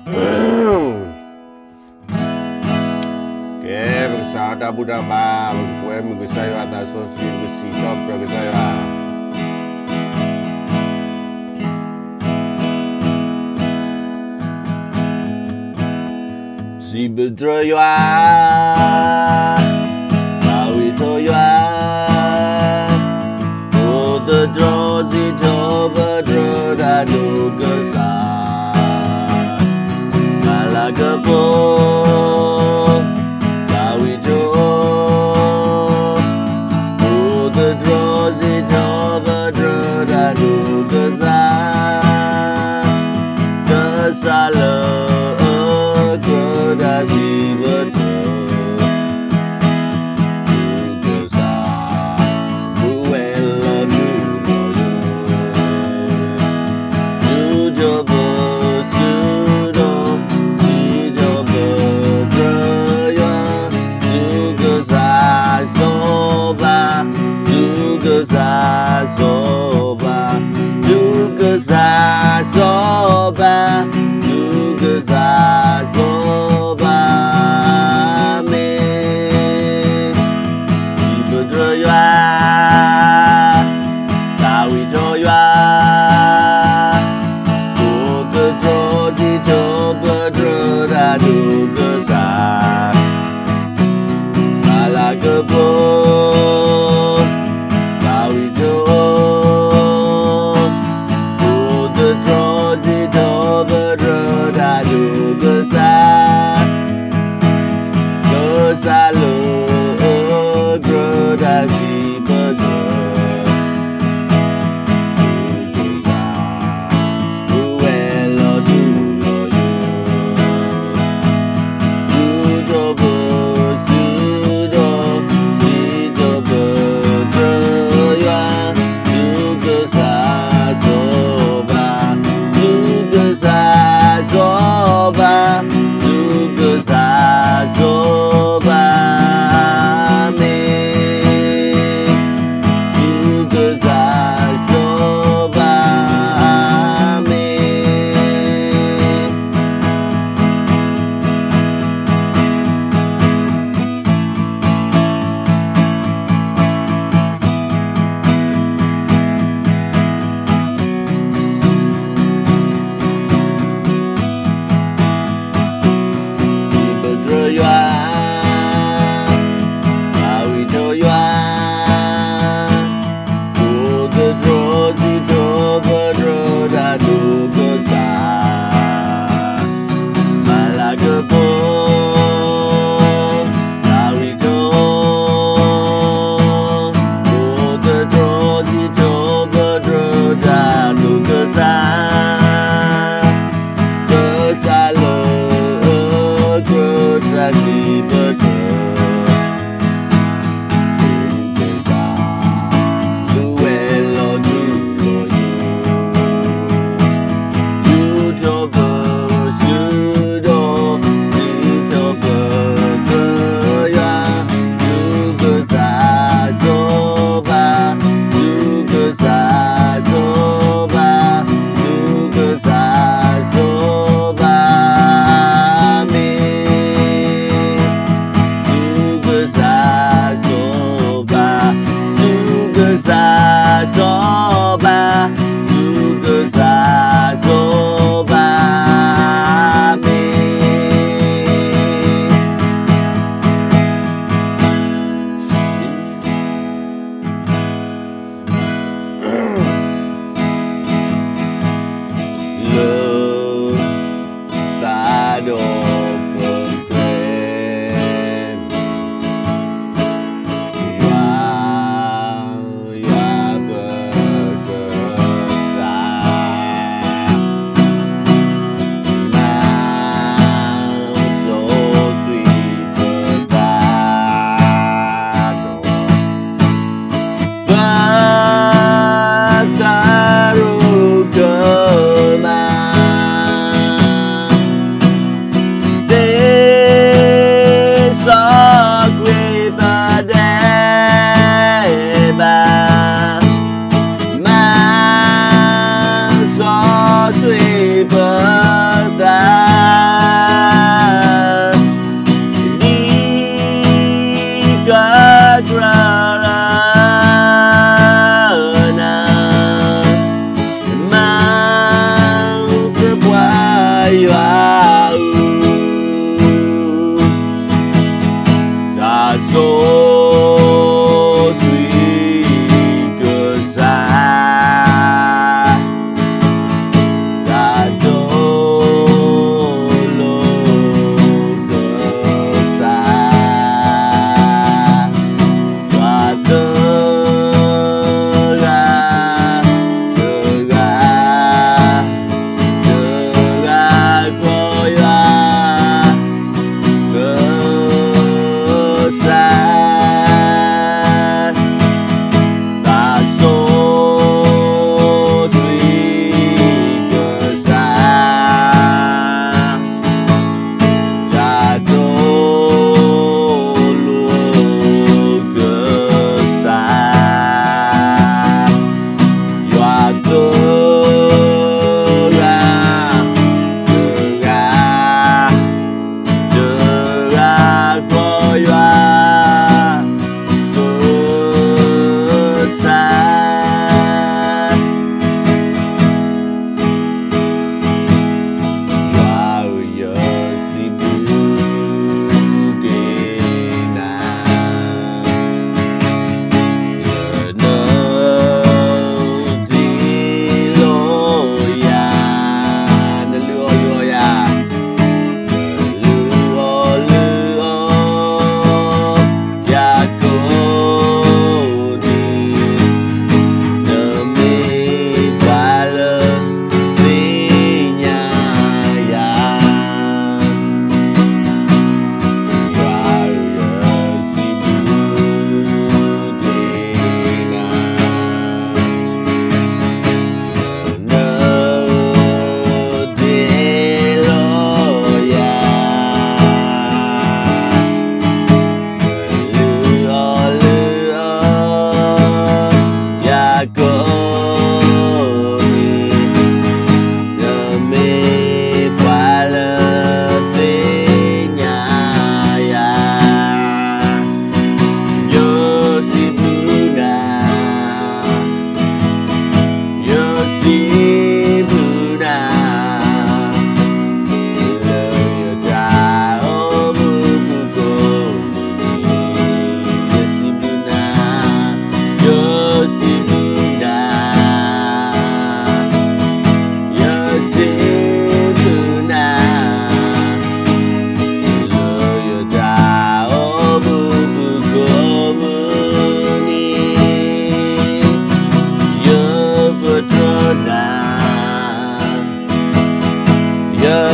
ကဲ ပကစးထီၣ်တၢ်ဘူၣ်တၢ်ဘါ, ပကကွဲမုာ်ကစၢ်ယွၤအသးစီဆှံ, ပကစံးထီၣ်ပတြၢၤကစၢ်ယွၤ. စံးပတြၢၤယွၤ, သးဝံၣ်ထီၣ်ယွၤ, အိၣ်သတြီၤစံးထီၣ်ပတြၢၤတၢ်ဒိၣ်ကစၢ်, မၤလၤကပီၤ သးဝံၣ်ထီၣ်, အိၣ်သတြီၤစံးထီၣ်ပတြၢၤတၢ်ဒိၣ်ကစၢ်, ကစၢ်လၢအကြၢးတၢ်စံးပတြၢၤ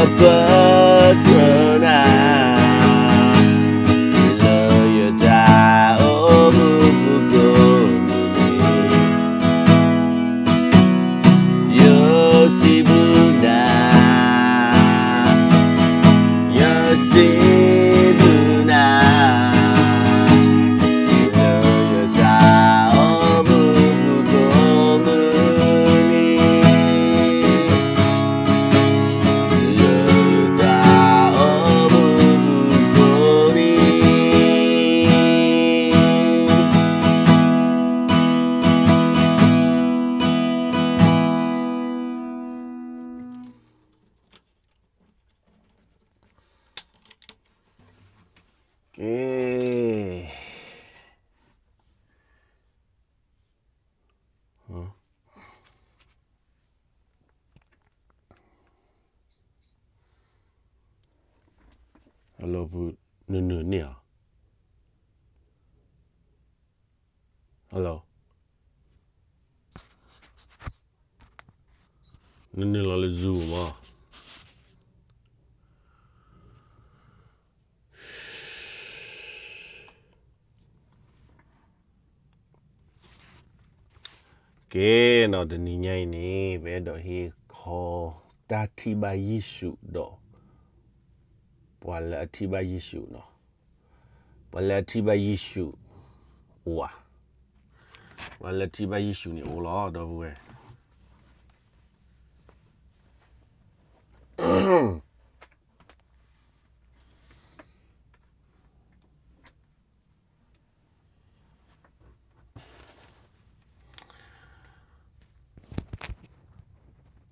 ပၢၢ်ထၢနၤ လၢယတၢ်အိၣ်မူပူၤကိးမုၢ်နံၤ, ယစံးဘျုးနၤ, ယစံးဘျုးနၤ လၢယတၢ်အိၣ်မူပူၤကိးမုၢ်နံၤ, လၢယတၢ်အိၣ်မူပူၤကိးနံၤ. က့, ဟဲလီၤပူၤ နုာ်နုာ်န့ၢ်အီၤ, ဟဲလီၤ, နနုာ်လီၤလၢ Zoom မး. ကဲနီၤ, တနံၤညါအံၤန့ၣ် ပအဲၣ်ဒိးဟ့ၣ်ခီ တၢ်ထံၣ်ဘၣ်ယ့ၣ်ၡူးဒီး ပှၤလၢအထံၣ်ဘၣ်ယ့ၣ်ၡူးနီၤ, ပှၤလၢအထံၣ်ဘၣ်ယ့ၣ်ၡူးအိၣ်ဧါ, ပှၤလၢအထံၣ်ဘၣ်ယ့ၣ်ၡူးန့ၣ်အိၣ်လီၤ ဒီပုၢ်ဝဲၢ်.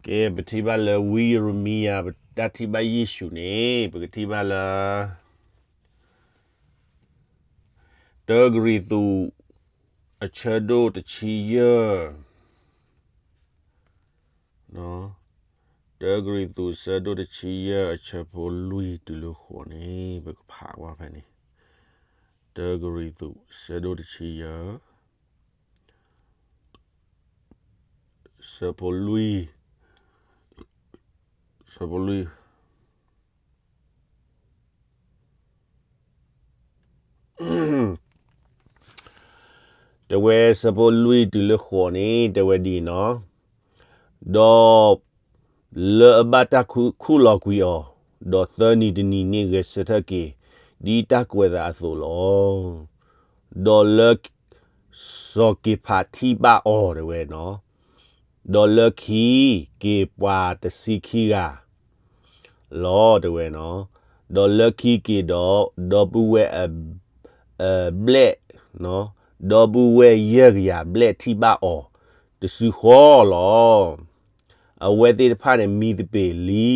ကဲ, ပထံၣ်ဘၣ်လၢဝံယရမံယၤ ပတၢ်ထံၣ်ဘၣ်ယ့ၣ်ၡူးန့ၣ် ပကထံၣ်ဘၣ်လၢ တၢကရံၣ်သူး အဆၢဒိၣ်တဆံယဲၢ်, တၢကရံၣ်သူး အဆၢဒိၣ်တဆံယဲၢ် အဆၢဖိလွံၢ်တုၤလၢဃိးန့ၣ် ပကဖးကွၢ်ဖဲန့ၣ်, တၢကရံၣ်သူး အဆၢဒိၣ်တဆံယဲၢ် ဆၢဖိလွံၢ်, ဆၢဖိလွံၢ်, တဲဝဲဆၢဖိလွံၢ်တုၤလၢဃိးန့ၣ် တဲဝဲဒ်အံၤနီၤ, ဒီးလၢအဘၣ်တၢ်ခူၣ်လီၤကွံာ်အီၤ, ဒီးသၢနံၤတနံၤန့ၣ်ဂဲၤဆၢထၢၣ်က့ၤ ဒ်တၢ်ကွဲးအသးအသိးလီၤ. ဒီးလၢ စီၤက့ၤဖးထံၣ်ဘၣ်အီၤ တဲဝဲနီၤ, ဒီးလၢခံက့ၤပှၤတဆံခံဂၤ လီၤ တဲဝဲနီၤ, ဒီးလၢခံက့ၤဒီး ဒီပုၢ်ဝဲၢ်အဘျဲၣ်, ဒီပုၢ်ဝဲၢ်ယဲၢ်ကယၤဘျဲၣ်ထံၣ်ဘၣ်အီၤတစုဃီလီၤ. အဝဲသ့ၣ်တဖၣ်န့ၣ် မံသပ့ၤလံ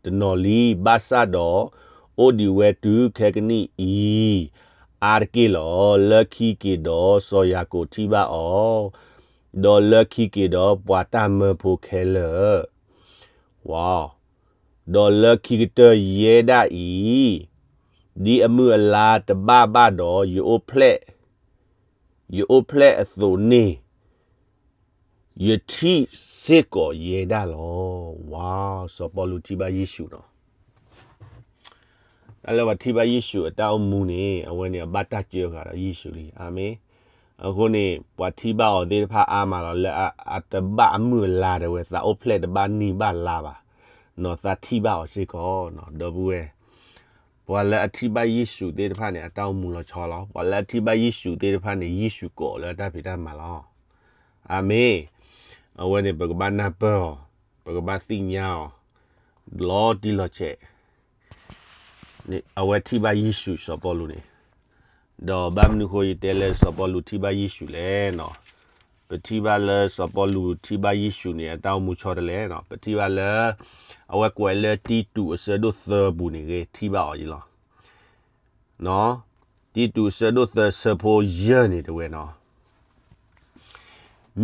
တနီၤလံ, ဘၣ်ဆၣ်ဒီး အိၣ်ဒံးဝဲတုၤခဲကနံၣ်အံၤ အါတက့ၢ်လီၤ. လၢခံက့ၤဒီး စီၤယၤကိာ်ထံၣ်ဘၣ်အီၤ, ဒီးလၢခံက့ၤဒီး ပှၤတၢ်မၢဖိခဲလၢာ် ဝါ, ဒီးလၢခံကတၢၢ်ယဲဒၣ်အံၤ, ဒ်အမုၢ်အလါတဘၣ်ဘၣ်ဒီး ယအိၣ်ဖျဲၣ်, ယအိၣ်ဖျဲၣ်အသိးန့ၣ် ယထံၣ်စ့ၢ်ကီးယဲဒၣ်လီၤ. ဝါ, စီၤပီလူးထံၣ်ဘၣ်ယ့ၣ်ၡူးနီၤ. တၢ်လၢပှၤထံၣ်ဘၣ်ယ့ၣ်ၡူးအတၢ်အိၣ်မူန့ၣ် အဝဲန့ၣ်အဘၣ်တၢ်စၢဃာ်ဒီးယ့ၣ်ၡူးလံ. အၤမ့ၣ်. အဃိန့ၣ် ပှၤထံၣ်ဘၣ်အီၤသ့ၣ်တဖၣ်အါမးလီၤ. လၢအတဘၣ်အမုၢ်အလါတဲဝဲ သးအိၣ်ဖျဲၣ်တဘၣ်နံၣ်ဘၣ်လါဘၣ်, နီၤသးထံၣ်ဘၣ်အီၤစ့ၢ်ကီးနီၤ ဒီပုၢ်ဝဲၢ်. ပှၤလၢအထံၣ်ဘၣ်ယ့ၣ်ၡူးသ့ၣ်တဖၣ်န့ၣ် အတၢ်အိၣ်မူလီၤဆီလီၤ. ပှၤလၢအထံၣ်ဘၣ်ယ့ၣ်ၡူးသ့ၣ်တဖၣ်န့ၣ် ယ့ၣ်ၡူးကိးလၢတၢ်ဖံးတၢ်မၤလီၤ. အၤမ့ၣ်. အဝဲန့ၣ် ပကဘၣ်နၢ်ပၢၢ်အီၤ, ပကဘၣ်သ့ၣ်ညါအီၤ လီၤတံၢ်လီၤဆဲး အဝဲထံၣ်ဘၣ်ယ့ၣ်ၡူးစီၤပီလူးန့ၣ်, ဒီးဘၣ်မနုၤဃိယတဲလၢစီၤပီလူးထံၣ်ဘၣ်ယ့ၣ်ၡူးလဲၣ်နီၤ. ပထံၣ်ဘၣ်လၢစီၤပီလူးထံၣ်ဘၣ်ယ့ၣ်ၡူးန့ၣ် အတၢ်အိၣ်မူဆီတလဲနီၤ. ပထံၣ်ဘၣ်လၢ အဝဲကွဲးလၢတံတူးအဆၢဒိၣ်သၢပူၤန့ၣ်ဂ့ၤ ထံၣ်ဘၣ်အီၤယံလီၤ. တံတူးအဆၢဒိၣ်သၢဆၢဖိယဲၢ်န့ၣ်တဲဝဲနီၤ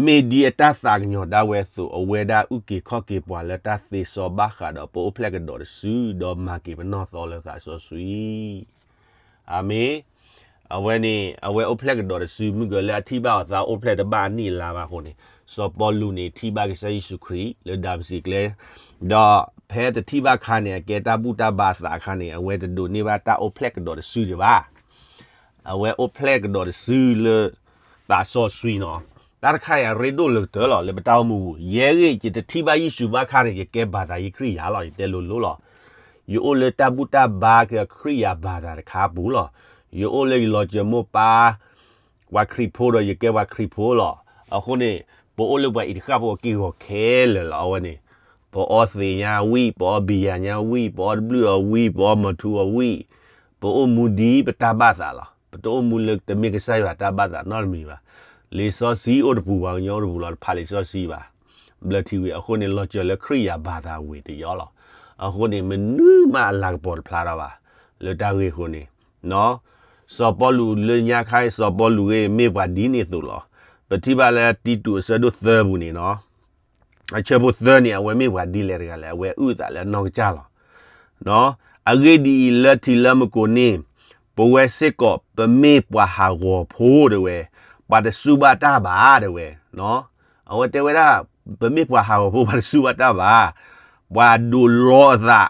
မ့ၢ်ဒ်အတၢ်သးကညီၤဒၣ်ဝဲအသိး အဝဲဒၣ်အုၣ်က့ၤခီၣ်က့ၤပှၤလၢတၢ်သ့စီဘၣ်ဃးဒီးပအိၣ်ဖျဲၣ်ကဒီးတစု ဒီးမၤက့ၤပနီၢ်သီလၢသးစီဆှံ. အၤမ့ၣ်. အဝဲန့ၣ် အဝဲအိၣ်ဖျဲၣ်ကဒီးတစု မုၢ်ကလၢအထံၣ်ဘၣ်အီၤသးအိၣ်ဖျဲၣ်တဘၣ်အနံၣ်အလါဘၣ်အဃိန့ၣ် စီၤပီလူးန့ၣ်ထံၣ်ဘၣ်ကစၢ်ယ့ၣ်ၡူးခရံာ်လၢဒၤမစ့းကျဲ ဒီး ဖဲတထံၣ်ဘၣ်ခါန့ၣ် အကဲတၢ်ဘူၣ်တၢ်ဘါအသးအခါန့ၣ် အဝဲတဒိးန့ၢ်ဘၣ်တၢ်အိၣ်ဖျဲၣ်ကဒီးတစုဒံးဘၣ်. အဝဲအိၣ်ဖျဲၣ်ကဒီးတစုလၢသးစီဆှံနီၤ. တၢ်တခါအံၤအရ့ဒိၣ်လၢကတၢၢ်လီၤ လၢပတၢ်အိၣ်မူပူၤ. ယဲဂ့ၤ ယတထံၣ်ဘၣ်ယ့ၣ်ၡူးဘၣ်ခါန့ၣ် ယကဲဘၣ်သးယ့ၣ်ခရံာ်ယာ်လီၤ, ယတဲလိၤလိၤလီၤ. ယအိၣ်လၢတၢ်ဘူၣ်တၢ်ဘါကခရံာ်ယာ်ဘၣ်သးတခါပူၤလီၤ. ယအိၣ်လၢယလီၤစၢၤမိၢ်ပၢ် ပှၤခရံာ်ဖိဒီးယကဲပှၤခရံာ်ဖိလီၤ. အဃိန့ၣ် ပအိၣ်လၢပှၤအံၤတဃၣ်ဖိအက့ၢ်အဂီၤခဲလၢာ်လီၤ. အဝဲန့ၣ် ပအီသံးညါဝံၣ်, ပအီဘံယၤညါဝံၣ်, ပအီတဘျုးအီၤဝံၣ်, ပအီမထူအီၤဝံၣ်, ပအိၣ်မူဒ်ပတၢ်ဘၣ်သးလီၤ. ပတအိၣ်မူလၢတမ့ၢ်ကစၢ်ယွၤတၢ်ဘၣ်သးနီတမံၤဘၣ်. လံာ်စီဆှံအိၣ်တပူၤ ပှၤကညီအိၣ်တပူၤလီၤ, တဖးလံာ်စီဆှံဘၣ်. ဘျၢထံဝံၤ အဃိန့ၣ် လီၤစၢၤလၢခရံာ်ယာ်ဘၣ်သးဝံၤတယီလီၤ. အဃိန့ၣ် မနုၤမးအလၤကပီၤတဖျါထီၣ်ဘၣ် လၢတၢ်ဂ့ၢ်အဃိန့ၣ် စီၤပီလူးလၢညါခါအံၤ စီၤပီလူးဂ့ၤ မ့ၢ်ပှၤဒ်န့ၣ်အသိးလီၤ. ပထံၣ်ဘၣ်လၢတံတူးအဆၢဒိၣ်သၢပူၤန့ၣ်နီၤ, အဆၢဖိသၢန့ၣ် အဝဲမ့ၢ်ပှၤဒ်လဲၣ်တဂၤလဲၣ်, အဝဲအုၣ်အသးလၢအနီၢ်ကစၢ်လီၤ. အဂ့ၢ်ဒ်အံၤ, လၢထံလၢမုၢ်ကိးန့ၣ် ပဝဲစ့ၢ်ကီး ပမ့ၢ်ပှၤဟးဂီၤဖိတဲဝဲ, ပှၤတစူၢ်ဘၣ်တၢ်ဘၣ်တဲဝဲ. အဝဲတဲဝဲဒၣ် ပမ့ၢ်ပှၤဟးဂီၤဖိ ပှၤတစူၢ်ဘၣ်တၢ်ဘၣ်, ပှၤဒိးလီအသး,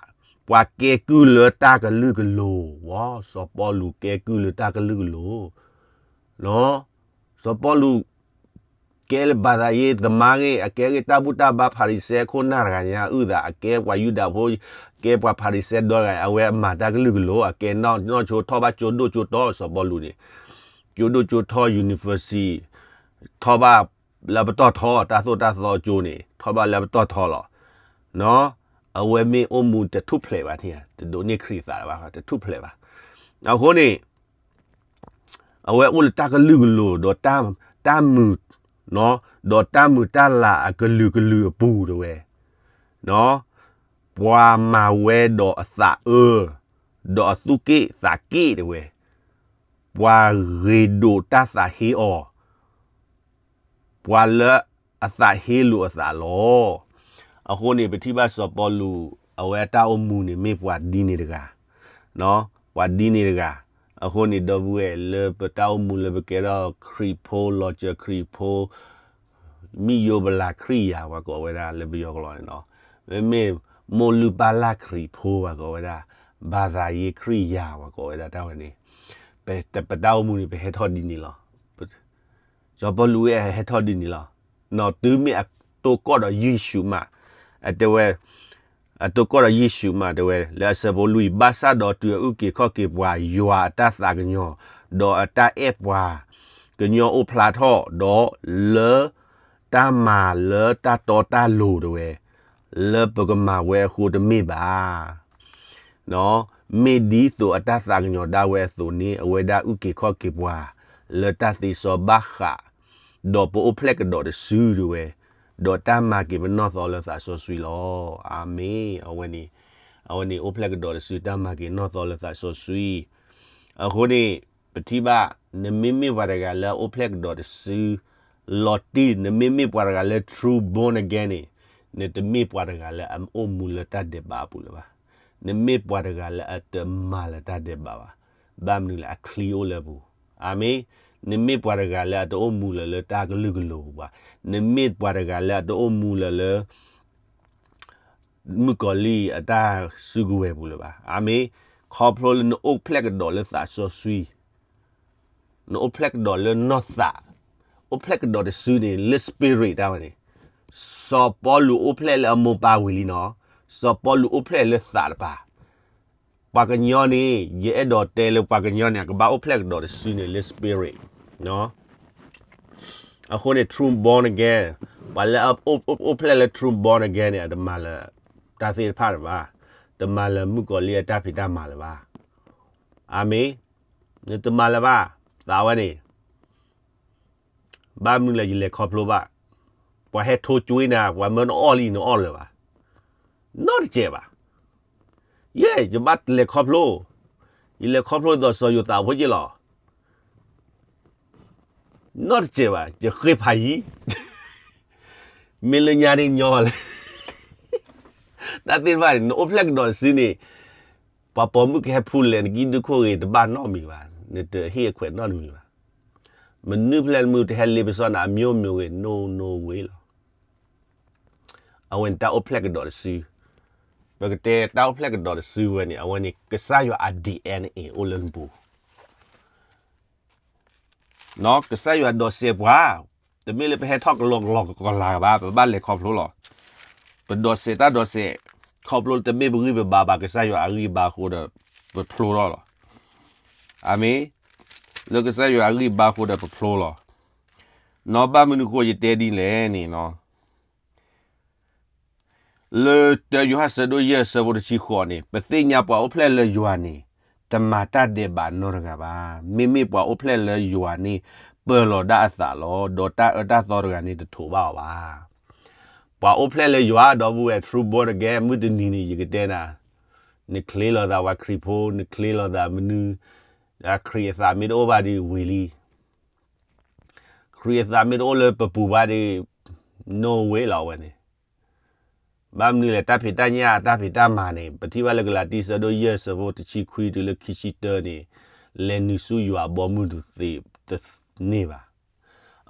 ပှၤကဲကုၢ်လၢတၢ်ကလုာ်ကလိၤ, ဝီ စီၤပီလူးကဲကုၢ်လၢတၢ်ကလုာ်ကလိၤ, စီၤပီလူး ကဲလၢဘၣ်သးယ့သမါဂ့ၤ, အကဲဂ့ၤတၢ်ဘူၣ်တၢ်ဘါ ဖၤရံၤၡဲအခိၣ်နၢ်တဂၤညါအုၣ်သး, အကဲပှၤယူဒၤဖိ, ကဲပှၤဖၤရံၤၡဲဒီတဂၤ, အဝဲအမၤတၢ်ကလုာ်ကလိၤ, အကဲနီၢ်ဆိထီၣ်ဘၣ်ကၠိဒိၣ်ကၠိတီ စီၤပီလူးန့ၣ်, ကၠိဒိၣ်ကၠိတီ university ထီၣ်ဘၣ်လၢပတီၢ်ထီ, တၢ်သိၣ်တၢ်သီကၠိန့ၣ် ထီၣ်ဘၣ်လၢပတီၢ်ထီလီၤ. အဝဲမ့ၢ်အိၣ်မူတထူၣ်ဖျဲးဘၣ်န့ၣ်, တဒိးန့ၢ်ခရံာ်သးဘၣ်, တထူၣ်ဖျဲးဘၣ်. အဃိန့ၣ် အဝဲအိၣ်လၢတၢ်ကလုာ်ကလိၤ ဒီးတၢ်မုာ်, ဒီးတၢ်မုာ်တၢ်လၤအကလုာ်ကလုာ်အပူၤတဲဝဲ, ပှၤမၤဝဲဒီးအသးအၢ, ဒီးအသူၣ်က့ၣ်သးက့ၣ်တဲဝဲ, ပှၤဂ့ၤဒိးတၢ်သးဟ့အီၤ, ပှၤလၢအသးဟ့လိာ်အသးလီၤ. အဃိန့ၣ် ပထံၣ်ဘၣ်စီၤပီလူး အဝဲအတၢ်အိၣ်မူန့ၣ် မ့ၢ်ပှၤဒ်န့ၣ်တဂၤ, ပှၤဒ်န့ၣ်တဂၤ. အဃိန့ၣ် ဒီပုၢ်ဝဲၢ် လၢပတၢ်အိၣ်မူလၢပကဲထီၣ်ခရံာ်ဖိ လီၤစၢၤခရံာ်ဖိ မ့ၢ်ယိဘလးခရံာ်ယာ် ပှၤကိးဝဲဒၣ်လၢပယီၤကလီန့ၣ်နီၤ, မ့မ့ၢ်မိၢ်လုၢ်ပၢ်လၢ်ခရံာ်ဖိ ပှၤကိးဝဲဒၣ်, ဘၣ်သးယ့ခရံာ်ယာ် ပှၤကိးဝဲဒၣ်တၢ်ဝဲန့ၣ်, ပတၢ်အိၣ်မူန့ၣ် ပဟဲထီၣ်ဒ်န့ၣ်လီၤ. စီၤပီလူးဝဲအဟဲထီၣ်ဒ်န့ၣ်လီၤ. နီၢ်တုၤမ့ၢ်အတိကီၢ်ဒီးယ့ၣ်ၡူးမး, အတဲဝဲ အတိကီၢ်ဒီးယ့ၣ်ၡူးမးတဲဝဲ လၢအဆၢဖိလွံၢ်, ဘၣ်ဆၣ်ဒီးတုၤအအုၣ်က့ၤခီၣ်က့ၤပှၤ ယွၤအတၢ်သးကညီၤ, ဒီးအတၢ်အဲၣ်ပှၤကညီအိၣ်ဖျါထီၣ်, ဒီးလၢတၢ်မၤလၢတၢ်တီတၢ်လိၤတဲဝဲ, လၢပကမၤဝဲအဃိတမ့ၢ်ဘၣ်. မ့ၢ်ဒ်သိးအတၢ်သးကညီၤဒၣ်ဝဲအသိးန့ၣ် အဝဲဒၣ်အုၣ်က့ၤခီၣ်က့ၤပှၤ လၢတၢ်သ့စီဘၣ်ဃး ဒီးပအိၣ်ဖျဲၣ်ကဒီးတစုတဲဝဲ, ဒီးတၢ်မၤက့ၤပနီၢ်သီလၢသးစီဆှံလီၤ. အၤမ့ၣ်. အဝဲန့ၣ်, အဝဲန့ၣ်အိၣ်ဖျဲၣ်ကဒီးတစု တၢ်မၤက့ၤနီၢ်သီလၢသးစီဆှံ. အဃိန့ၣ် ပထံၣ်ဘၣ် နမ့မ့ၢ်ပှၤတဂၤလၢအအိၣ်ဖျဲၣ်ကဒီးတစု လီၤတံၢ်, နမ့မ့ၢ်ပှၤတဂၤလၢ true born again န့ၣ်, နတမ့ၢ်ပှၤတဂၤလၢအအိၣ်မူလၢတၢ်ဒဲးဘးအပူၤလၢၤဘၣ်. နမ့ၢ်ပှၤတဂၤလၢအတမၤလၢတၢ်ဒဲးဘးဘၣ်. ဘၣ်မနုၤလဲၣ်, အချံအိၣ်လၢအပူၤ. အၤမ့ၣ်. နမ့ၢ်ပှၤတဂၤလၢအတအိၣ်မူလၢၤလၢတၢ်ကလုာ်ကလိၤပူၤဘၣ်. နမ့ၢ်ပှၤတဂၤလၢအတအိၣ်မူလၢၤလၢ မုၣ်ကီၤလံၢ်အတၢ်စုကဝဲၤပူၤလၢၤဘၣ်. အၤမ့ၣ်. ခီဖျိလၢနအိၣ်ဖျဲၣ်ကဒီးလၢသးစီဆှံ, နအိၣ်ဖျဲၣ်ကဒီးလၢနီၢ်သး, အိၣ်ဖျဲၣ်ကဒီးတစုန့ၣ် လၢ spirit တၢ်ဝဲန့ၣ်, စီၤပီလူးအိၣ်ဖျဲၣ်လၢအမိၢ်ပၢ်ဝံၤလံနီၤ. စီၤပီလူးအိၣ်ဖျဲၣ်လၢသးတပၤ. ပှၤကညီန့ၣ် ယအဲၣ်ဒိးတဲလၢပှၤကညီန့ၣ် အကဘၣ်အိၣ်ဖျဲၣ်ကဒီးတစုန့ၣ်လၢ spirit အဃိန့ၣ် true born again, ပှၤလၢအအိၣ်ဖျဲၣ်လၢ true born again န့ၣ် အတမၤလၢၤတၢ်သ့ၣ်တဖၣ်လၢၤဘၣ်, တမၤလၢၤမုၣ်ကီၤလံၢ်အတၢ်ဖံးတၢ်မၤလၢၤဘၣ်. အၤမ့ၣ်. နတမၤလၢၤဘၣ်, သးဝဲန့ၣ် ဘၣ်မနုၤလဲၣ် ယလဲၤခီဖျိဘၣ်. ပှၤဟဲထိကွ့နၤ, ပှၤမၢနအီၣ်လံ နအီၣ်လၢၤဘၣ်. နီတစဲးဘၣ်. ယဲ ယဘၣ်လဲၤခီဖျိ, ယလဲၤခီဖျိဒ်သိးစီၤယိၤသးဖိက့လီၤ. နီတစဲးဘၣ်, ယဃ့ဖးယံၤ, မ့ၢ်လၢညါန့ၣ်ညီလၢ တၢ်သ့ၣ်တဖၣ်န့ၣ် နအိၣ်ဖျဲၣ်ကဒီးတစုန့ၣ်, ပှၤပိာ်မုၣ်ကဟဲဖူလဲၣ် နကံၣ်ဒုခိၣ်ဂ့ၤ တဘၣ်နီတမံၤဘၣ်, နတဟ့ၣ်အခွဲးနီတမံၤဘၣ်. မနုၤဖဲလဲၣ်မုၢ်တဟဲလ့ပစီနၤ အမျိုးမျိုးဂ့ၤ no no way လီၤ. အဝဲန့ၣ်တၢ်အိၣ်ဖျဲၣ်ကဒီးတစု, ပကတဲတၢ်အိၣ်ဖျဲၣ်ကဒီးတစုဝဲန့ၣ် အဝဲန့ၣ် ကစၢ်ယွၤအ DNA အိၣ်လၢနပူၤ ကစၢ်ယွၤဒိးစဲးပှၤ, တမ့ၢ်လၢပဟဲထီၣ်ကလီကလီကလီကလီဘၣ်, ပဘၣ်လဲၤခီဖျိလီၤ. ပဒိးစဲးတၢ်ဒိးစဲး, ခီဖျိတမ့ၢ်ပဂံၢ်ပဘါဘၣ်, ကစၢ်ယွၤအဂံၢ်အဘါအဃိဒီး ပဖျိထီၣ်လီၤ. အၤမ့ၣ်, လၢကစၢ်ယွၤအဂံၢ်အဘါအဃိဒီးပဖျိလီၤ. နီၢ်ဘၣ်မနုၤဃိယတဲဒ်လဲၣ်န့ၣ်နီၤ လၢတၢယိၤဟၣ်ဆၢဒိၣ်ယဲၢ်ဆၢဖိတဆံဃိးန့ၣ် ပသ့ၣ်ညါပှၤအိၣ်ဖျဲၣ်လၢယွၤန့ၣ် တမၤတၢ်ဒဲးဘးနီတဂၤဘၣ်. မ့မ့ၢ်ပှၤအိၣ်ဖျဲၣ်လၢယွၤန့ၣ် ပၢၤလီၤဒၣ်အသးလီၤ. ဒီးတၢ်အၢတၢ်သီတဂၤန့ၣ် တထိးဘၣ်အီၤဘၣ်. ပှၤအိၣ်ဖျဲၣ်လၢယွၤ ဒီပုၢ်ဝဲၢ် true born again မုၢ်တနံၤန့ၣ် ယကတဲနၤ, နချ့လီၤသးပှၤခရံာ်ဖိ, နချ့လီၤသးမနုၤ, ခရံာ်အသးမ့ၢ်တအိၣ်ဘၣ်ဒီးဝံၤလံ ခရံာ်အသးမ့ၢ်တအိၣ်လၢပပူၤဘၣ်ဒီး no way လီၤဝဲန့ၣ်. ဘၣ်မနုၤလဲၣ် တၢ်ဖံးတၢ်ညၣ် တၢ်ဖံးတၢ်မၤန့ၣ် ပထံၣ်ဘၣ်လၢကလၤတံဆၢဒိၣ်ယဲၢ်ဆၢဖိတဆံခွံတုၤလၢခံဆံတၢန့ၣ် လဲၤနုာ်ဆူယွၤအဘီအမုၢ်တသ့တန့ၢ်ဘၣ်.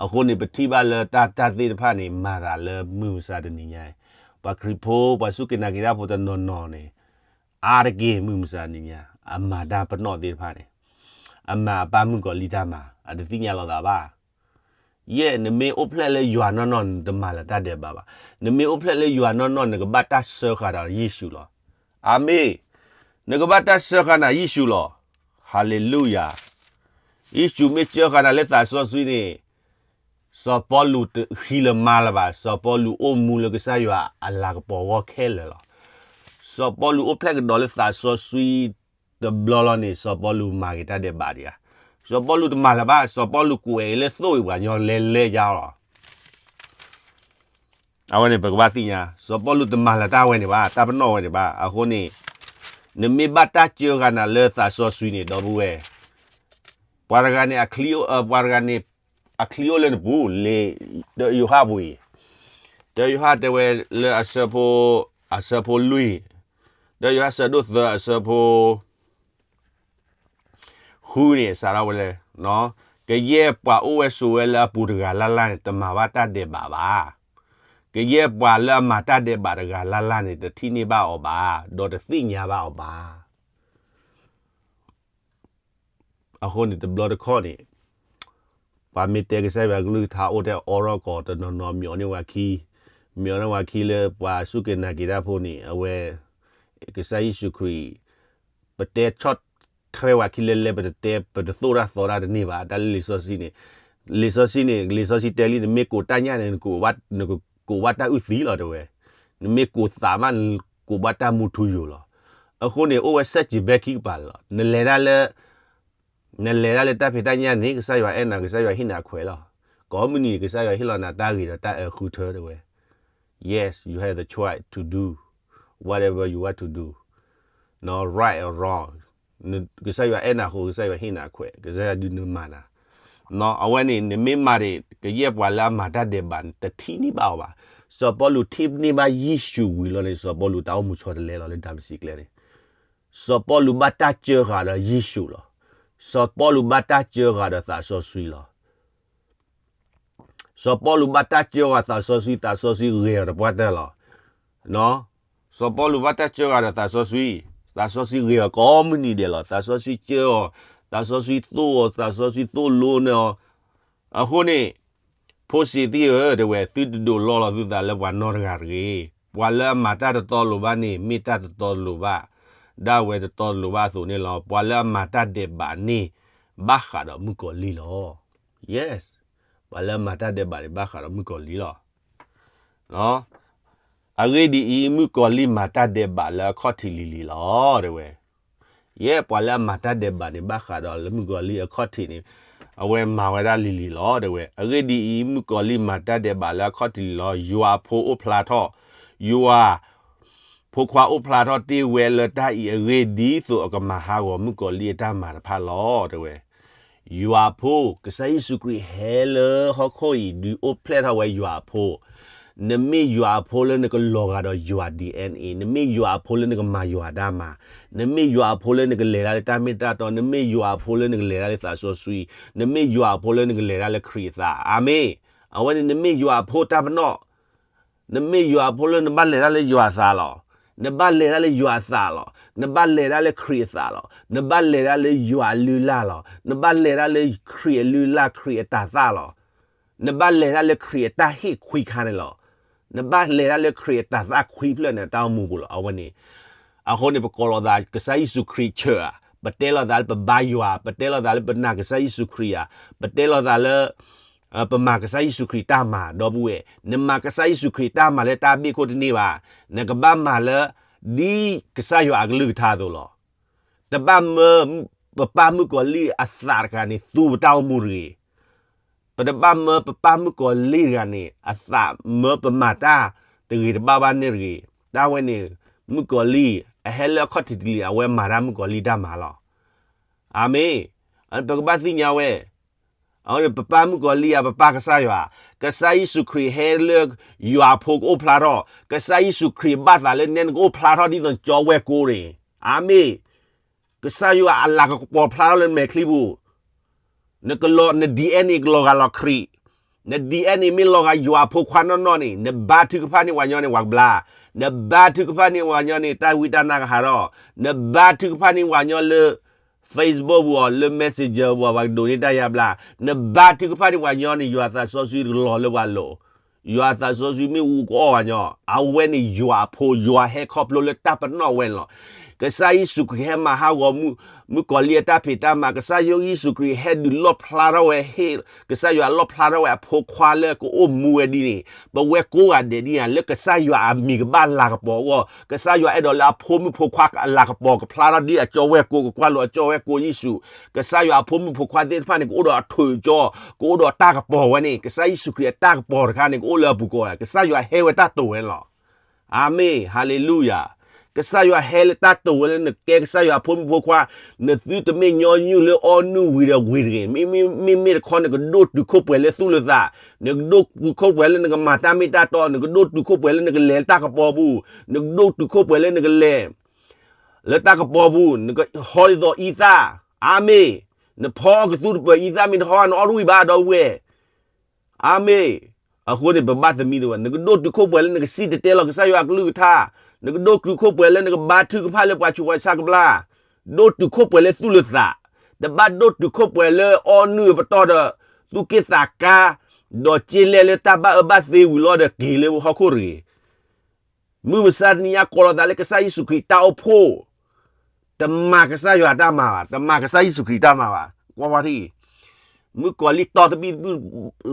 အဃိန့ၣ် ပထံၣ်ဘၣ်လၢတၢ်တၢ်သ့ၣ်တဖၣ်န့ၣ် မၤသးလၢမုၢ်မဆါတနံၤညါအံၤ, ပှၤခရံာ်ဖိ ပှၤစူၢ်က့ၤနာ်က့ၤတၢ်ဖိတနီၤနီၤန့ၣ် အါတက့ၢ်မုၢ်မဆါတနံၤညါ အမၤတၢ်ပနီၣ်သ့ၣ်တဖၣ်န့ၣ် အမၤအပၢ်မုၣ်ကီၤလံၢ်တၢ်မၤ အတသ့ၣ်ညါလီၤသးဘၣ်. ယဲၢ် နမ့ၢ်အိၣ်ဖျဲၣ်လၢယွၤနီၢ်နီၢ် နတမၤလၢၤတၢ်ဒဲးဘးဘၣ်. နမ့ၢ်အိၣ်ဖျဲၣ်လၢယွၤနီၢ်နီၢ် နကဘၣ်တၢ်စၢဃာ်ဒီးယ့ၣ်ၡူးလီၤ. အၤမ့ၣ်. နကဘၣ်တၢ်စၢဃာ်နၤယ့ၣ်ၡူးလီၤ. ဟၤလ့လူယၤ. ယ့ၣ်ၡူးမ့ၢ်စၢဃာ်နၤလၢသးစီဆှံန့ၣ် စီၤပီလူးတဟံးလၢၤမါလၢၤဘၣ်. စီၤပီလူးအိၣ်မူလၢကစၢ်ယွၤအလၤကပီၤအဂီၢ်ခဲလၢာ်လီၤ. စီၤပီလူးအိၣ်ဖျဲၣ်ကဒီးလၢသးစီဆှံတဘျီလီၤန့ၣ် စီၤပီလူးမၤက့ၤတၢ်ဒဲးဘးဒံးဧါ. စီၤပီလူးတမၤလၢၤဘၣ်. စီၤပီလူးကွဲးလၢသိၣ်အံၤပှၤညီလဲၤလဲၤယါလီၤ. အဝဲန့ၣ် ပကဘၣ်သ့ၣ်ညါ စီၤပီလူးတမၤလၢၤတၢ်ဝဲန့ၣ်ဘၣ်, တၢ်ပနီၣ်ဝဲန့ၣ်ဘၣ်. အဃိန့ၣ် နမ့ၢ်ဘၣ်တၢ်စၢဃာ်နၤလၢသးစီဆှံန့ၣ် ဒီပုၢ်ဝဲၢ်, ပှၤတဂၤန့ၣ် အချံ, ပှၤတဂၤန့ၣ် အချံအိၣ်လၢနပူၤ, လံာ်တၢယိၤဟၣ်ပူၤအံၤ, တၢယိၤဟၣ်တဲဝဲလၢအဆၢဖိ, အဆၢဖိလွံၢ်, တၢယိၤဟၣ်ဆၢဒိၣ်သၢအဆၢဖိ ဃုန့ၣ် စးထီၣ်ဝဲလဲၣ်, ကယဲၢ်ပှၤအိၣ်ဝဲဆိးဝဲလၢအပူၤတဂၤလၢ်လၢ်န့ၣ် တမၤဘၣ်တၢ်ဒဲးဘးဘၣ်. ကယဲၢ်ပှၤလၢအမၤတၢ်ဒဲးဘးတဂၤလၢ်လၢ်န့ၣ် တထံၣ်န့ၢ်ဘၣ်အီၤဘၣ်, ဒီးတသ့ၣ်ညါဘၣ်အီၤဘၣ်. အဃိန့ၣ် တဘျီတခီၣ်န့ၣ် ပှၤမ့ၢ်တဲကစၢ်ယွၤကလုၢ်ကထါ အိၣ်ထဲအီထီၣ်ကီးတနီၤနီၤ မ့ၢ်အီၤန့ၢ်ဝဲခံ, မ့ၢ်အီၤန့ၢ်ဝဲခံလၢပှၤစူၢ်က့ၤနာ်က့ၤတၢ်ဖိန့ၣ် အဝဲ ကစၢ်ယ့ၣ်ၡူးခရံာ် ပတဲဆီၣ်ထွဲဝဲခံလၢလဲၤ ပတတဲ ပတသိၣ်တၢ်သီတၢ်တန့ၢ်ဘၣ်. တၢ်လၢလံာ်စီဆှံန့ၣ်, လံာ်စီဆှံန့ၣ် လံာ်စီဆှံတဲလံ နမ့ၢ်ကိးတၢ်ညၣ်န့ၣ် နကိးဘၣ်တၢ်အုၣ်သံလီၤတဲဝဲ, နမ့ၢ်ကိးသးမး နကိးဘၣ်တၢ်မူထူယိာ်လီၤ. အဃိန့ၣ် အိၣ်ဝဲဆဲးစံးဘဲခံကပၤလီၤ. နလဲၤဒၣ်လၢ နလဲၤဒၣ်လၢတၢ်ဖံးတၢ်ညၣ်န့ၣ် ကစၢ်ယွၤအဲၣ်နၤ ကစၢ်ယွၤဟ့ၣ်နၤအခွဲးလီၤ. ကိးမုၢ်နံၤ ကစၢ်ယွၤဟ့ၣ်လီၤနၤတၢ်ဂ့ၤဒီးတၢ်အၢဃုထၢတဲဝဲ. Yes, you have the choice to do whatever you want to do, right or wrong. ကစၢ်ယွၤအဲၣ်နၤအဃိ ကစၢ်ယွၤဟ့ၣ်နၤအခွဲး, ကစၢ်ယွၤဒုးနမၤနၤ. အဝဲန့ၣ် နမ့ၢ်မၤန့ၣ် ကယဲၢ်ပှၤလၢအမၤတၢ်ဒဲးဘးန့ၣ် တထံၣ်န့ၢ်ဘၣ်အီၤဘၣ်. စီၤပီလူးထံၣ်န့ၢ်ဘၣ်ယ့ၣ်ၡူးဝံၤလီၤန့ၣ် စီၤပီလူးတၢ်အိၣ်မူဆီတလဲလီၤလၢဒၤမစံးကျဲန့ၣ်. စီၤပီလူးဘၣ်တၢ်စၢဃာ်ဒီးယ့ၣ်ၡူးလီၤ. စီၤပီလူးဘၣ်တၢ်စၢဃာ်ဒီးသးစီဆှံလီၤ. စီၤပီလူးဘၣ်တၢ်စၢဃာ်သးစီဆှံ, သးစီဆှံဂ့ၤအီၤတပှၢ်တၢၢ်လီၤ. စီၤပီလူးဘၣ်တၢ်စၢဃာ်ဒီးသးစီဆှံ, သးစီဆှံဂ့ၤအီၤကိးမုၢ်နံၤဒဲးလီၤ. သးစီဆှံစၢအီၤ, သးစီဆှံသိၣ်အီၤ, သးစီဆှံသိၣ်လိန့ၢ်အီၤ. အဃိန့ၣ် ဖိစံးသ့ၣ်ဧၢ တဲဝဲ, သုတဒိးလီလီၤသုသးလၢပှၤနီတဂၤတဂ့ၤ. ပှၤလၢအမၤတၢ်တတီတလိၤဘၣ်န့ၣ် မ့ၢ်တၢ်တတီတလိၤဘၣ်, ဒၣ်ဝဲတတီတလိၤဘၣ်အသိးန့ၣ်လီၤ. ပှၤလၢအမၤတၢ်ဒဲးဘးန့ၣ် ဘၣ်ဃးဒီးမုၣ်ကီၤလံၢ်လီၤ. Yes, ပှၤလၢအမၤတၢ်ဒဲးဘးန့ၣ် ဘၣ်ဃးဒီးမုၣ်ကီၤလံၢ်လီၤ. အဂ့ၢ်ဒ်အံၤ, မုၣ်ကီၤလံၢ်မၤတၢ်ဒဲးဘးလၢအခီၣ်ထံးလံၤလံၤလီၤ တဲဝဲ. ယဲၢ် ပှၤလၢအမၤတၢ်ဒဲးဘးန့ၣ် ဘၣ်ဃးဒီးလၢမုၣ်ကီၤလံၢ်အခီၣ်ထံးန့ၣ် အဝဲမၤဝဲဒၣ်လံၤလံၤလီၤ တဲဝဲ. အဂ့ၢ်ဒ်အံၤ, မုၣ်ကီၤလံၢ်မၤတၢ်ဒဲးဘးလၢအခီၣ်ထံးလံၤလီၤ. ယွၤအဖိအိၣ်ဖျါထီၣ်, ယွၤ ဖိခွါအိၣ်ဖျါထီၣ်တ့ၢ်ဝဲလၢတၢ်အံၤအဂ့ၢ် ဒ်သိးအကမၤဟးဂီၤမုၣ်ကီၤလံၢ်အတၢ်မၤတဖၣ်လီၤ တဲဝဲ. ယွၤအဖိ, ကစၢ်ယ့ၣ်ၡူးခရံာ်ဟဲလၢဟီၣ်ခိၣ်အံၤ ဒုးအိၣ်ဖျဲၣ်ထီၣ်ဝဲယွၤအဖိ. နမ့ၢ်ယွၤအဖိလၢနကလီၤဂာ်ဒီးယွၤ DNA, နမ့ၢ်ယွၤအဖိလၢနကမၤယွၤတၢ်မၤ, နမ့ၢ်ယွၤအဖိလၢနကလဲၤတၢ်လၢတၢ်မ့ၢ်တၢ်တီ, နမ့ၢ်ယွၤအဖိလၢနကလဲၤတၢ်လၢသးစီဆှံ, နမ့ၢ်ယွၤအဖိလၢနကလဲၤတၢ်လၢခရံာ်အသး. အၤမ့ၣ်. အဝဲန့ၣ် နမ့ၢ်ယွၤအဖိတၢ်ပနီၣ် နမ့ၢ်ယွၤအဖိလၢနဘၣ်လဲၤတၢ်လၢယွၤအသးလီၤ. နဘၣ်လဲၤတၢ်လၢယွၤအသးလီၤ. နဘၣ်လဲၤတၢ်လၢခရံာ်အသးလီၤ. နဘၣ်လဲၤတၢ်လၢယွၤအလုၢ်အလၢ်လီၤ. နဘၣ်လဲၤတၢ်လၢခရံာ်အလုၢ်အလၢ် ခရံာ်အတၤသၣ်လီၤ. နဘၣ်လဲၤတၢ်လၢခရံာ်အတၢ်ဟ့ၣ်ခွံခါန့ၣ်လီၤ. နဘၣ်လဲၤတၢ်လၢခရံာ်အတၤသၣ်ခွံဖျၢၣ်န့ၣ် တၢ်အိၣ်မူပူၤလီၤ. အဝဲန့ၣ် အဃိန့ၣ် ပကိးလီၤသးကစၢ်ယ့ၣ်ၡူးခရံာ်ဆၢဧါ, ပတဲလီၤသးလၢပဘါယွၤ, ပတဲလီၤသးလၢပနာ်ကစၢ်ယ့ၣ်ၡူးခရံာ်ဧါ, ပတဲလီၤသးလၢ ပမၤကစၢ်ယ့ၣ်ၡူးခရံာ်တၢ်မၤ ဒီပုၢ်ဝဲၢ်, နမၤကစၢ်ယ့ၣ်ၡူးခရံာ်တၢ်မၤလၢတၢ်ဘ့ၣ်ခိၣ်တန့ၢ်ဘၣ်. နကဘၣ်မၤလၢ ဒ်ကစၢ်ယွၤအကလုၢ်ကထါအသိးလီၤ. တဘၣ်မၢ ပပၢ်မုၣ်ကီၤလံၢ်အသးတခါန့ၣ် သူပတၢ်အိၣ်မူတဂ့ၤ. ပတဘၣ်မၢပပၢ်မုၣ်ကီၤလံၢ်တဂၤန့ၣ် အသးမၢပမၤတၢ်တဂ့ၤတဘၣ်ဘၣ်န့ၣ်တဂ့ၤ. တၢ်ဝဲန့ၣ် မုၣ်ကီၤလံၢ် အဟဲလၢအခီၣ်ထံးတလံၤ အဝဲမၤတၢ်မုၣ်ကီၤလံၢ်တၢ်မၤလီၤ. အၤမ့ၣ်. ပကဘၣ်သ့ၣ်ညါဝဲ အဝဲန့ၣ် ပပၢ်မုၣ်ကီၤလံၢ်ဧါ, ပပၢ်ကစၢ်ယွၤ, ကစၢ်ယ့ၣ်ၡူးခရံာ်ဟဲလၢယွၤအဖိကအိၣ်ဖျါထီၣ်, ကစၢ်ယ့ၣ်ၡူးခရံာ်ဘၣ်သးလၢနဲနကအိၣ်ဖျါထီၣ်ဒ်သိးနကၠီဝဲၢ်ကိန့ၣ်, အၤမ့ၣ်, ကစၢ်ယွၤအလၤကပီၤဖျါထီၣ်လၢနမဲာ်ချံပူၤ, နကလီၤ န DNA ကလီၤဂာ်လီၤခရံာ်, န DNA မ့ၢ်လီၤဂာ်ယွၤအဖိခွါနီၢ်နီၢ်န့ၣ် နဘါထုကဖၣ်န့ၢ်ပှၤညီန့ၣ် ပှၤကဘျါ, နဘါထုကဖၣ်န့ၢ်ပှၤညီန့ၣ် တၢ်ဝံတၢ်နါကဟးထီၣ်, နဘါထုကဖၣ်န့ၢ်ပှၤညီလၢ Facebook ပူၤအီၤ လၢ Messenger ပူၤအီၤ ပှၤကဒိးန့ၢ်တၢ်ယါဘျါ, နဘါထုကဖၣ်န့ၢ်ပှၤညီန့ၣ် ယွၤသးစီဆှံတကလီၤလၢပှၤလိၤ, ယွၤသးစီဆှံမ့ၣ်အူကအီၣ်ပှၤညီ, အဝဲန့ၣ်ယွၤအဖိ, ယွၤဟဲခီဖျိလၢတၢ်ပနီၣ်ဝဲန့ၣ်လီၤ. ကစၢ်ယ့ၣ်ၡူးခရံာ်ဟဲမၤဟးဂီၤမုၣ်ကီၤလံၢ်အတၢ်ဖံးတၢ်မၤ, ကစၢ်ယ့ၣ်ၡူးခရံာ်ဟဲဒုးလီၣ်ဖျါထီၣ်ဝဲ, ဟ့ၣ်ကစၢ်ယွၤလီၣ်ဖျါထီၣ်ဝဲအဖိခွါလၢကအိၣ်မူဝဲဒ်န့ၣ်, ပဝဲကိးဂၤဒဲးဒ်န့ၣ်ဧါ, လၢကစၢ်ယွၤအမံၤကဘၣ်လၤကပီၤအဂီၢ်, ကစၢ်ယွၤအဲၣ်ဒိးလၢအဖိမုၣ်ဖိခွါအလၤကပီၤကဖျါထီၣ်ဒ်အကၠီဝဲၢ်ကိ, ကကွၢ်လိာ်အကၠီဝဲၢ်ကိယ့ၣ်ၡူး, ကစၢ်ယွၤအဖိမုၣ်ဖိခွါသ့ၣ်တဖၣ်န့ၣ် ကအိၣ်ဒီးအထူးအကၠီ, ကအိၣ်ဒီးတၢ်ကပီၤဝဲန့ၣ်, ကစၢ်ယ့ၣ်ၡူးခရံာ်အတၢ်ကပီၤတခါန့ၣ် ကအိၣ်လၢအပူၤကိးဂၤ, ကစၢ်ယွၤဟဲဝဲတၢ်တိာ်ဝဲန့ၣ်လီၤ. အၤမ့ၣ်, ဟၤလ့လူယၤ. ကစၢ်ယွၤဟဲလၢတၢ်တိာ်ဝဲလၢနကဲကစၢ်ယွၤအဖိမုၣ်ဖိခွါ, နသုတမ့ၢ်ညီနုၢ်လၢအီနုၢ်ဝံၤဒီးဝံၤတဂ့ၤ, မ့မ့ၢ်မ့ၢ်တခီ နကဒိၣ်တုာ်ခိၣ်ပှဲၤလၢသူၣ်လၢသး, နကဒိၣ်တုာ်ခိၣ်ပှဲၤလၢနကမၤတၢ်မ့ၢ်တၢ်တီ, နကဒိၣ်တုာ်ခိၣ်ပှဲၤလၢနကလဲၤလၢတၢ်ကပီၤပူၤ, နကဒိၣ်တုာ်ခိၣ်ပှဲၤလၢနကလဲၤ လၢတၢ်ကပီၤပူၤ, နကဟီဒ်သိးအံသၣ်, အၤမ့ၣ်, နဖီကသူတပၢၤအံသၣ်မ့ၢ်တဟီ နအီၣ်တဝံၣ်ဘၣ် ဒီပုၢ်ဝဲၢ် အၤမ့ၣ်. အဃိန့ၣ် ပဘၣ်သမံသမိး, နကဒိၣ်တုာ်ခိၣ်ပှဲၤလၢနကစံၣ်တဲၤတဲလီၤကစၢ်ယွၤအကလုၢ်ကထါ, နကဒိၣ်တုာ်ခိၣ်ပှဲၤလၢနကဘါထုကဖၣ်လၢပှၤဆူးပှၤဆါကဘျါ, ဒိၣ်တုာ်ခိၣ်ပှဲၤလၢသူၣ်လၢသး, တဘၣ်ဒိၣ်တုာ်ခိၣ်ပှဲၤလၢအီနုၢ်အပတီၢ်ဒီး သူၣ်က့ၣ်သးကါ, ဒီးက့လဲၢ်လၢတၢ်ဘၣ်အၢဘၣ်သီဝံၤလီၤဒီးက့ၤလၢဟီၣ်ခိၣ်တဂ့ၤ. မုၢ်မဆါတနံၤညါကိးလီၤသးလၢကစၢ်ယ့ၣ်ၡူးခရံာ်တၢ်အိၣ်ဖှိၣ်, တမၤကစၢ်ယွၤတၢ်မၤဘၣ်, တမၤကစၢ်ယ့ၣ်ၡူးခရံာ်တၢ်မၤဘၣ်, ကွၢ်ဝဲထံၣ်, မုၣ်ကီၤလံၢ်တီတဘံၣ်တဘုၣ် လီ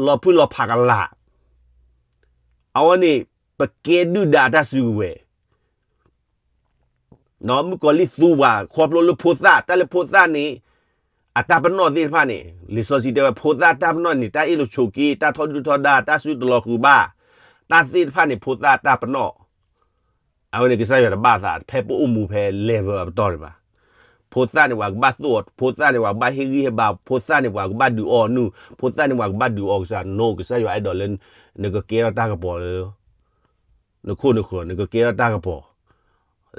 ၤဖုၣ်လီၤဖးကလာ်, အဝဲန့ၣ် ပကဲဒုၣ်ဒါအတၢ်စုကဝဲၤ မုၣ်ကီၤလံၢ်သူပှၤ ခီဖျိလၢဖိသၣ်, တၢ်လၢဖိသၣ်န့ၣ် အတၢ်ပနီၣ်သ့ၣ်တဖၣ်န့ၣ် လံာ်စီဆှံတဲဝဲ ဖိသၣ်တၢ်ပနီၣ်န့ၣ် တၢ်အ့ၣ်လိာ်ဆိးက့, တၢ်ထီဒုၣ်ထီဒါ, တၢ်စုတလီၤဃုာ်ဘၣ်, တၢ်သ့ၣ်တဖၣ်န့ၣ် ဖိသၣ်တၢ်ပနီၣ်. အဝဲန့ၣ်ကစၢ်ယွၤတဘၣ်သး ဖဲပအိၣ်မူဖဲ level အပတီၢ်န့ၣ်ဘၣ်. ဖိသၣ်န့ၣ်ပှၤကဘၣ်သိၣ်အီၤ, ဖိသၣ်န့ၣ်ပှၤကဘၣ်ဟ့ၣ်ဂံၢ်ဟ့ၣ်ဘါ, ဖိသၣ်န့ၣ်ပှၤကဘၣ်ဒုးအီနုၢ်, ဖိသၣ်န့ၣ်ပှၤကဘၣ်ဒုးအီကစၢ်, နကစၢ်ယွၤအဲၣ်ဒိးလၢ နကကဲထီၣ်တၢ်ကပီၤလၢ နခိၣ်နဃၢၤ, နကကဲထီၣ်တၢ်ကပီၤ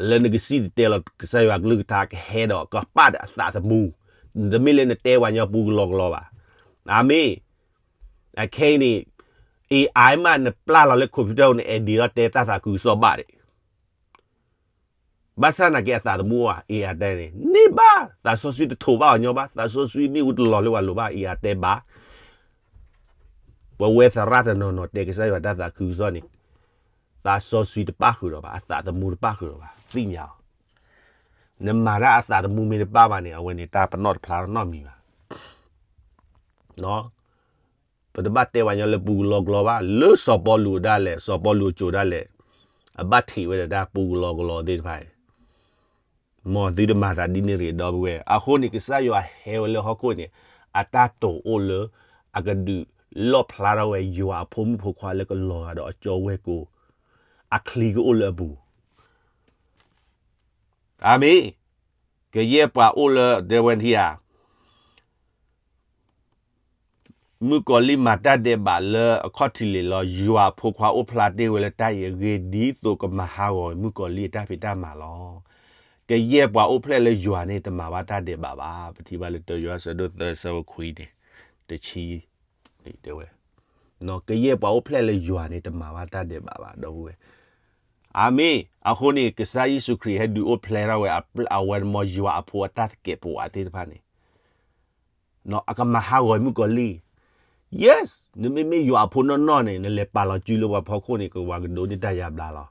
လၢနကစံၣ်တဲၤတဲလီၤကစၢ်ယွၤကလုၢ်ကထါ ကဟဲဒီးကပာ်ဒီးအသးသမူ, တမ့ၢ်လၢနတဲပှၤညီပူကလီကလီဘၣ်. အၤမ့ၣ်. အခဲအံၤန့ၣ် AI မး နပျၢ်လီၤလၢ computer န့ၣ် edit ဒီးတဲတၢ်သးခုကစီၣ်ဘၣ်ဒံး. ဘၣ်ဆၣ်သနာ်က့အသးသမူဧါ, AI တဲန့ၣ် န့ၢ်ဘၣ်, သးစီဆှံတထိးဘၣ်အီၤညီဘၣ်, သးစီဆှံမ့ၣ်အူတလီၤလၢပှၤလိၤဘၣ်, AI တဲဘၣ်. ပဝဲသရၣ်တနီၤနီၤတဲကစၢ်ယွၤတၢ်သးခုကစီၣ်န့ၣ် သးစီဆှံတပၣ်ဃုာ်ဒီးဘၣ်, အသးသမူတပၣ်ဃုာ်ဒီးဘၣ်, သ့ၣ်ညါအီၤ. နမၤတၢ်အသးသမူမ့ၢ်တပၣ်ဘၣ်န့ၣ် အဝဲန့ၣ်တၢ်ပနီၣ်တဖျါထီၣ်နီတမံၤဘၣ်. ပတဘၣ်တဲပှၤညီလၢပူကလီကလီဘၣ်, လၢစီၤပီလူးဒၣ်လဲာ်, စီၤပီလူးအစိၤဒၣ်လဲာ်, အဘၣ်ထံးဝဲဒီးတၢ်ပူကလီကလီသ့ၣ်တဖၣ်အံၤ မ်သုတမၤသးဒ်န့ၣ်တဂ့ၤ ဒီပုၢ်ဝဲၢ်. အဃိန့ၣ် ကစၢ်ယွၤဟဲဝဲလၢဟီၣ်ခိၣ်န့ၣ် အတၢ်တိာ်အိၣ်လၢ အကဒုးလီၣ်ဖျါထီၣ်ဝဲယွၤအဖိမုၣ်ဖိခွါလၢကလီၤဂာ်ဒီးအကၠီဝဲၢ်ကိ, အချံကအိၣ်လၢအပူၤ. အၤမ့ၣ်. ကယဲၢ်ပှၤအိၣ်လၢ တဲဝဲထံဧါ မုၣ်ကီၤလံၢ်မၤတၢ်ဒဲးဘးလၢအခီၣ်ထံးလံာ်လီၤ. ယွၤအဖိခွါအိၣ်ဖျါတ့ၢ်ဝဲလၢတၢ်အံၤအဂ့ၢ် ဒ်သိးကမၤဟးဂီၤမုၣ်ကီၤလံၢ်အတၢ်ဖံးတၢ်မၤလီၤ. ကယဲၢ်ပှၤအိၣ်ဖျဲၣ်လၢယွၤန့ၣ် တမၤဘၣ်တၢ်ဒဲးဘးဘၣ်. ပထံၣ်ဘၣ်လၢတၢယိၤဟၣ်အဆၢဒိၣ်သၢဆၢဖိခွံန့ၣ် တဆံ တဲဝဲ ကယဲၢ်ပှၤအိၣ်ဖျဲၣ်လၢယွၤန့ၣ် တမၤဘၣ်တၢ်ဒဲးဘးဘၣ် ဒီပုၢ်ဝဲၢ်. အၤမ့ၣ်. အဃိန့ၣ် ကစၢ်ယ့ၣ်ၡူးခရံာ်ဟဲဒုးအိၣ်ဖျဲၣ်ထီၣ်ဝဲ အဝဲမ့ၢ်ယွၤအဖိအတၢ်သကဲးပဝးသ့ၣ်တဖၣ်န့ၣ် အကမၤဟးဂီၤမုၣ်ကီၤလံၢ်. Yes, နမ့မ့ၢ်ယွၤအဖိနီၢ်နီၢ်န့ၣ် နလဲၤပာ်လီၤစုလၢပှၤဖီခိၣ်န့ၣ် ပှၤကဒိးန့ၢ်တၢ်ယါဘျါလီ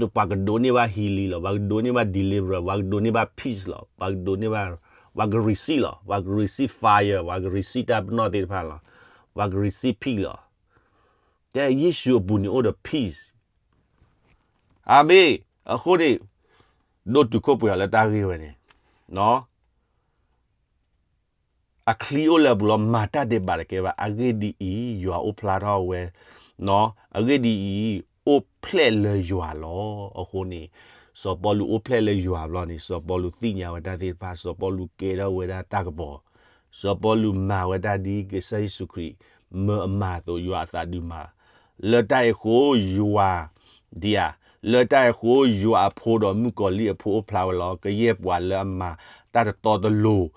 ၤ. ပှၤကဒိးန့ၢ်ဘၣ် healing လီၤ, ပှၤကဒိးန့ၢ်ဘၣ် deliverance, ပှၤကဒိးန့ၢ်ဘၣ် peace လီၤ, ပှၤကဒိးန့ၢ်ဘၣ်, ပှၤက receive လီၤ, ပှၤက receive fire, ပှၤက receive တၢ်ပနီၣ်သ့ၣ်တဖၣ်လီၤ, ပှၤက receive peace လီၤ. တဲယ့ၣ်ၡူးအပူၤန့ၣ်အိၣ်ဒီး peace. အၤမ့ၣ်. အဃိန့ၣ် ဒိၣ်တုာ်ခိၣ်ပှဲၤအီၤလၢတၢ်ဂ့ၢ်ဝဲန့ၣ် အချံအိၣ်လၢအပူၤလီၤ, မၤတၢ်ဒဲးဘးတကဲဘၣ်. အဂ့ၢ်ဒ်အံၤ, ယွၤအိၣ်ဖျါထီၣ်ဝဲ, အဂ့ၢ်ဒ်အံၤ, အိၣ်ဖျဲၣ်လၢယွၤလီၤ. အဃိန့ၣ် စီၤပီလူးအိၣ်ဖျဲၣ်လၢယွၤဘျီန့ၣ် စီၤပီလူးသ့ၣ်ညါဝဲတၢ်သ့ၣ်တဖၣ်, စီၤပီလူးကဲထီၣ်ဝဲဒၣ်တၢ်ကပီၤ, စီၤပီလူးမၤဝဲဒၣ်ဒ်ကစၢ်ယ့ၣ်ၡူးခရံာ် မၢအမၤအသိး ယွၤအသးဒုးမၤ လၢတၢ်အံၤအဃိ ယွၤ ဒ်ဧါ, လၢတၢ်အံၤအဃိ ယွၤအဖိဒီးမုၣ်ကီၤလံၢ်အဖိအိၣ်ဖျါဝဲလီၤ. ကယဲၢ်ပှၤလၢအမၤတၢ်တတီတလိၤ,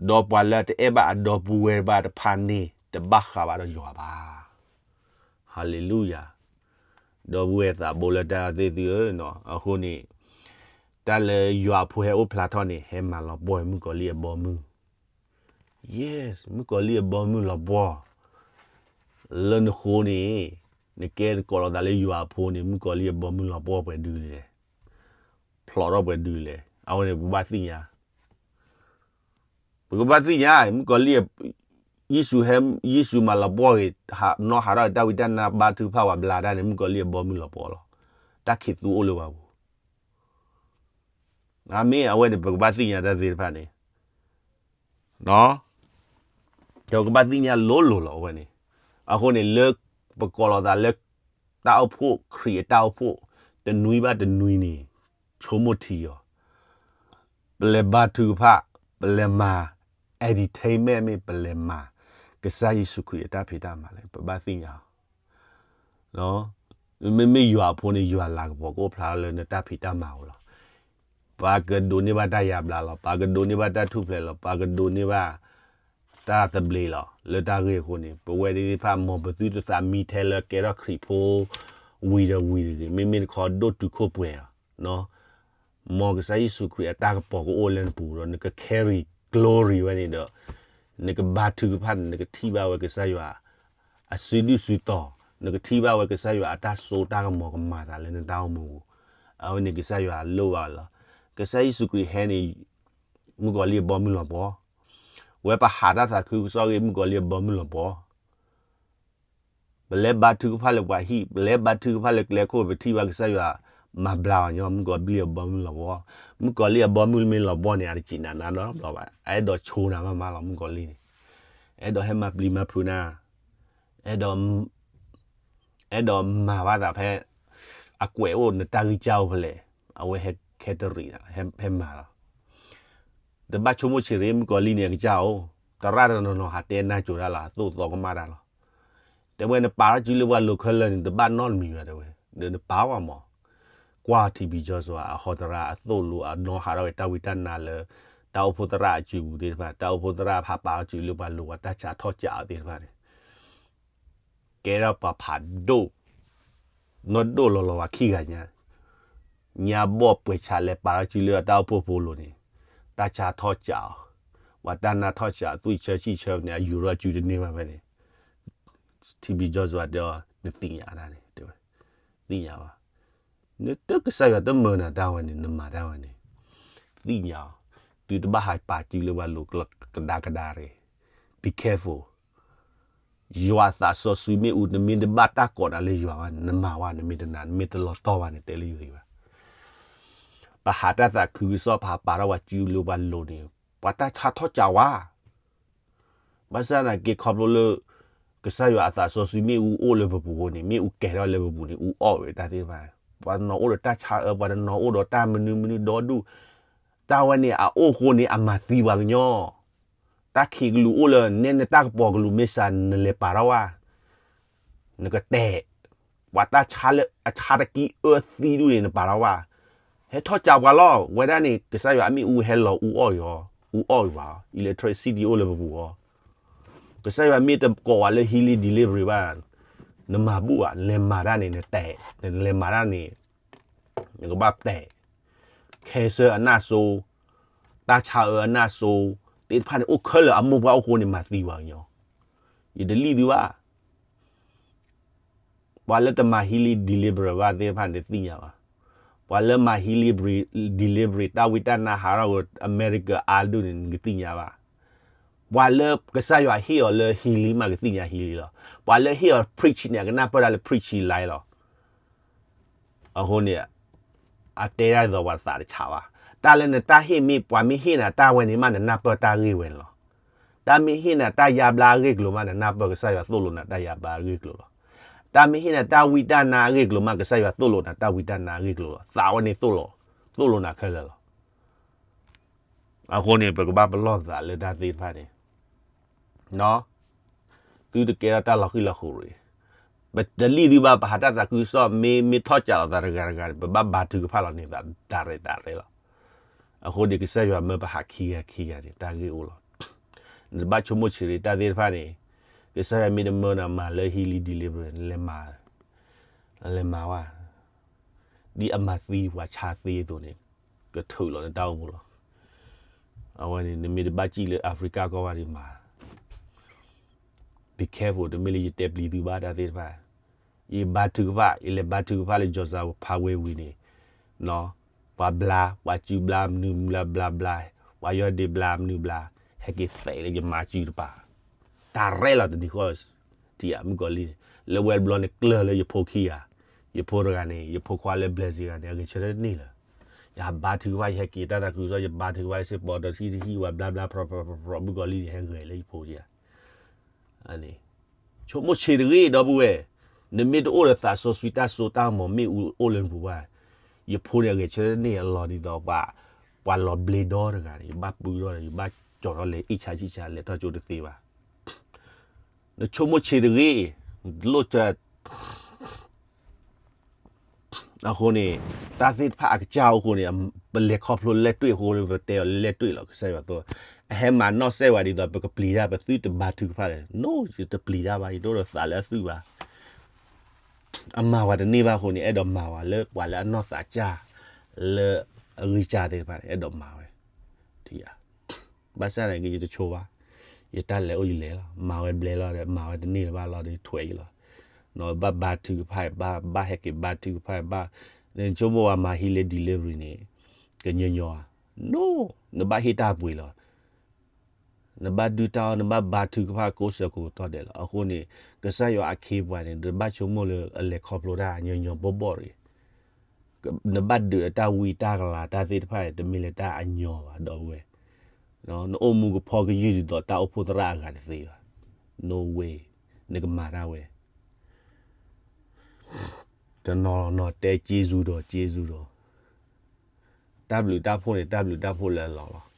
ဒီးပှၤလၢတအဲၣ်ဘၣ်အဒီပုၢ်ဝဲၢ်ဘၣ်တဖၣ်န့ၣ် တဘၣ်ဃးဘၣ်ဒီးယွၤဘၣ်. ဟါလ့လူယၤ. ဒီပုၢ်ဝဲၢ်သးဘိလၢတၢ်သ့ၣ်သုဧၢ, အဃိန့ၣ် တၢ်လၢယွၤအဖိဟဲအိၣ်ဖျါထီၣ်န့ၣ် ဟဲမၤလီၤပှီၢ်မုၣ်ကီၤလံၢ်အဘီမုၢ်. Yes, မုၣ်ကီၤလံၢ်အဘီမုၢ်လီၤပှီၢ် လၢနဃိန့ၣ်, နကဲနကိးလီၤသးလၢယွၤအဖိန့ၣ် မုၣ်ကီၤလံၢ်အဘီမုၢ်လီၤပှီၢ်ပှဲၤဒုလဲၣ်, ဖျိးထီၣ်ပှဲၤဒုလဲၣ်. အဝဲန့ၣ် ပကဘၣ်သ့ၣ်ညါ, ပကဘၣ်သ့ၣ်ညါ မုၣ်ကီၤလံၢ်, ယ့ၣ်ၡူးဟဲ, ယ့ၣ်ၡူးမၤလီၤပှီၢ်ဂ့ၤ, နီၢ်ဟးထီၣ်တၢ်ဝံတၢ်နါဘါထုကဖၣ်ပှၤဘျါတၢ်န့ၣ် မုၣ်ကီၤလံၢ်အဘီမုၢ်လီၤပှီၢ်လီၤ. တၢ်ခံးသူအိၣ်လၢပှၤပူၤ အၤမ့ၣ်. အဝဲန့ၣ် ပကဘၣ်သ့ၣ်ညါတၢ်သ့ၣ်တဖၣ်န့ၣ်, ဒီးပကဘၣ်သ့ၣ်ညါလိၤလိၤလီၤ အဝဲန့ၣ်. အဃိန့ၣ် လၢပကိးလီၤသးလၢ တၢ်အိၣ်ဖှိၣ် ခရံာ်အတၢ်အိၣ်ဖှိၣ် တနွံဘၣ်တနွံန့ၣ် ဆိကမိၣ်ထံအီၤ, ပလဲၤဘါထုကဖၣ်, ပလဲၤမၤ entertainment မ့ၢ်ပလဲၤမၤ ကစၢ်ယ့ၣ်ၡူးခရံာ်အတၢ်ဖံးတၢ်မၤလဲၣ် ပဘၣ်သ့ၣ်ညါအီၤ. မ့မ့ၢ်ယွၤအဖိန့ၣ် ယွၤလၤကပီၤကအိၣ်ဖျါထီၣ်လၢနတၢ်ဖံးတၢ်မၤအပူၤလီၤ. ပှၤကဒိးန့ၢ်ဘၣ်တၢ်ယါဘျါလီၤ, ပှၤကဒိးန့ၢ်ဘၣ်တၢ်ထူၣ်ဖျဲးလီၤ, ပှၤကဒိးန့ၢ်ဘၣ် တၢ်သဘျ့လီၤ. လၢတၢ်ဂ့ၢ်အဃိန့ၣ် ပဝဲသ့ၣ်တဖၣ် မ်ပသုတသးမံထဲလၢကဲထီၣ်ခရံာ်ဖိ ဝံၤဒီးဝံၤတဂ့ၤ. မ့မ့ၢ်တခီဒိၣ်တုာ်ခိၣ်ပှဲၤအီၤ, မ်ကစၢ်ယ့ၣ်ၡူးခရံာ်အတၢ်ကပီၤကအိၣ်လၢနပူၤဒီး နက carry glory ဝဲန့ၣ်ဒီး နကဘါထုကဖၣ်န့ၣ် နကထံၣ်ဘၣ်ဝဲကစၢ်ယွၤ အစုဒုၣ်စုတီၤ, နကထံၣ်ဘၣ်ဝဲကစၢ်ယွၤအတၢ်စိတၢ်ကမီၤကမၤသးလၢနတၢ်အိၣ်မူပူၤ, အဝဲန့ၣ်ကစၢ်ယွၤလိၣ်ဘၣ်လီၤ. ကစၢ်ယ့ၣ်ၡူးခရံာ်ဟဲန့ၣ် မုၣ်ကီၤလံၢ်အဘီမုၢ်လီၤပှီၢ်, ဝဲပဟးတၢ်သးခုကစီၣ်ဂ့ၤ မုၣ်ကီၤလံၢ်အဘီမုၢ်လီၤပှီၢ်, ပလဲၤဘါထုကဖၣ်လၢပှၤဟံၣ်, ပလဲၤဘါထုကဖၣ်လၢကျဲခိၣ် ပထံၣ်ဘၣ်ကစၢ်ယွၤမၤဘျါအီၤညီ, မုၣ်ကီၤလံၢ်အဘီမုၢ်လီၤပှီၢ်, မုၣ်ကီၤလံၢ်အဘီမုၢ်မ့ၢ်လီၤပှီၢ်န့ၣ် အတစံးနၤနၤနီတဘျီဘၣ်, အအဲၣ်ဒိးဆိနၤမးမးလီၤ မုၣ်ကီၤလံၢ်န့ၣ်, အဲၣ်ဒိးဟဲမၤပျံၤမၤဖုးနၤ, အဲၣ်ဒိး အဲၣ်ဒိးမၤဘၣ်သးဖဲ အကွဲးအိၣ်နတၢ်ဂံၢ်စၢ်အိၣ်ဖဲလဲၣ်, အဝဲဟဲခဲတရံးနၤ, ဟဲမၤလီၤ. တဘၣ်ဆိကမိၣ်ဆံးရ့ မုၣ်ကီၤလံၢ်န့ၣ် အကစၢ်အိၣ်, သရၣ်တနီၤနီၤဟးတဲနၢ်ကၠိၤတၢ်လီၤ, အသိၣ်သီကမၣ်တၢ်လီၤ. တဲဝဲနပာ်ထီၣ်စုလၢပှၤလိၤခဲလၢာ်န့ၣ် တဘၣ်နီတမံၤဘၣ်တဲဝဲ, ဒီးနပာ်ဝဲမး, ကွၢ်ထံဘံကၠီၤစွၤ အဟီသရၣ်အသိၣ်လိအနီၢ်ဟးထီၣ်ဝဲတၢ်ဝံတၢ်နါလၢ တၢ်အိၣ်ဖှိၣ်သရၣ်အစုပူၤသ့ၣ်တဖၣ်, တၢ်အိၣ်ဖှိၣ်သရၣ်ဖးပာ်ထီၣ်စုလၢပှၤလိၤဝဲတၢ်ဆါထီၣ်ကးအီၤသ့ၣ်တဖၣ်န့ၣ် ကဲထီၣ်ပှၤဖးဒိၣ်, နီၢ်ဒိၣ်လီၤလီၤဝဲခံဂၤညါ, ညါဘီၣ်ပှဲၤဆါလဲၤပာ်ထီၣ်စုလၢအတၢ်အိၣ်ဖှိၣ်ဖိလိၤန့ၣ်, တၢ်ဆါထီၣ်ကးအီၤ, ပှၤတၢ်နါထီၣ်ကးအီၤ သွံၣ်ဆၢဆံၣ်ဆၢန့ၣ် အယူၤထီၣ်စုတန့ၢ်ဘၣ်ဖဲန့ၣ်, ထံဘံကၠီၤစွၤတဲအီၤ နသ့ၣ်ညါတၢ်န့ၣ်, တဲဝဲ, သ့ၣ်ညါဘၣ်, နတကစၢ်ယွၤတမၢနၤတၢ်ဝဲန့ၣ် နမၤတၢ်ဝဲန့ၣ်, သ့ၣ်ညါအီၤ, သုတဘၣ်ဟးပာ်စုလၢပှၤလိၤကဒါကဒါတဂ့ၤ, be careful. ယွၤအသးစီဆှံမ့ၣ်အူ နမ့ၢ်တဘၣ်တၢ်ကိးနၤလၢယွၤဘၣ်န့ၣ် နမၤဝဲ နမ့ၢ်တနာ် နမ့ၢ်တလီၤတီၢ်ဘၣ်န့ၣ် တဲလၢယဂ့ၤဘၣ်. ပဟးတၢ်သးခုကစီၣ် ပဟးပာ်ထီၣ်ပှၤစုလိၤပှၤလိၤန့ၣ် ပှၤတၢ်ဆါထီၣ်ကးဝါ ဘၣ်ဆၣ်သနာ်က့ ခီဖျိလၢ ကစၢ်ယွၤအသးစီဆှံမ့ၣ်အူအိၣ်လၢပပူၤအဃိန့ၣ် မ့ၣ်အူကဲၤထီၣ်လၢပပူၤန့ၣ် အူအီၣ်ဝဲတၢ်သ့ၣ်တဖၣ်, ပှၤတနီၤအိၣ်ဒီးတၢ်ဆါအၢ ပှၤတနီၤအိၣ်ဒီးတၢ်မနုၤမနုၤဒီဒူၣ်, တၢ်ဝဲန့ၣ်အအိၣ်အဃိန့ၣ် အမၤသံပှၤကညီ တၢ်ခံးကလူးအိၣ်လၢ နဲနတၢ်ကပီၤကလူးမ့ၢ်စှၤ နလဲၤပာ်ထီၣ်ဝဲ နကတဲာ်, ပှၤတၢ်ဆါလၢအဆါတကံၢ်အၢသံဒူၣ်န့ၣ် နပာ်ထီၣ်ဝဲ, ဟဲထီၣ်ကးပှၤလီၤ. ဝဲဒၣ်န့ၣ် ကစၢ်ယွၤအမ့ၣ်အူဟဲလီၤအူအီၣ်အီၤ, အူအီၣ်အီၤဘၣ်, electricity အိၣ်လၢပပူၤအီၤ, ကစၢ်ယွၤမ့ၢ်တကိးဝဲလၢ healing delivery ဘၣ်, နမၤဘူၣ်ဘၣ်, နလဲၤမၤတၢ်န့ၣ် နတဲာ်, နလဲၤမၤတၢ်န့ၣ် နကဘၣ်တဲာ်, cancer အနၢ်စိ, တၢ်ဆါအၢအနၢ်စိ, သ့ၣ်တဖၣ်န့ၣ် အိၣ်ခဲလၢာ်အမိၢ်ပှၢ်အိၣ်ဃိန့ၣ် မၤသံပှၤကညီ, ယတလံၣ်သုဘၣ်. ပှၤလၢတမၤ healing delivery ဘၣ်သ့ၣ်တဖၣ်န့ၣ် တသ့ၣ်ညါဘၣ်. ပှၤလၢမၤ healing delivery တၢ်ဝံတၢ်နါဟးထီၣ်ဝဲ America အါဒိၣ်န့ၣ် နကသ့ၣ်ညါဘၣ်. ပှၤလၢကစၢ်ယွၤဟ့ၣ်အီၤလၢ healing မး ကသ့ၣ်ညါ healing လီၤ. ပှၤလၢဟ့ၣ်အီၤ preach န့ၣ် အကနၢ်ပၢၢ်တၢ်လၢ preach လီၤ. အဃိန့ၣ် အတဲဒၣ်ဒ်သိးပှၤသးတဆးဘၣ်. တၢ်လၢနတၢ်ဟ့ၣ်မ့ၢ် ပှၤမ့ၢ်ဟ့ၣ်နၤတၢ်ဝဲန့ၣ်မး နနၢ်ပၢၢ်တၢ်ဂ့ၢ်ဝဲန့ၣ်လီၤ. တၢ်မ့ၢ်ဟ့ၣ်နၤတၢ်ယါဘျါအဂ့ၢ်ကျိၤမး နနၢ်ပၢၢ်ကစၢ်ယွၤသိၣ်လိနၤတၢ်ယါဘျါအဂ့ၢ်ကျိၤလီၤ. တၢ်မ့ၢ်ဟ့ၣ်နၤတၢ်ဝံတၢ်နါအဂ့ၢ်ကျိၤမး ကစၢ်ယွၤသိၣ်လိနၤတၢ်ဝံတၢ်နါအဂ့ၢ်ကျိၤလီၤ. သးဝဲန့ၣ်သိၣ်လိ, သိၣ်လိနၤခဲလၢာ်လီၤ. အဃိန့ၣ် ပကဘၣ်ပလီၢ်သးလၢတၢ်သ့ၣ်တဖၣ်န့ၣ် သုတကဲထီၣ်တၢ်လီၤဃံၣ်လီၤဃိၤရံၤ, ပတလံၣ်သုဘၣ် ပဟးတၢ်သးခုကစီၣ် မ့ၢ် မ့ၢ်ထီၣ်ကးလီၤသးတဂၤတဂၤန့ၣ် ပဘၣ်ဘါထုကဖၣ်လီၤန့ၢ်သးတၢ်ရဲၣ်တၢ်ရဲၣ်လီၤ. အဃိန့ၣ် ကစၢ်ယွၤမၢပဟးခံဂၤခံဂၤန့ၣ် တၢ်ဂ့ၢ်အိၣ်လီၤ. နတဘၣ်ဆိကမိၣ်ဆံးရံၤတၢ်သ့ၣ်တဖၣ်န့ၣ်, ကစၢ်ယွၤမ့ၢ်တမၢနၤမၤလၢ healing delivery လဲၤမၤ, လဲၤမၤဝဲ ဒ်အမၤသံပှၤဆါသ့အသိးန့ၣ် ကထုးလီၤနတၢ်အိၣ်မူလီၤ. အဝဲန့ၣ် နမ့ၢ်တဘၣ်စံၣ်လၢ Africa ကီၢ်ဘၣ်ဒံးမး, be careful တမ့ၢ်လၢယတဲပျံၤသုဘၣ်တၢ်သ့ၣ်တဖၣ်, ယဘါထုကဖၣ်, ယလဲၤဘါထုကဖၣ်လၢ George Floyd ဝ့ၢ်ဝံၤန့ၣ်, ပှၤဘျါ, ပှၤစုဘျါ မနုၤဘျါဘျါဘျါ, ပှၤယီၢ်ဒ့ဘျါမနုၤဘျါ, ဟဲက့ၤသဲးလၢယမါစုတပၤ, တၢ်ရဲၣ်လီၤတနံၤဃီ ထံၣ်ဧါ မုၣ်ကီၤလံၢ်န့ၣ်, လၢဝဲတဘျီန့ၣ်ကျၢၢ်လၢယဖိခံဂၤ, ယဖိတဂၤန့ၣ် ယဖိခွါလၢ Brazil တဂၤန့ၣ် အဂဲၤဆၢထၢၣ်တန့ၢ်လၢၤ, ယဟးဘါထုကဖၣ် ယဟဲက့ၤတၢ်သးခုကစီၣ် ယဘါထုကဖၣ် ယစ့ၢ်ကီးဒီးထံၣ်တဟံၣ်ဝဲဘျါဘျါ ဖြီဖြီဖြီဖြီ မုၣ်ကီၤလံၢ်န့ၣ် ဟဲဂဲၤလၢယဖိခံဂၤ ဆိကမိၣ်ဆံးတဂ့ၤ ဒီပုၢ်ဝဲၢ်, နမ့ၢ်တအိၣ်ဒီးသးစီဆှံတၢ်စိတၢ်ကမီၤမ့ၣ်အူအိၣ်လၢနပူၤဘၣ်, ယဖိန့ၣ်အဂဲၤဆၢထၢၣ်န့ၢ်အလီၢ်ဒ်သိး ပှၤလီၤဘျ့ဒီတဂၤန့ၣ် ယဘၣ်ပုၢ်ထီၣ်ဒီး ယဘၣ်ကၠီၤထီၣ်လဲၤအ့ၣ်ဆါဆံၣ်ဆါလဲၤထီၣ်ကၠိတသ့ဘၣ်. နဆိကမိၣ်ဆံးတဂ့ၤ, တလိၣ် အဃိန့ၣ် တၢ်သ့ၣ်တဖၣ်အကစၢ်အိၣ်အဃိန့ၣ် ပလဲၤခီဖျိလဲၢ်တွ့ၣ်အဃိန့ၣ် ပတဲအီၤလၢလဲၢ်တွ့ၣ်လီၤ ကစၢ်ယွၤသိၣ်, အဟဲမၤနီၣ်စဲဝဲဒ်သိး ပကပျံၤတၢ် ပသုတဘါထုကဖၣ်လဲၣ်, နိ ယတပျံၤတၢ်ဘၣ် ယတအိၣ်ဒီးသးလၢအသွံၣ်ဘၣ်. အမၤဝဲတန့ၢ်ဘၣ်အဃိန့ၣ် အဲၣ်ဒိးမၤဝဲလၢပှၤလၢအနီၢ်သးစၢ် လၢအဂံၢ်စၢ်သ့ၣ်တဖၣ်န့ၣ် အဲၣ်ဒိးမၤဝဲ ထံၣ်ဧါ. ဘၣ်ဆၣ်န့ၣ်က့ ယတဆိဘၣ်, ယတၢ်လဲၤအိၣ်ယလဲၤလီၤ, မၤဝဲဘျဲလီၤဒီး မၤဝဲတန့ၢ်လၢၤဘၣ်လီၤဒီးထွဲးအံၤလီၤ. နဘၣ်ဘါထုကဖၣ်ဘၣ်, ဘၣ်ဟဲက့ၤဘါထုကဖၣ်ဘၣ်, နဆိကမိၣ်ဝဲမၤ healing delivery န့ၣ် ကညီညီဧါ, နိ နဘၣ်ဟ့ၣ်တၢ်ပှ့ၤလီၤ. နဘၣ်ဒုၣ်တၢ်အီၣ် နဘၣ်ဘါထုကဖၣ်ကိးဆၢကိးကတီၢ်ဒဲးလီၤ. အဃိန့ၣ် ကစၢ်ယွၤအခ့အပှၤန့ၣ် နတဘၣ်ဆိကမိၣ်လၢအလဲၤခီဖျိတၢ်ညီညီဘီၣ်ဘီၣ်တဂ့ၤ. နဘၣ်ဒုးအတၢ်ဝံတၢ်ကလၤတၢ်သ့ၣ်တဖၣ်န့ၣ် တမ့ၢ်လၢတၢ်အညီဘၣ် ဒီပုၢ်ဝဲၢ်, နအိၣ်မူကဖီကယုၢ်ဒ်သိးတၢ်အိၣ်ဖှိၣ်သရၣ်အဂၤတသ့ဘၣ်. No way, နကမၤတၢ်ဝဲ တနီၤနီၤတဲ ကျေးဇူးတော် ကျေးဇူးတော်, တၢ်ဘျုးတၢ်ဖှိၣ်န့ၣ် တၢ်ဘျုးတၢ်ဖှိၣ်လၢအလီၢ်လီၤ.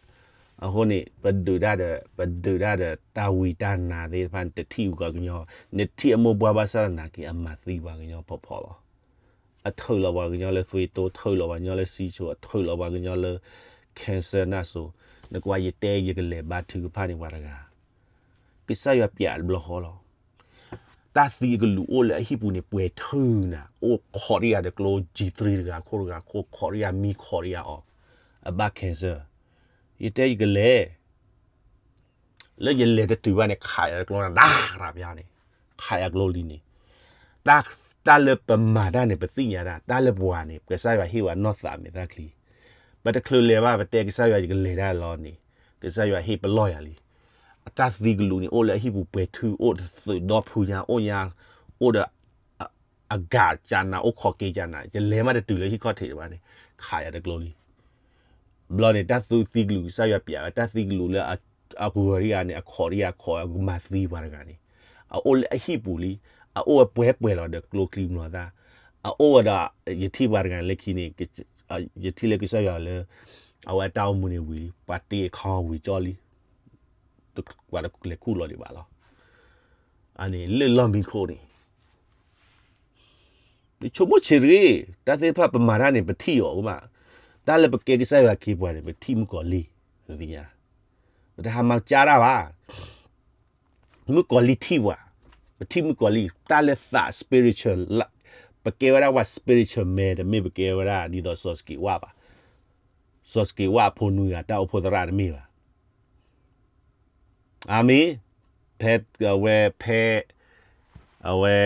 အဃိန့ၣ် ပဒုးတၢ်ဒီး ပဒုးတၢ်ဒီးတၢ်ဝံတၢ်နါသ့ၣ်တဖၣ်န့ၣ် တထံၣ်ပှၤကညီ, နထံၣ်အမိၢ်ပှၢ်ဘၣ်ဆၣ်သနာ်က့ အမၤသံပှၤကညီဖီဖီလီၤ. အထုးလီၤပှၤကညီလၢသွေးတိုး, ထုးလီၤပှၤကညီလၢစံၣ်စိၤ, အထုးလီၤပှၤကညီလၢ cancer နၢ်စိၤ, နကွၢ်ယတဲယကလဲၤဘါထုကဖၣ်န့ၢ်ပှၤတဂၤ ကစၢ်ယွၤပျဲတဘျီဃီလီၤ. တၢ်သံအကလူးအိၣ်လၢအဟံၣ်ပူၤန့ၣ် ပှဲၤထုးနၤ, အိၣ်ခိးတယၤဒီးကျိ G three တဂၤခိၣ်တဂၤခိၣ် ခိးတယၤမံခိးတယၤအီၤ, အဘၣ် cancer. ယတဲယကလဲၤ လၢယလဲၤတတုၤဘၣ်န့ၣ် ခးယၤတကျိနၤ ဒၣ်ရၤပျါန့ၣ်, ခးယၤကျိလံန့ၣ်, တၢ်လၢပမၤတၢ်န့ၣ် ပသ့ၣ်ညါတၢ်, တၢ်လၢပှၤန့ၣ် ကစၢ်ယွၤဟ့ၣ်ဝဲနီၢ်သးမဲာ်သၣ်ချံ, ပတချုးလဲၤဘၣ် ပတဲကစၢ်ယွၤယကလဲၤတၢ်လီၤန့ၣ်, ကစၢ်ယွၤဟ့ၣ်ပလီၢ်ယၤလံ. အတၢ်သံကလူးန့ၣ် အိၣ်လၢအဟံၣ်ပူၤပှဲၤထုး အိၣ်သုးဒီဖုညါ အိၣ်ညါ, အိၣ်ဒီး အဂၤကနၤ အိၣ်ခိးက့ၤကနၤ, ယလဲၤမးတတုၤလၢဟံၣ်ခီၣ်ထံးတဘၣ်န့ၣ် ခးယၤတကျိလံ. ဘျီန့ၣ် တၢ်သူသံကလူး ကစၢ်ယွၤပျဲဝဲ တၢ်သံကလူးလၢအဂီၤတယၤန့ၣ် အခိးတယၤခိး ကမၤသံပှၤတဂၤန့ၣ်, အအိၣ်လၢအဟံၣ်ပူၤလံ, အအိၣ်ဝဲပှဲၤပှဲၤလီၤဒီးကျိချံမျိာ်သၣ်, အအိၣ်ဝဲဒီး ယထံၣ်ပှၤတဂၤလၢခံန့ၣ်, ယထံၣ်လၢကစၢ်ယွၤလၢ အဝဲအတၢ်အိၣ်မူန့ၣ်ဝံၤလံ, ပှၤတ့အခီဝံၤကၠီလံ, ပှၤတလဲၤခူၣ်လီၤဒံးဘၣ်လီၤ. အန့ၣ်လၢလီၢ်မံခိၣ်န့ၣ် နဆိကမိၣ်ဆံးတဂ့ၤ, တၢ်သ့ၣ်တဖၣ်ပမၤတၢ်န့ၣ် ပထံၣ်အီၤမး, တၢ်လၢပကဲကစၢ်ယွၤခ့ပှၤန့ၣ် ပထံၣ်မုၣ်ကီၤလံၢ်, နသ့ၣ်ညါ, ပတဟးမၤကၠါတၢ်ဘၣ်, မုၣ်ကီၤလံၢ်ထံၣ်ပှၤ, ပထံၣ်မုၣ်ကီၤလံၢ်, တၢ်လၢသး spiritual, လၢ ပကဲဝဲဒၣ်ပှၤ spiritual man တမ့ၢ်ပကဲဝဲဒၣ်ဒ်သိးစီၤစက့းဝါဘၣ်. စီၤစက့းဝါအဖိနွံဂၤ တၢ်အိၣ်ဖှိၣ်သရၣ်တမ့ၢ်ဘၣ်. အၤမ့ၣ်. ဖဲအဝဲဖဲ အဝဲ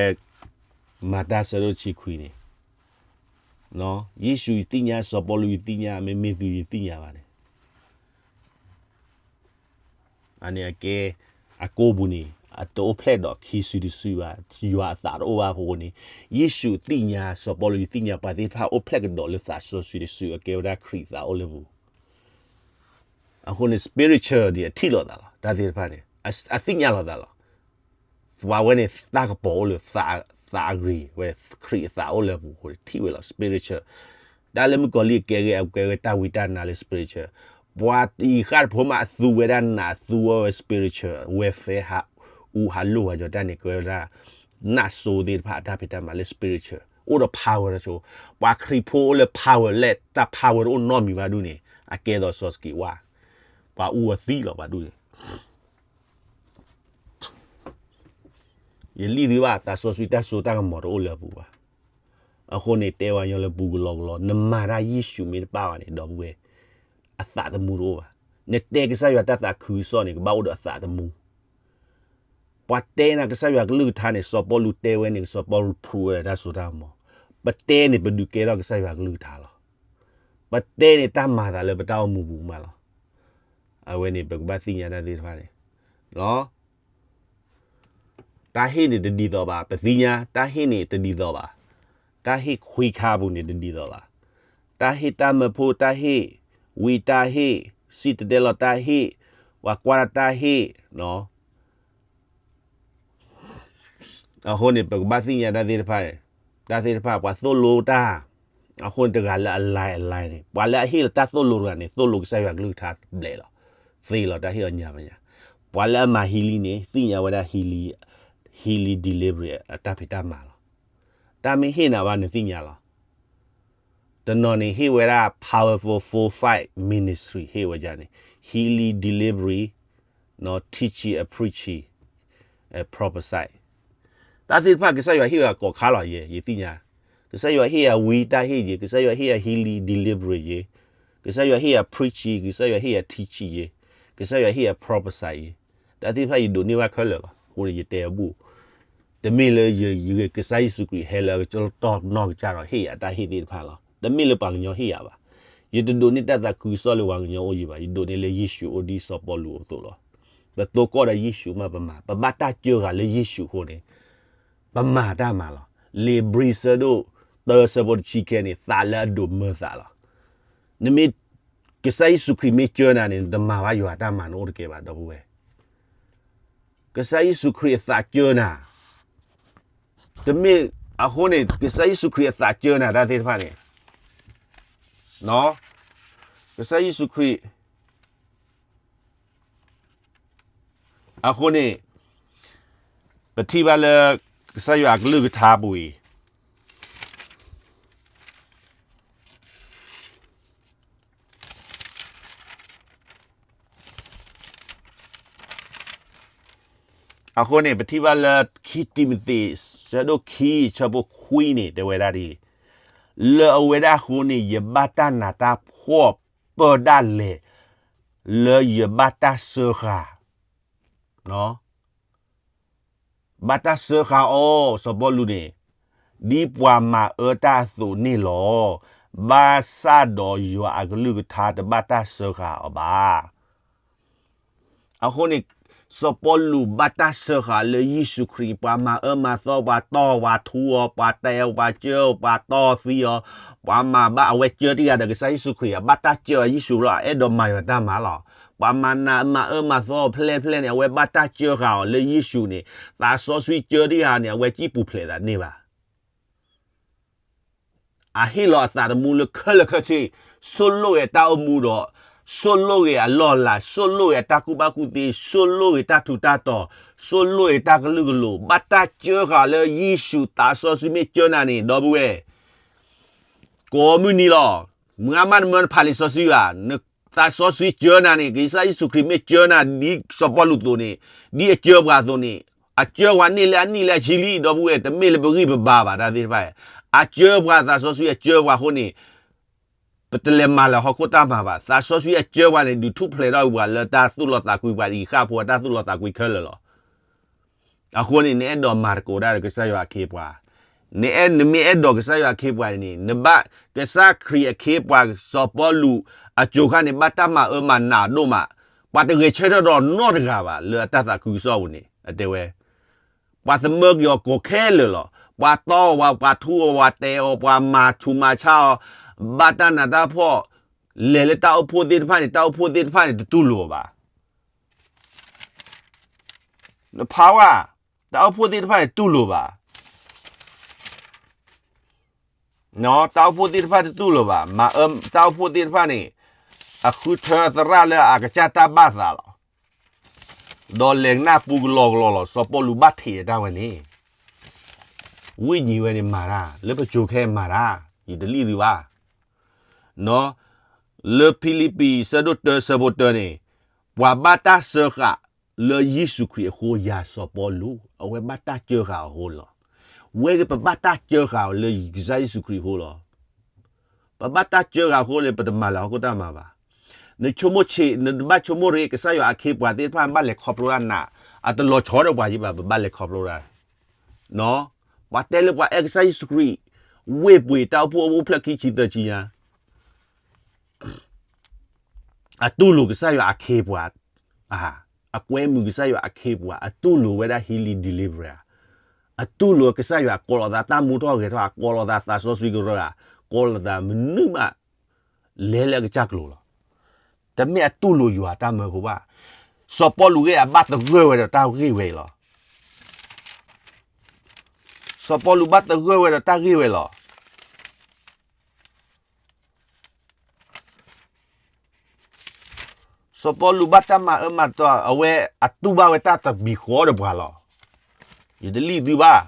မၤတၢ်ဆၢဒိၣ်တဆံခွံန့ၣ်, ယ့ၣ်ၡူးယသ့ၣ်ညါ စီၤပီလူးယသ့ၣ်ညါ မ့မ့ၢ်သုယသ့ၣ်ညါဘၣ်န့ၣ် အန့ၣ်အကဲ အကိးပူၤန့ၣ် အတအိၣ်ဖျဲၣ်ဒီးခံစုတစုဘၣ်, ယွၤအသးတအိၣ်ဘၣ်အဃိန့ၣ်, ယ့ၣ်ၡူးသ့ၣ်ညါ စီၤပီလူးယသ့ၣ်ညါ ပှၤသ့ၣ်တဖၣ်အိၣ်ဖျဲၣ်ကဒီးလၢသးစီဆှံတစု အကဲဝဲဒၣ်ခရံာ်သးအိၣ်လၢပူၤ အဃိန့ၣ် spiritual န့ၣ် အထံၣ်လိာ်သးလီၤ. တၢ်သ့ၣ်တဖၣ်န့ၣ် အသ့ၣ်ညါလိာ်သးလီၤ. ပှၤဝဲန့ၣ် တၢ်ကပီၤအိၣ်လၢ သးအဂ့ၤဝဲ ခရံာ်အသးအိၣ်လၢအပူၤအဃိန့ၣ် ထံၣ်ဝဲလီၤ spiritual. တၢ်လၢမုၣ်ကီၤလံၢ်အကဲဂ့ၤ အကဲဝဲတၢ်ဝံတၢ်နါလၢ spiritual. ပှၤအံၤဃၣ်တဖိမးအသူဝဲဒၣ်နး အသူဝဲ spiritual welfare ဟးအူဟးလိၢ်ဝဲညီတၢ်န့ၣ် ကဲဝဲဒၣ် နးစိသ့ၣ်တဖၣ်အတၢ်ဖံးတၢ်မၤလၢ spiritual အိၣ်ဒီး power တၢ်ဆိ, ပှၤခရံာ်ဖိအိၣ်လၢ power လၢတၢ် power တအိၣ်နီတမံၤဘၣ်ဒူၣ်န့ၣ် အကဲသိးစီၤစက့းဝါ, ပှၤအူအသံလီၤဘၣ်ဒူၣ်န့ၣ် ယလံၣ်သုဘၣ် သးစီဆှံတၢ်စိတၢ်ကမီၤတအိၣ်လၢအပူၤဘၣ်. အဃိန့ၣ် တဲဝဲညီလၢပူၤကလီကလီ နမၤတၢ်ယ့ၣ်ၡူးမ့ၢ်တဘၣ်ဘၣ်န့ၣ် ဒီပုၢ်ဝဲၢ် အသးသမူတအိၣ်ဘၣ်. နတဲကစၢ်ယွၤတၢ်သးခုကစီၣ်န့ၣ် ကဘၣ်အိၣ်ဒီးအသးသမူ. ပှၤတဲနၤကစၢ်ယွၤကလုၢ်ကထါန့ၣ် စီၤပီလူးတဲဝဲန့ၣ် စီၤပီလူးဖုးဝဲတၢ်စိတၢ်ကမီၤ. ပတဲန့ၣ် ပဒုးကဲထီၣ်ကစၢ်ယွၤကလုၢ်ကထါလီၤ. ပတဲန့ၣ် တၢ်မၤသးလၢပတၢ်အိၣ်မူပူၤမးလီၤ. အဝဲန့ၣ် ပကဘၣ်သ့ၣ်ညါတၢ်သ့ၣ်တဖၣ်န့ၣ် တၢ်ဟ့ၣ်န့ၣ်တဒ်သိးဘၣ်, ပသ့ၣ်ညါ တၢ်ဟ့ၣ်န့ၣ်တဒ်သိးဘၣ်. တၢ်ဟ့ၣ်ခွံခါပူၤန့ၣ်တဒ်သိးဘၣ်. တၢ်ဟ့ၣ်တၢ်မၢဖိ, တၢ်ဟ့ၣ်ဝံတၢ်ဟ့ၣ်, စံၣ်တဲၤတဲလီၤတၢ်ဟ့ၣ်, ပှၤကွၢ်တၢ်ဟ့ၣ်, အဃိန့ၣ် ပကဘၣ်သ့ၣ်ညါတၢ်သ့ၣ်တဖၣ်, တၢ်သ့ၣ်တဖၣ် ပှၤသိၣ်လိတၢ်, အဃိန့ၣ် တဂၤလၢအလဲၤအလဲၤန့ၣ် ပှၤလၢအဟ့ၣ်လီၤတၢ်သိၣ်လိတဂၤန့ၣ် သိၣ်လိကစၢ်ယွၤကလုၢ်ကထါဘျဲးလီၤ. သ့လီၤတၢ်ဟ့ၣ်အီၤညါဘၣ်ညါ. ပှၤလၢအမၤ healing န့ၣ် သ့ၣ်ညါဝဲဒၣ် healing, healing delivery အတၢ်ဖံးတၢ်မၤလီၤ. တၢ်မ့ၢ်ဟ့ၣ်နၤဘၣ် နသ့ၣ်ညါလီၤ. တနီၤန့ၣ်ဟ့ၣ်ဝဲဒၣ် powerful four five ministry ဟ့ၣ်ဝဲဒၣ်န့ၣ် healing, delivery, teaching, preaching, prophecy. တၢ်သ့ၣ်တဖၣ်ကစၢ်ယွၤဟ့ၣ်ဝဲကိးခါလီၤ ယဲ ယသ့ၣ်ညါ. ကစၢ်ယွၤဟ့ၣ်ယၤဝံတၢ်ဟ့ၣ်ယဲ, ကစၢ်ယွၤဟ့ၣ်ယၤ healing, delivery ယဲ, ကစၢ်ယွၤဟ့ၣ်ယၤ preaching, ကစၢ်ယွၤဟ့ၣ်ယၤ teaching ယဲ, ကစၢ်ယွၤဟ့ၣ်ယၤ prophecy ယဲ. တၢ်သ့ၣ်တဖၣ်ယဒိးန့ၢ်ဘၣ်ခဲလၢာ်လီၤ. အဃိန့ၣ်ယတဲအဘူၣ် တမ့ၢ်လၢယဂ့ၤ ကစၢ်ယ့ၣ်ၡူးခရံာ်ဟဲလၢအကတီၢ်နီၢ်ကစၢ်ဒီးဟ့ၣ်ယၤတၢ်ဟ့ၣ်သ့ၣ်တဖၣ်လီၤ. တမ့ၢ်လၢပှၤကညီဟ့ၣ်ယၤဘၣ်. ယတဒိးန့ၢ်တၢ်သးခုကစီၣ်လၢပှၤကညီအိၣ်ယံၤဘၣ်. ယဒိးန့ၢ်လၢယ့ၣ်ၡူးအိၣ်ဒ်စီၤပီလူးအသိးလီၤ. ပတိၢ်ကီၢ်ဒီးယ့ၣ်ၡူးမးပမၤ, ပဘၣ်တၢ်စၢဃာ်လၢယ့ၣ်ၡူးအဃိန့ၣ် ပမၤတၢ်မၤလီၤ. လံာ်ဘြံၤဆၢဒိၣ်တၢဆၢဖိတဆံခံန့ၣ် သးလၢအဒိးမၢသးလီၤ. နမ့ၢ် ကစၢ်ယ့ၣ်ၡူးခရံာ်မ့ၢ်စၢနၤန့ၣ် နတမၤဘၣ်ယွၤတၢ်မၤန့ၣ်အိၣ်တကဲဘၣ် ဒီပုၢ်ဝဲၢ်. ကစၢ်ယ့ၣ်ၡူးခရံာ်အသးစၢနၤ, တမ့ၢ်အဃိန့ၣ် ကစၢ်ယ့ၣ်ၡူးခရံာ်အသးစၢနၤတၢ်သ့ၣ်တဖၣ်န့ၣ်, ကစၢ်ယ့ၣ်ၡူးခရံာ် အဃိန့ၣ် ပထံၣ်ဘၣ်လၢ ကစၢ်ယွၤအကလုၢ်ကထါပူၤအံၤ အဃိန့ၣ် ပထံၣ်ဘၣ်လၢ ခံတံၤမသ့း ဆၢဒိၣ်ခံ ဆၢဖိခွံန့ၣ် တဲဝဲဒၣ်ဒ်အံၤ, လၢအဝဲဒၣ်အဃိန့ၣ် ယဘၣ်တၢ်နးတၢ်ဖှီၣ်ပၢၢ်ဒၣ်လဲာ် လၢယဘၣ်တၢ်စၢဃာ် ဘၣ်တၢ်စၢဃာ်အီၤ စီၤပီလူးန့ၣ် ဒ်ပှၤမၤအၢတၢ်အသိးန့ၣ်လီၤ. ဘၣ်ဆၣ်ဒီးယွၤအကလုၢ်ကထါတဘၣ်တၢ်စၢဃာ်အီၤဘၣ်. အဃိန့ၣ် စီၤပီလူးဘၣ်တၢ်စၢဃာ်လၢယ့ၣ်ၡူးခရံာ်, ပှၤမၤအၢမၤသီ, ပှၤတီၢ်ပှၤထူအီၤ, ပှၤတဲအီၤ, ပှၤစၢအီၤ, ပှၤတီၢ်သံအီၤ, ပှၤမၤဘၣ်အဝဲစၢတံၢ်ဃာ်ဒီးကစၢ်ယ့ၣ်ၡူးခရံာ်, အဘၣ်တၢ်စၢဃာ်ယ့ၣ်ၡူးလီၤ, အဲၣ်ဒိးမၤယွၤတၢ်မၤလီၤ. ပှၤမၤနးမၤအၢမၤသီဖျဲၣ်ဖျဲၣ်န့ၣ် အဝဲဘၣ်တၢ်စၢဃာ်အီၤလၢယ့ၣ်ၡူးန့ၣ်, သးစီဆှံစၢတံၢ်ဃာ်န့ၣ် အဝဲစံၣ်ပူၤဖျဲးသးန့ၢ်ဘၣ်. အဟ့ၣ်လီၤအသးသမူလၢခဲလၢာ်ခဲဆ့, ဆိၣ်လိၣ်ဂ့ၤအတၢ်အိၣ်မူဒီး, ဆိၣ်လိၣ်ဂ့ၤအလီၢ်အလၤ, ဆိၣ်လိၣ်ဂ့ၤအတၢ်ကူၣ်ဘၣ်ကူၣ်သ့, ဆိၣ်လိၣ်ဂ့ၤတၢ်ထူးတၢ်တီၤ, ဆိၣ်လိၣ်ဂ့ၤတၢ်ကလုာ်ကလိၤ, ဘၣ်တၢ်စၢဃာ်လၢယ့ၣ်ၡူး, သးစီဆှံမ့ၢ်စၢနၤန့ၣ် ဒီပုၢ်ဝဲၢ်, ကိးမုၢ်နံၤလီၤ. မုၢ်ဂၤမးနမၢနဖးလံာ်စီဆှံဘၣ်, သးစီဆှံစၢနၤန့ၣ်, ကစၢ်ယ့ၣ်ၡူးခရံာ်မ့ၢ်စၢနၤ ဒ်စီၤပီလူးအသိးန့ၣ်, ဒ်အစၢပှၤအသိးန့ၣ်, အစၢပှၤန့ၢ်လၢအနံၣ်လၢအဆံလံ, ဒီပုၢ်ဝဲၢ်, တမ့ၢ်လၢပဂံၢ်ပဘါဘၣ် တၢ်သ့ၣ်တဖၣ်, အစၢပှၤ သးစီဆှံအစၢပှၤအဃိန့ၣ် ပတလဲၤမၤလၢဟီၣ်ခိၣ်တၢ်မၤဘၣ်. သးစီဆှံအစၢပှၤန့ၣ် ဒုးထူၣ်ဖျဲးထီၣ်ပှၤလၢတၢ်သူၣ်လီသးကွံ ပှၤတအံၤဃၣ်ဖိအတၢ်သူၣ်လီသးကွံခဲလၢာ်လီၤ. အဃိန့ၣ် နအဲၣ်ဒိးမၤသကိးတၢ်ဒီးကစၢ်ယွၤအခ့အပှၤ, နအဲၣ် နမ့ၢ်အဲၣ်ဒိးကစၢ်ယွၤအခ့အပှၤန့ၣ် နဘၣ်ကစၢ်ခရံာ်အခ့အပှၤ စီၤပီလူးအစိၤခါန့ၣ် ဘၣ်တၢ်မၤအၢမၤနးအဒိၣ်မး, ပှၤတဂဲၤဆၢထၢၣ်ဒီးနီတဂၤဘၣ် လၢအတၢ်သးခုကစီၣ်ပူၤန့ၣ် အတဲဝဲ ပှၤသမၢက့ၤအီၤကိးခဲလၢာ်လီၤ. ပှၤတီအီၤဝဲ ပှၤထူအီၤ ပှၤတဲအီၤ ပှၤမၤဆူးမၤဆါအီၤ, ဘၣ်တၢ်နးတၢ်ဖှီၣ်, လဲၤလၢတၢ်အိၣ်ဖှိၣ်သ့ၣ်တဖၣ်န့ၣ် တၢ်အိၣ်ဖှိၣ်သ့ၣ်တဖၣ်န့ၣ် တတူၢ်လိာ်အီၤဘၣ်. နဖးဝဲ, တၢ်အိၣ်ဖှိၣ်သ့ၣ်တဖၣ်န့ၣ် တူၢ်လိာ်ဘၣ်. တၢ်အိၣ်ဖှိၣ်သ့ၣ်တဖၣ်တတူၢ်လိာ်ဘၣ်. မၤအၢ တၢ်အိၣ်ဖှိၣ်သ့ၣ်တဖၣ်န့ၣ် အဃုထၢသရၣ်လၢအကစၢ်တၢ်ဘၣ်သးလီၤ. ဒီးလဲၤကနၣ်ပူကလီကလီလီၤ. စီၤပီလူးဘၣ်ထံးအတၢ်ဝဲန့ၣ် ဝိညာဉ်ဝဲန့ၣ် မၤတၢ်, လၢပစိၤခဲအံၤမၤတၢ်, ယတလံၣ်သုဘၣ်. လၢဖံလံးပံး ဆၢဒိၣ်တၢ ဆၢဖိတၢန့ၣ်, ပှၤဘၣ်တၢ်စၢဃာ်လၢယ့ၣ်ၡူးခရံာ်အဃိ ယၤစီၤပီလူး, အဝဲဘၣ်တၢ်စၢဃာ်အဃိလီၤ. ဝဲက့ၤပဘၣ်တၢ်စၢဃာ်အီၤလၢကစၢ်ယ့ၣ်ၡူးခရံာ်အဃိလီၤ. ပဘၣ်တၢ်စၢဃာ်အဃိန့ၣ် ပတမၤလၢဟီၣ်ခိၣ်တၢ်မၤဘၣ်. နဆိကမိၣ်ဆံး, နတဘၣ်ဆိကမိၣ်ရ့ ကစၢ်ယွၤအခ့အပှၤသ့ၣ်တဖၣ် ဘၣ်လဲၤခီဖျိတၢ်နး, အတလီၤဆီဒီးပှၤယံၤဘၣ်, ပဘၣ်လဲၤခီဖျိတၢ် ပှၤတဲလၢပှၤအဲၣ်ကစၢ်ယ့ၣ်ၡူးခရံာ်, ဝ့ၢ်ပှ့ၤတၢ်အိၣ်ဖှိၣ်အအိၣ်ဖျဲၣ်ခံဆံသၢဆံညါ, အတူၢ်လိာ်ကစၢ်ယွၤအခ့အပှၤ, အကွဲမုာ်ကစၢ်ယွၤအခ့အပှၤ, အတူၢ်လိာ်ဝဲဒၣ် healing deliverance, အတူၢ်လိာ်ကစၢ်ယွၤကိးလီၤသးတၢ်မူထီၣ်ဂဲၤထီၣ်, ကိးလီၤသးသးစီဆှံကရၢ, ကိးလီၤသးမနုၤမး လဲၤလၢအကစၢ်ကျိၤလီၤ. တမ့ၢ်အတူၢ်လိာ်ယွၤတၢ်မၢဖိဘၣ်. စီၤပီလူးဂ့ၢ်အဘၣ်သဂၢၢ်ဝဲဒီးတၢ်ဂ့ၢ်ဝဲအံၤလီၤ. စီၤပီလူးဘၣ်သဂၢၢ်ဝဲဒီးတၢ်ဂ့ၢ်ဝဲလီၤ. စီၤပီလူးဘၣ်တၢ်မၤအၢမၤတီ, အဝဲအတူၢ်ဘၣ်ဝဲတၢ်တဘံဃီဒီးပှၤလီၤ. ယတလံၣ်သုဘၣ်.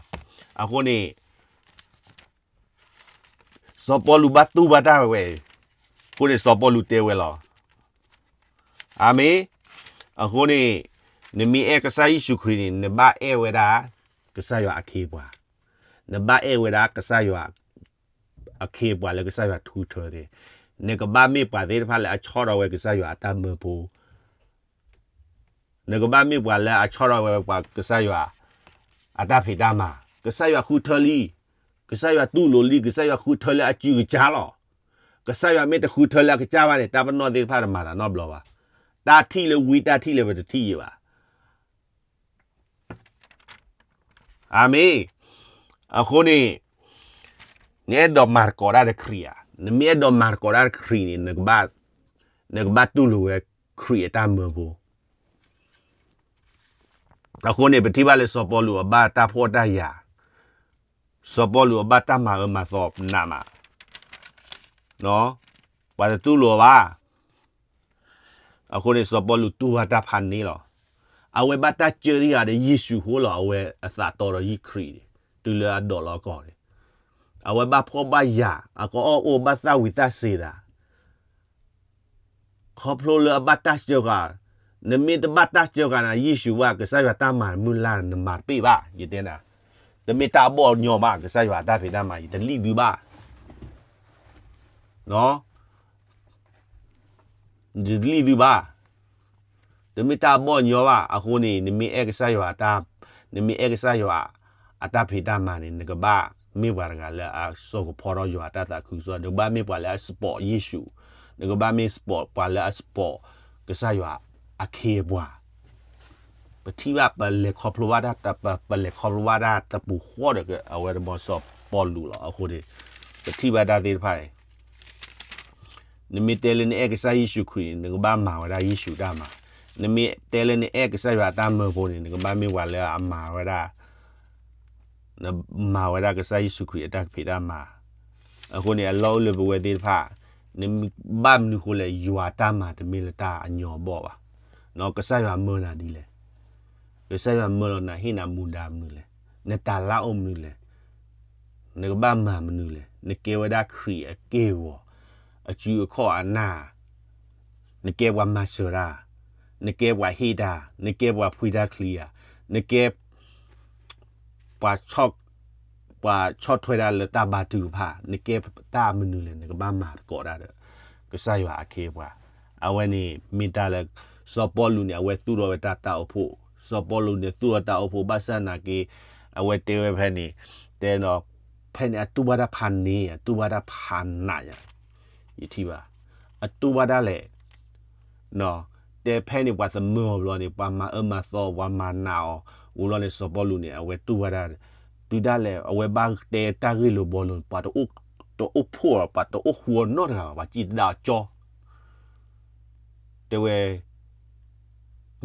အဃိန့ၣ် စီၤပီလူးဘၣ်တူၢ်ဘၣ်တၢ်ဝဲ, အဃိန့ၣ် စီၤပီလူးတဲဝဲလီၤ. အၤမ့ၣ်. အဃိန့ၣ် နမ့ၢ်အဲၣ်ကစၢ်ယ့ၣ်ၡူးခရံာ်န့ၣ် နဘၣ်အဲၣ်ဝဲဒၣ် ကစၢ်ယွၤအခ့အပှၤ, နဘၣ်အဲၣ်ဝဲဒၣ်ကစၢ်ယွၤ အခ့အပှၤလၢကစၢ်ယွၤဃုထၢန့ၣ်, နကဘၣ်မ့ၢ်ပှၤသ့ၣ်တဖၣ်လၢအဆီၣ်ထီၣ်ဝဲကစၢ်ယွၤအတၢ်မၢဖိ နကဘၣ်မ့ၢ်ပှၤလၢအဆီၣ်ထီၣ်ဝဲပှၤကစၢ်ယွၤ အတၢ်ဖံးတၢ်မၤ, ကစၢ်ယွၤဃုထၢလံ, ကစၢ်ယွၤတူၢ်လိာ်လံ, ကစၢ်ယွၤဃုထၢလၢအစုကစၢ်လီၤ. ကစၢ်ယွၤမ့ၢ်တဃုထၢလၢအကစၢ်ဘၣ်န့ၣ် တၢ်ပနီၣ်သ့ၣ်တဖၣ်တမၤတၢ်နီတဘျီဘၣ်. တၢ်ထံၣ်လၢဝံတၢ်ထံၣ်လၢပတထံၣ်ယံၤဘၣ်. အၤမ့ၣ်. အဃိန့ၣ် နအဲၣ်ဒိးမၤသကိးတၢ်ဒီးခရံာ်ဧါ. နမ့ၢ်အဲၣ်ဒိးမၤသကိးတၢ်ဒီးခရံာ်န့ၣ် နကဘၣ်တူၢ်လိာ်ဝဲခရံာ်အတၢ်မၢဖိ. အဃိန့ၣ် ပထံၣ်ဘၣ်လၢစီၤပီလူးအဘၣ်တၢ်ဖှီၣ်တၢ်ယာ်, စီၤပီလူးအဘၣ်တၢ်မၤအၢမၤသီနးမး, ပှၤတတူၢ်လိာ်အီၤဘၣ်. အဃိန့ၣ် စီၤပီလူးတူၢ်ဘၣ်တၢ်ဖးန့ၣ်လီၤ. အဝဲဘၣ်တၢ်စၢတဂၤဒီးယ့ၣ်ၡူးအဃိလီၤ. အဝဲအသးတီဒီးယ့ၣ်ၡူးခရံာ်န့ၣ် တုၤလၢအဒိးလီၤကီၢ်န့ၣ်, အဝဲဘၣ်ဖှီၣ်ဘၣ်ယာ်, အကအီၣ်အိၣ်ဘၣ်သၣ်ဝံၤသၣ်စ့ၤသး ခီဖျိလၢအဘၣ်တၢ်စၢဃာ်, နမ့ၢ်တဘၣ်တၢ်စၢဃာ်နၤယ့ၣ်ၡူးဘၣ် ကစၢ်ယွၤတၢ်မၤမုၢ်လၢ်နမၤတပ့ၢ်ဘၣ်, ယတဲနၤ, တမ့ၢ်တၢ်အဘီၣ်အညီဘၣ်, ကစၢ်ယွၤအတၢ်ဖံးတၢ်မၤ ယတလံၣ်သုဘၣ်. ယတလံၣ်သုဘၣ်. တမ့ၢ်တၢ်အဘီၣ်အညီဘၣ်. အဃိန့ၣ် နမ့ၢ်အဲၣ်ကစၢ်ယွၤ, နမ့ၢ်အဲၣ်ကစၢ်ယွၤအတၢ်ဖံးတၢ်မၤန့ၣ် နကဘၣ်မ့ၢ်ပှၤတဂၤလၢအစိာ်ကဖီထီၣ်ယွၤအတၢ်သးခုကစီၣ်, နကဘၣ်မ့ၢ်ပှၤလၢအ support ယ့ၣ်ၡူး, နကဘၣ်မ့ၢ် support ပှၤလၢအ support ကစၢ်ယွၤအခ့အပှၤ ပထံၣ်ဘၣ်ပလဲၤခီဖျိဘၣ်တၢ်, ပလဲၤခီဖျိဘၣ်တၢ်တပူၤဃီဒီး အဝဲတဘီစီၤပီလူးလီၤ. အဃိန့ၣ် ပထံၣ်ဘၣ်တၢ်သ့ၣ်တဖၣ်န့ၣ်, နမ့ၢ်တဲလၢနအဲၣ်ကစၢ်ယ့ၣ်ၡူးခရံာ်န့ၣ် နကဘၣ်မၤဝဲဒၣ်ယ့ၣ်ၡူးတၢ်မၤ, နမ့ၢ်တဲလၢနအဲၣ်ကစၢ်ယွၤအတၢ်မၢဖိန့ၣ် နကဘၣ်မ့ၢ်ပှၤလၢအမၤဝဲဒၣ် နမၤဝဲဒၣ်ကစၢ်ယ့ၣ်ၡူးခရံာ်အတၢ်ဖံးတၢ်မၤ. အဃိန့ၣ် အလီၢ်အိၣ်လၢပဝဲသ့ၣ်တဖၣ်, နဘၣ်မနုၤဃိလဲၣ် ယွၤတၢ်မၤတမ့ၢ်လၢတၢ်အညီအဘီၣ်ဘၣ်. ကစၢ်ယွၤမၢနၤဒ်လဲၣ်, ကစၢ်ယွၤမၢလီၤနၤ ဟ့ၣ်နၤမူဒါမနုၤလဲၣ်, နတၢ်လၢအိၣ်မနုၤလဲၣ်, နကဘၣ်မၤမနုၤလဲၣ်, နကဲဝဲဒၣ်ခရံာ်အက့ၢ်အဂီၤ, အစုအခီၣ်အနၢ် နကဲပှၤမၤစၢၤတၢ်, နကဲပှၤဟ့ၣ်တၢ်, နကဲပှၤဖှံတၢ်ချံဧါ, နကဲ ပှၤဆီၣ်, ပှၤဆီၣ်ထွဲတၢ်လၢတၢ်ဘါထုကဖၣ်, နကဲတၢ်မနုၤလဲၣ် နကဘၣ်မၤသကိးတၢ်ဒီး ကစၢ်ယွၤအခ့အပှၤ. အဝဲန့ၣ်မ့ၢ်တၢ်လၢ စီၤပီလူးန့ၣ် အဝဲသူၣ်ထီၣ်ဝဲတၢ်တၢ်အိၣ်ဖှိၣ်, စီၤပီလူးန့ၣ်သူၣ်ထီၣ်တၢ်အိၣ်ဖှိၣ် ဘၣ်ဆၣ်နာ်က့ အဝဲတဲဝဲဖဲန့ၣ်, တဲဒီး ဖဲန့ၣ်အတူၢ်ဘၣ်တၢ်ဖးန့ၢ် အတူၢ်ဘၣ်တၢ်ဖးနးယၤ, ယထံၣ်ဘၣ်, အတူၢ်ဘၣ်တၢ်လဲၣ် တဲဖဲန့ၣ် ပှၤသမၢအီၤဘျီန့ၣ် ပှၤမၤအၢမၤသီ ပှၤမၤနးအီၤ, ဝံၤလီၤန့ၣ် စီၤပီလူးန့ၣ် အဝဲတူၢ်ဘၣ်တၢ်, တုၤဒၣ်လဲာ် အဝဲဘၣ်တဲတၢ်ဂ့ၢ်လိာ်ဘှီလိာ်န့ၣ် ပှၤတအိၣ်ဖှိၣ်အီၤ ပှၤတအိၣ်ဃူအီၤနီတဂၤဘၣ်, ပှၤစံၣ်တဲဒၣ်အီၤကၠီ တဲဝဲ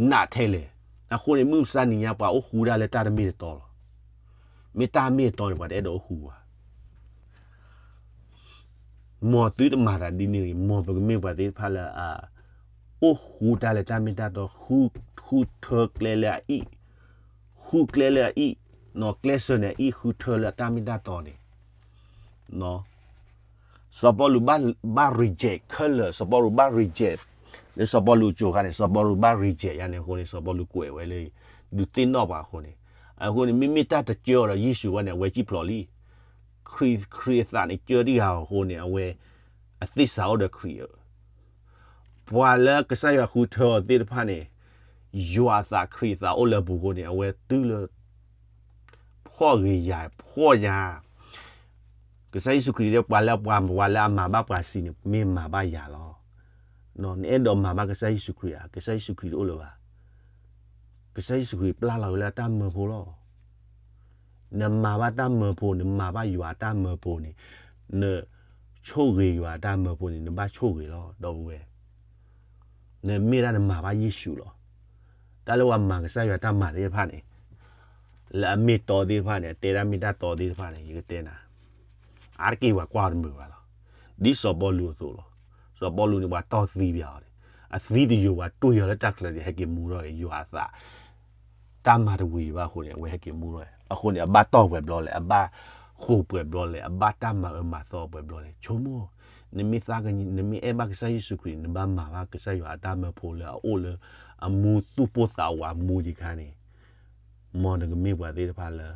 နးထဲလဲၣ်. အဃိန့ၣ် မုၢ်မဆါနံၤညါ ပှၤအိၣ်ဃူဒၣ်လၢတၢ်တမ့ၢ်တတီလီၤ. မ့ၢ်တၢ်မ့ၢ်တတီန့ၣ် ပှၤတအဲၣ်ဒိးအိၣ်ဃူဘၣ်. မ်သုတမၤသးဒ်န့ၣ်အံၤ, မ်ပကမ့ၢ်ပှၤသ့ၣ်တဖၣ်လၢအ အိၣ်ဃူတၢ်လၢတၢ်မ့ၢ်တၢ်တီ, ဃုထၢကျဲလၢအအံၣ်, ဃုကျဲလၢအအံၣ်, နီၢ်ကျဲစၢၤန့ၣ်အအံၣ် ဃုထၢလၢတၢ်မ့ၢ်တၢ်တီန့ၣ် စီၤပီလူးဘၣ် reject ခဲလၢာ်, စီၤပီလူးဘၣ် reject လၢစီၤပီလူးအစိၤခါန့ၣ် စီၤပီလူးဘၣ် reject ယါန့ၣ်အဃိန့ၣ် စီၤပီလူးကွဲးဝဲလၢ ဒုးသ့ၣ်နီၣ်ပှၤအဃိန့ၣ်, အဃိန့ၣ် မ့မ့ၢ်တၢ်တကၢအီၤဒီးယ့ၣ်ၡူးဘၣ်န့ၣ် အဝဲစံၣ်ဖျိးလံ. ခရံာ် ခရံာ်အသးန့ၣ် ကၢတံၢ်ဃာ်အဃိန့ၣ် အဝဲ အသ့ၣ်စးအိၣ်ဒီးခရံာ်ဧၢ ပှၤလၢကစၢ်ယွၤဃုထၢအီၤသ့ၣ်တဖၣ်န့ၣ် ယွၤအသးခရံာ်အသးအိၣ်လၢအပူၤအဃိန့ၣ် အဝဲတုၤလၢ ဖှီၣ်ဂ့ၤယၤ ဖှီၣ်ယၤ, ကစၢ်ယ့ၣ်ၡူးခရံာ်တဲ ပှၤလၢပှၤ ပှၤလၢအမၤဘၣ်ပှၤစံးန့ၣ် မ့ၢ်မၤဘၣ်ယၤလီၤ. နအဲၣ်ဒိးမၤဘၣ်ကစၢ်ယ့ၣ်ၡူးခရံာ်ဧါ, ကစၢ်ယ့ၣ်ၡူးခရံာ်တအိၣ်လၢၤဘၣ်. ကစၢ်ယ့ၣ်ၡူးခရံာ်ပျၢ်လီၤဝဲလၢအတၢ်မၢဖိလီၤ. နမၤဘၣ်တၢ်မၢဖိ နမၤဘၣ်ယွၤအတၢ်မၢဖိန့ၣ်, နဆိၣ်ဂ့ၤယွၤအတၢ်မၢဖိန့ၣ် နဘၣ်ဆိၣ်ဂ့ၤလီၤ ဒီပုၢ်ဝဲၢ်. နမ့ၢ်ဒၣ်နမၤဘၣ်ယ့ၣ်ၡူးလီၤ. တၢ်လၢပှၤမၤကစၢ်ယွၤတၢ်မၤသ့ၣ်တဖၣ်န့ၣ် လၢအမ့ၢ်တီသ့ၣ်တဖၣ်န့ၣ် အတဲဒၣ်မ့ၢ်တၢ်တီသ့ၣ်တဖၣ်န့ၣ် ယကတဲနၤ အါတက့ၢ်ပှၤကွၢ်တမုာ်ဘၣ်လီၤ. ဒ်စီၤပီလူးအသိးလီၤ. စီၤပီလူးန့ၣ် ပှၤတီၢ်သံပၠးအီၤန့ၣ် အသံတယိာ် ပှၤတူၢ်ယီၤလၢတၢ်ချၢန့ၣ် ဟဲက့ၤမူထီၣ်က့ၤ ယွၤအသး တၢ်မၤတဝံၤဘၣ်အဃိန့ၣ် အဝဲဟဲက့ၤမူထီၣ်. အဃိန့ၣ် အဘၣ်တီၢ်ပှဲၤဘျီလဲၣ်, အဘၣ်ဃိာ်ပှဲၤဘျီလဲၣ်, အဘၣ်တၢ်မၤအၢမၤသီပှဲၤဘျီလဲၣ်, ဆိကမိၣ်, နမ့ၢ်သးက, နမ့ၢ်အဲၣ်ဘၣ်ကစၢ်ယ့ၣ်ၡူးခရံာ် နဘၣ်မၤဘၣ်ကစၢ်ယွၤအတၢ်မၢဖိလၢအအိၣ်လၢ အမူသူၣ်ပိၢ်သးဝးမူယံၤခါန့ၣ် မ်နကမ့ၢ်ပှၤသ့ၣ်တဖၣ်လၢ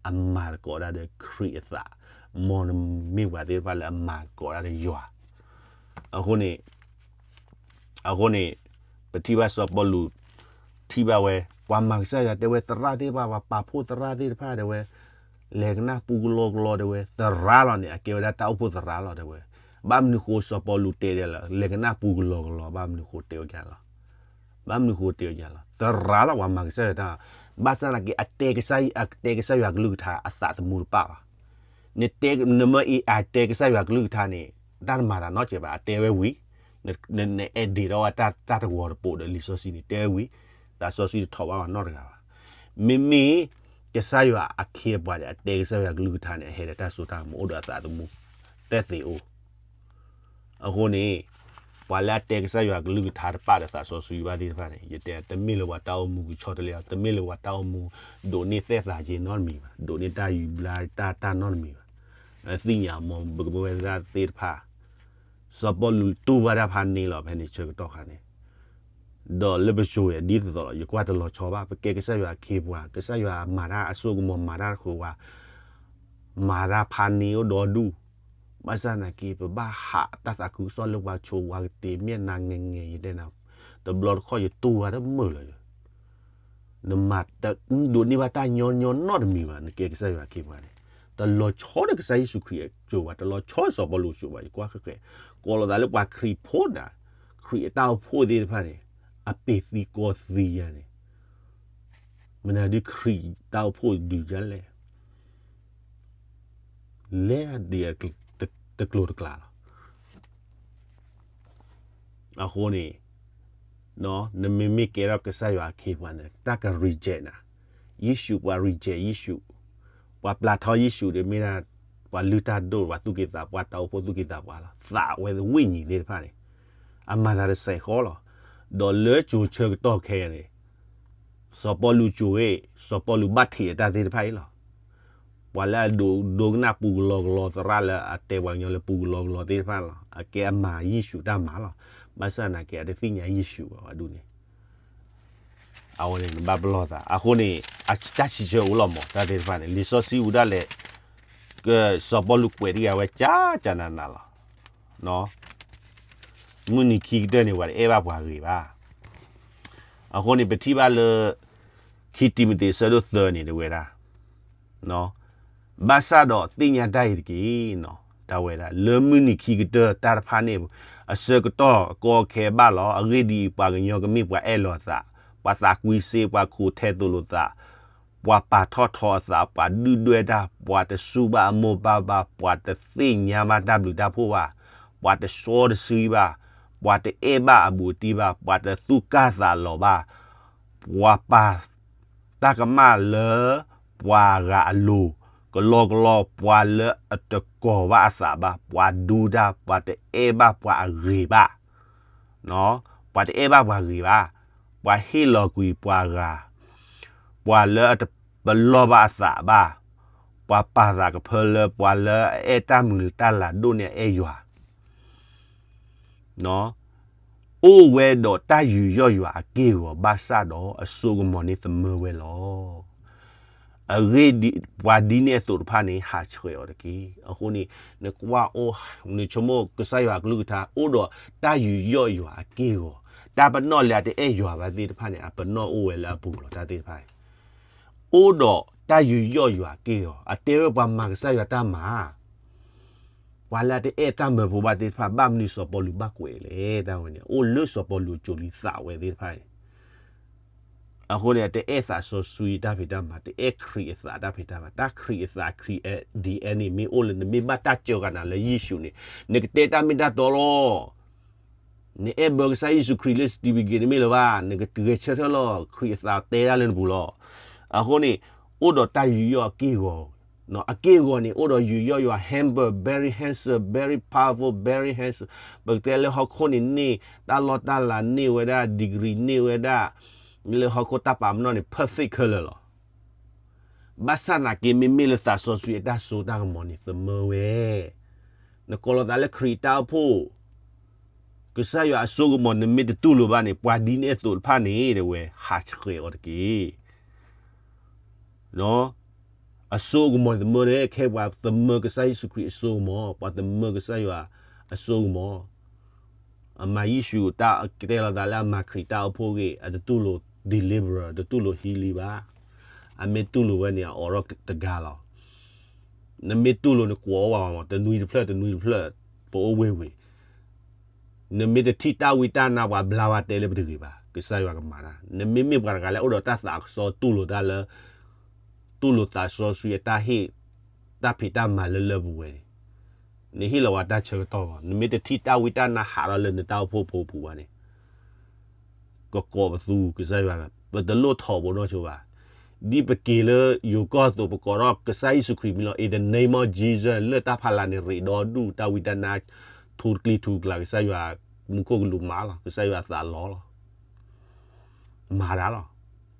အမၤသကိးတၢ်ဒီးခရံာ်အသး, မ်နမ့ၢ်ပှၤသ့ၣ်တဖၣ်လၢအမၤသကိးတၢ်ဒီးယွၤ. အဃိန့ၣ်, အဃိန့ၣ်, ပထံၣ်ဘၣ်စီၤပီလူး, ထံၣ်ဘၣ်ဝဲ, ပှၤမၤကစၢ်ယွၤတဲဝဲသရၣ်သ့ၣ်တဖၣ်, ပှၤပာ်ဖှိၣ်သရၣ်သ့ၣ်တဖၣ်တဲဝဲ, လဲၤကနၣ်ပူကလီကလီတဲဝဲ, သရၣ်လီၤန့ၣ် အကဲဝဲဒၣ်တၢ်အိၣ်ဖှိၣ်သရၣ်လီၤတဲဝဲ. ဘၣ်မနုၤဃိစီၤပီလူးတဲဒ်လဲၣ်, လဲၤကနၣ်ပူကလီကလီ ဘၣ်မနုၤဃိတဲဝဲဒ်လဲၣ် ဘၣ်မနုၤဃိတဲဝဲဒ်လဲၣ်, သရၣ်လီၤ ပှၤမၤကစၢ်ယွၤတၢ်, ဘၣ်ဆၣ်သနာ်က့ အတဲကစၢ်ယွၤကလုၢ်ကထါ အသးသမူတပၣ်ဘၣ်. နတဲ, နမ့ၢ်အံၤအတဲကစၢ်ယွၤကလုၢ်ကထါန့ၣ် တၢ်တမၤတၢ်နီတစဲးဘၣ်, အတဲဝဲဝံၤ, န, န edit ထီၣ်ဝဲတၢ်, တၢ်တဂီၤတပိးဒီးလံာ်စီဆှံန့ၣ် တဲဝဲဝံၤ, သးစီဆှံတထီၣ်ဘၣ်ပှၤနီတဂၤဘၣ်. မ့မ့ၢ် ကစၢ်ယွၤအခ့အပှၤန့ၣ် အတဲကစၢ်ယွၤကလုၢ်ကထါန့ၣ် အဟဲဒီးတၢ်စိတၢ်ကမီၤအိၣ်ဒီးအသးသမူ တသ့အိၣ် အဃိန့ၣ်, ပှၤလၢအတဲကစၢ်ယွၤကလုၢ်ကထါတပာ်ဒီးသးစီဆှံဘၣ်သ့ၣ်တဖၣ်န့ၣ် ယတဲ တမ့ၢ်လၢပှၤတၢ်အိၣ်မူကဆီတလဲအီၤ, တမ့ၢ်လၢပှၤတၢ်အိၣ်မူ ဒိးန့ၢ်သဲၣ်သးက့ၤနီတမံၤဘၣ်, ဒိးန့ၢ်တၢ်ယူးဘျါတၢ်တၢ်နီတမံၤဘၣ်. သ့ၣ်ညါမ့ၢ်ပကမ့ၢ်ဝဲဒၣ်သ့ၣ်တဖၣ်, စီၤပီလူးတူၢ်ဘၣ်တၢ်ဖးန့ၢ်လီၤ ဖဲန့ၣ်ဆၢကတီၢ်ခါန့ၣ် ဒီးလၢပစိၤဒ်သိးသိးလီၤ, ယကွၢ်တလီၤဆီဘၣ်, ပကဲကစၢ်ယွၤအခ့အပှၤ, ကစၢ်ယွၤမၤတၢ်အစိကမီၤ မၤတၢ်ဃုာ်ဝဲ, မၤတၢ်ဖးန့ၢ်အိၣ်ဒီဒူၣ်, ဘၣ်ဆၣ်သနာ်က့ ပဘၣ်ဟးတၢ်သးခုကစီၣ်လၢပှၤဆိးဝါကတ့ၤ မ့ၢ်နၤငဲၤငဲၤ ယတဲနၤ, တဘျီတခီၣ်ယတူၢ်ဝဲတမုာ်လၢၤ နမၤ, နဒိးန့ၢ်ဘၣ်တၢ်ညီညီနီတမံၤဘၣ်, နကဲကစၢ်ယွၤအခ့အပှၤန့ၣ်, တလီၤဆီဒီးကစၢ်ယ့ၣ်ၡူးခရံာ်အစိၤဘၣ်, တလီၤဆီစီၤပီလူးအစိၤဘၣ်, ယကွၢ်ဃဲဃဲ, ကိးလီၤသးလၢပှၤခရံာ်ဖိဒၣ်, ခရံာ်အတၢ်အိၣ်ဖှိၣ်သ့ၣ်တဖၣ်န့ၣ်, အပ့ၤသံကီသံယါန့ၣ်, မနုၤဒ်ခရံာ်တၢ်အိၣ်ဖှိၣ်ဒုးယါလဲၣ် လဲၤဒ်တကျိၤတကျဲလီၤ. အဃိန့ၣ်, နမ့မ့ၢ်ကဲထီၣ်ကစၢ်ယွၤအခ့အပှၤန့ၣ် တၢ်က reject နၤ, ယ့ၣ်ၡူးပှၤ reject ယ့ၣ်ၡူး, ပှၤပျၢ်ထီယ့ၣ်ၡူးဒီးမ့ၢ်ဒၣ်, ပှၤလုၢ်တၢ်ဒိၣ် ပှၤသူၣ်က့သးပှၢ် တၢ်အိၣ်ဖှိၣ်သူၣ်က့သးပှၢ်လီၤ, သးဝဲဝိညာဉ်သ့ၣ်တဖၣ်န့ၣ်, အမၤသးတစဲးဃီလီၤ. ဒီးလၢကၠိၤဆၢကတီၢ်ခဲအံၤန့ၣ် စီၤပီလူးကၠိၤဝဲ, စီၤပီလူးဘၣ်ထံးအတၢ်သ့ၣ်တဖၣ်အံၤလီၤ. ပှၤလၢအဒိ, ဒိကနၣ်ပူကလီကလီသရၣ်လၢအတဲပှၤကညီလၢပူကလီကလီသ့ၣ်တဖၣ်လီၤ. အကဲအမၤယ့ၣ်ၡူးတၢ်မၤလီၤ. ဘၣ်ဆၣ်သနာ်က့ အတသ့ၣ်ညါယ့ၣ်ၡူးဘၣ် ပှၤဒူၣ်န့ၣ် အဝဲန့ၣ်နဘၣ်ပလီၢ်သး. အဃိန့ၣ်, တၢ်စံးဆၢအိၣ်လီၤမး တၢ်သ့ၣ်တဖၣ်န့ၣ် လံာ်စီဆှံဝံၤဒၣ်လဲာ်, စီၤပီလူးကွဲးတဂၤဝဲကကနးနးလီၤ. မုၢ်နံၤခံကတၢၢ်န့ၣ် ပှၤတအဲၣ်ဘၣ်ပှၤဂ့ၤဘၣ်. အဃိန့ၣ် ပထံၣ်ဘၣ်လၢ ခံတံၤမသ့း အဆၢဒိၣ်သၢန့ၣ် တဲဝဲဒၣ် ဘၣ်ဆၣ်ဒီးသ့ၣ်ညါတၢ်အံၤတက့ၢ်, တၢ်ဝဲဒၣ် လၢမုၢ်နံၤခံကတၢၢ်တၢ်တဖၣ်န့ၣ် အဆၢကတီၢ်အကီအခဲဘၣ်လီၤ. အဂ့ၢ်ဒ်အံၤ, ပှၤကညီကမ့ၢ်ပှၤအဲၣ်လီၤအသး, ပှၤသးကွံစ့, ပှၤခိးထဲသိးလိာ်သး, ပှၤပာ်ထီၣ်ထီအသး, ပှၤဒုၣ်ဒွဲၣ်တၢ်, ပှၤတစူၢ်ဘၣ်အမိၢ်ပၢ်ဘၣ်, ပှၤတသ့ၣ်ညါဘၣ်တၢ်ဘျုးတၢ်ဖှိၣ်ဘၣ်, ပှၤတစီတဆှံဘၣ်, ပှၤတအဲၣ်ဘၣ်အဘူးအတံၢ်ဘၣ်, ပှၤတသူၣ်ကၢ်သးလီၤဘၣ်, ပှၤပာ်တၢ်ကမၣ်လၢပှၤဂၤအလိၤ, ကလီကလီ ပှၤလၢအတကိးဘၣ်အသးဘၣ်, ပှၤဒူတၢ်, ပှၤတအဲၣ်ဘၣ်ပှၤအဂ့ၤဘၣ်, ပှၤတအဲၣ်ဘၣ်ပှၤဂ့ၤဘၣ်, ပှၤဟ့ၣ်လီၤကွံာ်ပှၤဂၤ, ပှၤလၢအတပလီၢ်ဘၣ်အသးဘၣ်, ပှၤပာ်သးကဖၢလၢပှၤလၢအအဲၣ်တၢ်မုာ်တၢ်လၤဒိၣ်န့ၢ်အအဲၣ်ယွၤ အိၣ်ဝဲဒီးတၢ်ယူးယီၣ်ယွၤအက့ၢ်အဂီၤ ဘၣ်ဆၣ်ဒီးအစိကမီၤန့ၣ်သမၢဝဲလီၤ. အဂ့ၢ်ဒ်အံၤ, ပှၤဒ်န့ၣ်အသိးတဖၣ်န့ၣ် ဟးဆှဲးအီၤတက့ၢ်. အဃိန့ၣ် နကွၢ်အိၣ်, နဆိကမိၣ်ကစၢ်ယွၤအကလုၢ်ကထါ အိၣ်ဒီးတၢ်ယူးယီၣ်ယွၤအက့ၢ်အဂီၤ, တၢ်ပနီၣ်လၢအတအဲၣ်ယွၤဘၣ်သ့ၣ်တဖၣ်န့ၣ် အပနီၣ်အိၣ်ဝဲလၢအပူၤလီၤ. တၢ်သ့ၣ်တဖၣ် အိၣ်ဒီးတၢ်ယူးယီၣ်ယွၤအက့ၢ်အဂီၤ, အတဲဝဲပှၤမၤကစၢ်ယွၤတၢ်မၤ, ပှၤလၢအတအဲၣ်တၢ်မၢဖိဘၣ်သ့ၣ်တဖၣ် ဘၣ်မနုၤစီၤပီလူးဘၣ်ကွဲးလဲၣ်. တၢ်ဝဲန့ၣ် အိၣ်လၢစီၤပီလူးအစိၤလံသးဝဲသ့ၣ်တဖၣ်န့ၣ်, အဃိန့ၣ် တအဲၣ်သးစီဆှံတၢ်ဖံးတၢ်မၤ, တအဲၣ်ခရံာ်အသးတၢ်ဖံးတၢ်မၤ, တၢ်ခရံာ်အသးခရံာ် DNA မ့ၢ်အိၣ်လၢ နမ့ၢ်ဘၣ်တၢ်စၢဃာ်နၤလၢယ့ၣ်ၡူးန့ၣ် နကတဲတၢ်မ့ၢ်တၢ်တီလီၤ. နအဲၣ်ဘၢကစၢ်ယ့ၣ်ၡူးခရံာ်လၢ certificate န့ၣ်မ့ၢ်လၢၤဘၣ်, နကဂဲၤဆၢထၢၣ်လီၤ. ခရံာ်အသးတဲဒၣ်လၢနပူၤလီၤ. အဃိန့ၣ် အိၣ်ဒီးတၢ်ယူးယီၣ်အက့ၢ်အဂီၤ, အက့ၢ်အဂီၤန့ၣ် အိၣ်ဒီးယူးယီၣ်ယွၤ humble, very handsome, very powerful, very handsome. ပကတဲလၢဟီၣ်ခိၣ်န့ၣ်န့ၢ်တၢ်လီၢ်တၢ်လၤန့ၢ်ဝဲဒၣ် degree န့ၢ်ဝဲဒၣ်, လၢဟီၣ်ခိၣ်တၢ်ပာ်ပနီၣ်န့ၣ် perfect ခဲလၢာ်လီၤ. ဘၣ်ဆၣ်သနာ်က့ မ့မ့ၢ်လၢသးစီဆှံအတၢ်စိတၢ်ကမီၤန့ၣ် သမၢဝဲ, နကိးလီၤသးလၢခရံာ်တၢ်အိၣ်ဖှိၣ်, ကစၢ်ယွၤအစိကမီၤ နမ့ၢ်တတူၢ်လိာ်ဘၣ်န့ၣ် ပှၤဒ်န့ၣ်အသိးတဖၣ်န့ၣ် တဲဝဲ ဟးဆှဲးအီၤတက့ၢ်. အစိကမီၤန့ၣ်သမၢန့ၣ် ခဲပှၤသမၢကစၢ်ယ့ၣ်ၡူးခရံာ်အစိကမီၤ, ပှၤသမၢကစၢ်ယွၤအစိကမီၤ, အမၤယ့ၣ်ၡူးတၢ်ကတဲလီၤသးလၢအမၤခရံာ်တၢ်အိၣ်ဖှိၣ်ဂ့ၢ် အတတူၢ်လိာ် deliverer, တတူၢ်လိာ် healing ဘၣ်. အမ့ၢ်တူၢ်လိာ်ဝဲန့ၣ် အအိးထီၣ်တဂၤလီၤ. နမ့ၢ်တူၢ်လိာ်န့ၣ် ကွီးအိၣ်ဘၣ်မး, တနွံတဖျၢၣ် တနွံတဖျၢၣ် ပအိၣ်ဝ့ၢ်ဝ့ၢ်, နမ့ၢ်တထံၣ်တၢ်ဝံတၢ်နါ ပှၤဘျါဝဲတဲလၢပတဂ့ၤဘၣ်, ကစၢ်ယွၤကမၤတၢ်. နမ့မ့ၢ်ပှၤတဂၤလၢအိၣ်ဒီးတၢ်သးကစီၣ်တူၢ်လိာ်တၢ်လၢ တူၢ်လိာ်သးစီဆှံအတၢ်ဟ့ၣ်, တၢ်ဖံးတၢ်မၤလၢလၢပှဲၤပှဲၤန့ၣ်, နဟ့ၣ်လီၤဝဲတၢ်ဆၢကတီၢ်လီၤ. နမ့ၢ်တထံၣ်တၢ်ဝံတၢ်နါဟးထီၣ်လၢနတၢ်အိၣ်ဖှိၣ်ဖိပူၤဘၣ်န့ၣ် ကကိးပသူ ကစၢ်ယွၤ, ပတလိၣ်ထီဘိနီၢ်ဆိဘၣ်. ဒ်ပက့ၤလၢယိၤကီၢ်အသိး ပကိးထီၣ်ကစၢ်ယ့ၣ်ၡူးခရံာ်မံၤလီၤ, in the name of Jesus, လၢတၢ်ဖးလၢ်န့ၣ် ရ့းဒီဒူၣ် တၢ်ဝံတၢ်နါ ထူတကျံထူတကျါ ကစၢ်ယွၤမူခိၣ်ကလူးမၤလီၤ, ကစၢ်ယွၤသးလီလီၤ. မၤတၢ်လီၤ.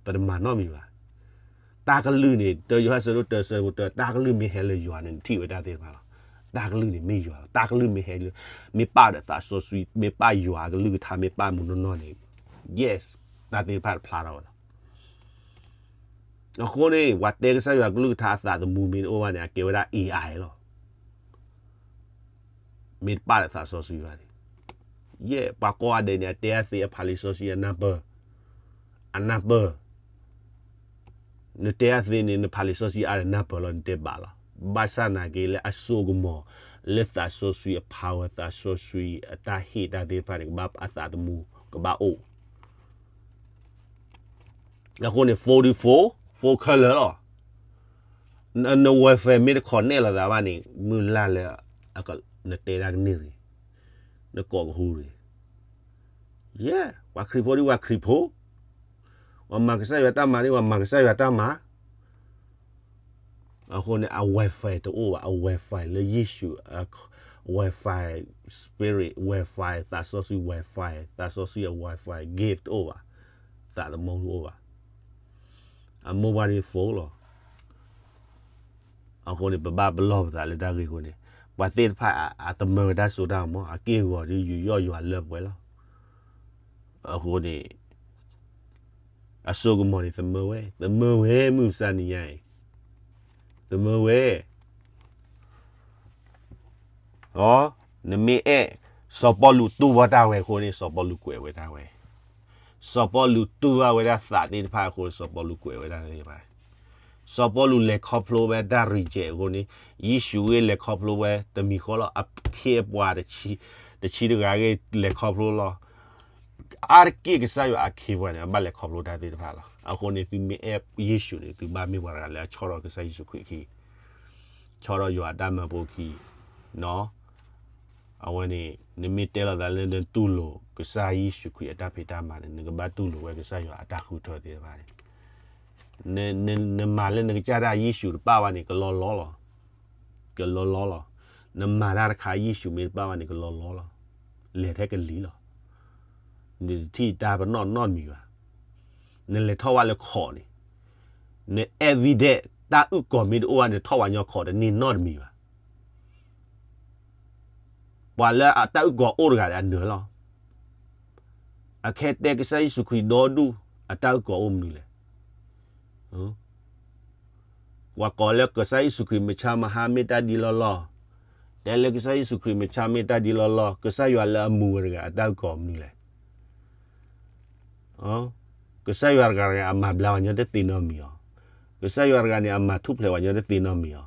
ပတမၤနီတမံၤဘၣ်. တၢ်ကလုၢ်န့ၣ် တၢယိၤဟၣ်ဆၢဒိၣ်တၢ ဆၢဖိတၢ တၢ်ကလုၢ်မ့ၢ်ဟဲလၢယွၤန့ၣ် နထံၣ်ဝဲတၢ်သ့ၣ်တဖၣ်လီၤ. တၢ်ကလုၢ်န့ၣ်မ့ၢ်ယွၤလီၤ. တၢ်ကလုၢ်မ့ၢ်ဟဲလၢ, မ့ၢ်ပာ်ဒီးသးစီဆှံ, မ့ၢ်ပာ်ယွၤအကလုၢ်ကထါ မ့ၢ်ပာ်မူနီၢ်နီၢ်န့ၣ်, yes, တၢ်သ့ၣ်တဖၣ်တဖျါထီၣ်ဝဲလီၤ. အဃိန့ၣ် ပှၤတဲကစၢ်ယွၤကလုၢ်ကထါအသးသမူမ့ၢ်တအိၣ်ဘၣ်န့ၣ် အကဲဝဲဒၣ် AI လီၤ. မ့ၢ်တပာ်ဒီးသးစီဆှံဘၣ်န့ၣ်, ယဲၢ် ပှၤကိးဂၤဒဲးန့ၣ် အတဲအသ့အဖးလံာ်စီဆှံအနၢ်ပၢၢ်, အနၢ်ပၢၢ် နတဲအသ့န့ၣ် နဖးလံာ်စီဆှံအါဒီးနၢ်ပၢၢ်လီၤ နတဲဘၣ်လီၤ. ဘၣ်ဆၣ်သနာ်က့လၢအစိကမီၤ လၢသးစီဆှံအ power, သးစီဆှံအတၢ်ဟ့ၣ်တၢ်သ့ၣ်တဖၣ်န့ၣ် ကဘၣ်အသးသမူ ကဘၣ်အိၣ်. အဃိန့ၣ် forty-four, four color လီၤ. န warfare မ့ၢ်တ connect လိာ်သးဘၣ်န့ၣ် မုၢ်လၢ်လၢ နတဲတၢ်ကန့ၢ်တဂ့ၤ, နကိးကဟူးတဂ့ၤ. ယဲၢ် ပှၤခရံာ်ဖိဒ်ပှၤခရံာ်ဖိ, ပှၤမၤကစၢ်ယွၤတၢ်မၤဒ်ပှၤမၤကစၢ်ယွၤတၢ်မၤ. အဃိန့ၣ် အ warfare တအိၣ်ဘၣ်, အ warfare လၢယ့ၣ်ၡူး, warfare spirit, warfare သးစီဆှံ, warfare သးစီဆှံအ warfare gift တအိၣ်ဘၣ်, သးသမူတအိၣ်ဘၣ်. အမိၢ်ပှၢ်ဒ် four လီၤ. အဃိန့ၣ် ပဘၣ်ပလီၢ်ပသးလၢတၢ်ဂ့ၢ်အဃိန့ၣ်, ပှၤသ့ၣ်တဖၣ်အတမၢကတၢ်စိတၢ်ကမီၤ, အက့ၢ်အဂီၤဒ်ယူးယီၣ်ယွၤလၢပှဲၤလီၤ. အဃိန့ၣ် အစိကမီၤန့ၣ် သမၢဝဲ, သမၢဝဲမုၢ်မဆါနံၤညါအံၤ, သမၢဝဲ. နမ့ၢ်အဲၣ်, စီၤပီလူးတူၢ်ဘၣ်တၢ်ဝဲအဃိန့ၣ် စီၤပီလူးကွဲးဝဲတၢ်ဝဲ, စီၤပီလူးတူၢ်ဘၣ်ဝဲဒၣ်သးသ့ၣ်တဖၣ်အဃိ စီၤပီလူးကွဲးဝဲဒၣ်သ့ၣ်တဖၣ်, စီၤပီလူးလဲၤခီဖျိဝဲတၢ် reject အဃိန့ၣ် ယ့ၣ်ၡူးဂ့ၢ်လဲၤခီဖျိဝဲတမံၤဃီလီၤ. အခ့အပှၤတဆံတဂၤဂ့ၢ်လဲၤခီဖျိလီၤ. အါတက့ၢ်ကစၢ်ယွၤအခ့အပှၤန့ၣ် အဘၣ်လဲၤခီဖျိတၢ်သ့ၣ်တဖၣ်လီၤ. အဃိန့ၣ် သုမ့ၢ်အဲၣ်ယ့ၣ်ၡူးန့ၣ် သုဘၣ်မ့ၢ်ပှၤတဂၤလၢအဆီၣ်ထီၣ်ကစၢ်ယ့ၣ်ၡူးခရံာ်ခံ, ဆီၣ်ထီၣ်ယွၤအတၢ်မၢဖိခံ, အဝဲန့ၣ် နမ့ၢ်တဲလီၤသးလၢနတူၢ်လိာ်ကစၢ်ယ့ၣ်ၡူးခရံာ်အတၢ်ဖံးတၢ်မၤန့ၣ် နကဘၣ်တူၢ်လိာ်ဝဲကစၢ်ယွၤအတၢ်ဃုထၢသ့ၣ်တဖၣ်န့ၣ်, နမၤလၢနကစၢ်ဒၣ်ယ့ၣ်ၡူးတပၣ်ဘၣ်န့ၣ် ကလီလီလီၤ. ကလီလီလီၤ. နမၤတၢ်တခါယ့ၣ်ၡူးမ့ၢ်တပၣ်ဘၣ်န့ၣ် ကလီလီလီၤ. လဲၤထဲကလံၤလီၤ. နတထံၣ်တၢ်ပနီၣ်နီတမံၤဘၣ်. နလဲၤထီၣ်ဝဲလၢခိးန့ၣ်, န evidence တၢ်အုၣ်ကီၤမ့ၢ်တအိၣ်ဘၣ် နထီၣ်ဝဲညီခိးတန့ၢ်နီတမံၤဘၣ်. ပှၤလၢအတၢ်အုၣ်ကီၤအိၣ်တဂၤဒီးအနၢၤလီၤ. အခဲတဲကစၢ်ယ့ၣ်ၡူးခရံာ်ဒီဒူၣ် အတၢ်အုၣ်ကီၤအိၣ်မနုၤလဲၣ်. ပှၤကိးလၢကစၢ်ယ့ၣ်ၡူးခရံာ်မဆါမဟါမ့ၢ်တၢ်ဒ်လီၢ်လီၢ်, တဲလၢကစၢ်ယ့ၣ်ၡူးခရံာ်မဆါမ့ၢ်တၢ်ဒ်လီၢ်လီၢ်, ကစၢ်ယွၤလၢအမူဝဲတဂၤ အတၢ်အုၣ်ကီၤမနုၤလဲၣ်. ကစၢ်ယွၤတဂၤတဂၤ အမၤဘျါပှၤညီတသ့နီတမံၤအီၤ, ကစၢ်ယွၤတဂၤန့ၣ် အမၤထူၣ်ဖျဲးပှၤညီတသ့နီတမံၤအီၤ,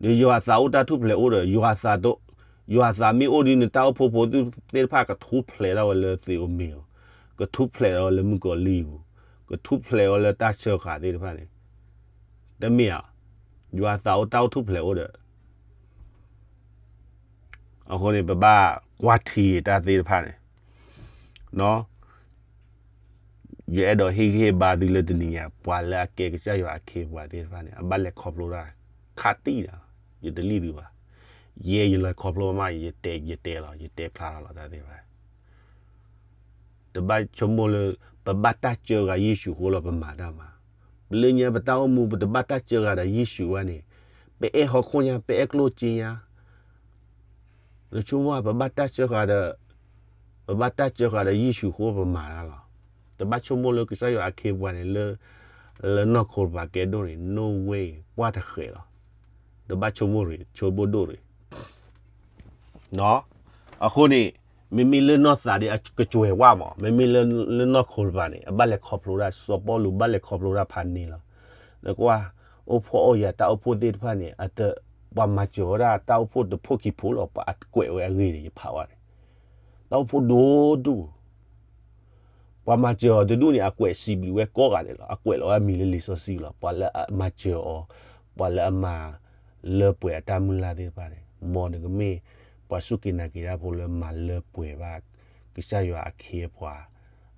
ဒီးယွၤအသးအိၣ်တၢ်ထူၣ်ဖျဲးအိၣ်ဒီး ယွၤအသးမ့ၢ်အိၣ်ဒီး နတၢ်အိၣ်ဖှိၣ်ဖိသ့ၣ်တဖၣ် ကထူၣ်ဖျဲးထီၣ်ဝဲလၢသ့ၣ်အိၣ်မ့ၢ်အီၤ, ကထူၣ်ဖျဲးထီၣ်ဝဲလၢမုၣ်ကီၤလံၢ်ပူၤ, ကထူၣ်ဖျဲးဝဲလၢတၢ်စၢဃာ်သ့ၣ်တဖၣ်န့ၣ် တမ့ၢ်ဧါ. ယွၤအသးအိၣ်တၢ်အိၣ်ထူၣ်ဖျဲးအိၣ်ဒီး အဃိန့ၣ် ပဘၣ်ကွၢ်ထံတၢ်သ့ၣ်တဖၣ်န့ၣ်, ယအဲၣ်ဒိးဟ့ၣ်ဂံၢ်ဟ့ၣ်ဘါသုလၢတနံၤညါ ပှၤလၢအကဲကစၢ်ယွၤအခ့အပှၤသ့ၣ်တဖၣ်န့ၣ် အဘၣ်လဲၤခီဖျိတၢ်ခးတံၢ်ဒီး ယတလံၣ်သုဘၣ်. ယဲယလဲၤခီဖျိမး ယတဲ ယတဲလီၤ ယတဲဖျါထီၣ်လီၤတၢ်သ့ၣ်တဖၣ် တဘၣ်ဆိကမိၣ်လၢ ပဘၣ်တၢ်စၢဃာ်ယ့ၣ်ၡူးအဃိလီၤ ပမၤတၢ်မၤ, ပလၢညါပတၢ်အိၣ်မူ ပတဘၣ်တၢ်စၢဃာ်ဒီးယ့ၣ်ၡူးဘၣ်န့ၣ်, ပအဲၣ်ဟီၣ်ခိၣ်ညါ ပအဲၣ်ကျိၣ်စ့ညါ, နဆိကမိၣ် ပဘၣ်တၢ်စၢဃာ်ဒီး, ပဘၣ်တၢ်စၢဃာ်ဒီးယ့ၣ်ၡူးအဃိပမၤတၢ်လီၤ. တဘၣ်ဆိကမိၣ်လၢကစၢ်ယွၤအခ့အပှၤန့ၣ် လၢနီၢ်ခိတပၤကဲဒိၣ်န့ၣ် no way ပှၢ်တဃဲးလီၤ. တဘၣ်ဆိကမိၣ်ရ့ၣ် ဆိကမိၣ်ဒိၣ်ရ့ၣ် အဃိန့ၣ် မ့မ့ၢ်လၢနီၢ်သးဒီး အကစှဲးဝါမး, မ့မ့ၢ်လၢနီၢ်ခိတပၤန့ၣ် အဘၣ်လဲၤခီဖျိတၢ်, စီၤပီလူးဘၣ်လဲၤခီဖျိတၢ်ဖးန့ၣ်လီၤ. နကွၢ် အိၣ်ဖှီၣ်အိၣ်ယာ်တၢ်အိၣ်ဖှိၣ်သ့ၣ်တဖၣ်န့ၣ် ပှၤမၤစၢၤဝဲဒၣ်တၢ်အိၣ်ဖှိၣ်တဖှိၣ်ခံဖှိၣ်လီၤ. ပှၤအကွဲးဝဲအဂ့ၢ်န့ၣ် ယဖးဝဲန့ၣ် တၢ်အိၣ်ဖှိၣ်ဒိၣ်ဒိၣ် ပှၤမၤစၢၤအီၤတဒူၣ်န့ၣ် အကွဲးစံးဘျုးဝဲကိးဂၤဒဲးလီၤ. အကွဲးလီၤဝဲအမံၤလၢလံာ်စီဆှံလီၤ. ပှၤလၢအမၤစၢၤအီၤ, ပှၤလၢအမၤလၢပှဲၤအတၢ်မုၢ်လၢ်သ့ၣ်တဖၣ်န့ၣ်, မ်နကမ့ၢ်ပှၤစူၢ်က့ၤနာ်က့ၤတၢ်ဖိလၢမၤလၢပှဲၤဘၣ် ကစၢ်ယွၤအခ့အပှၤ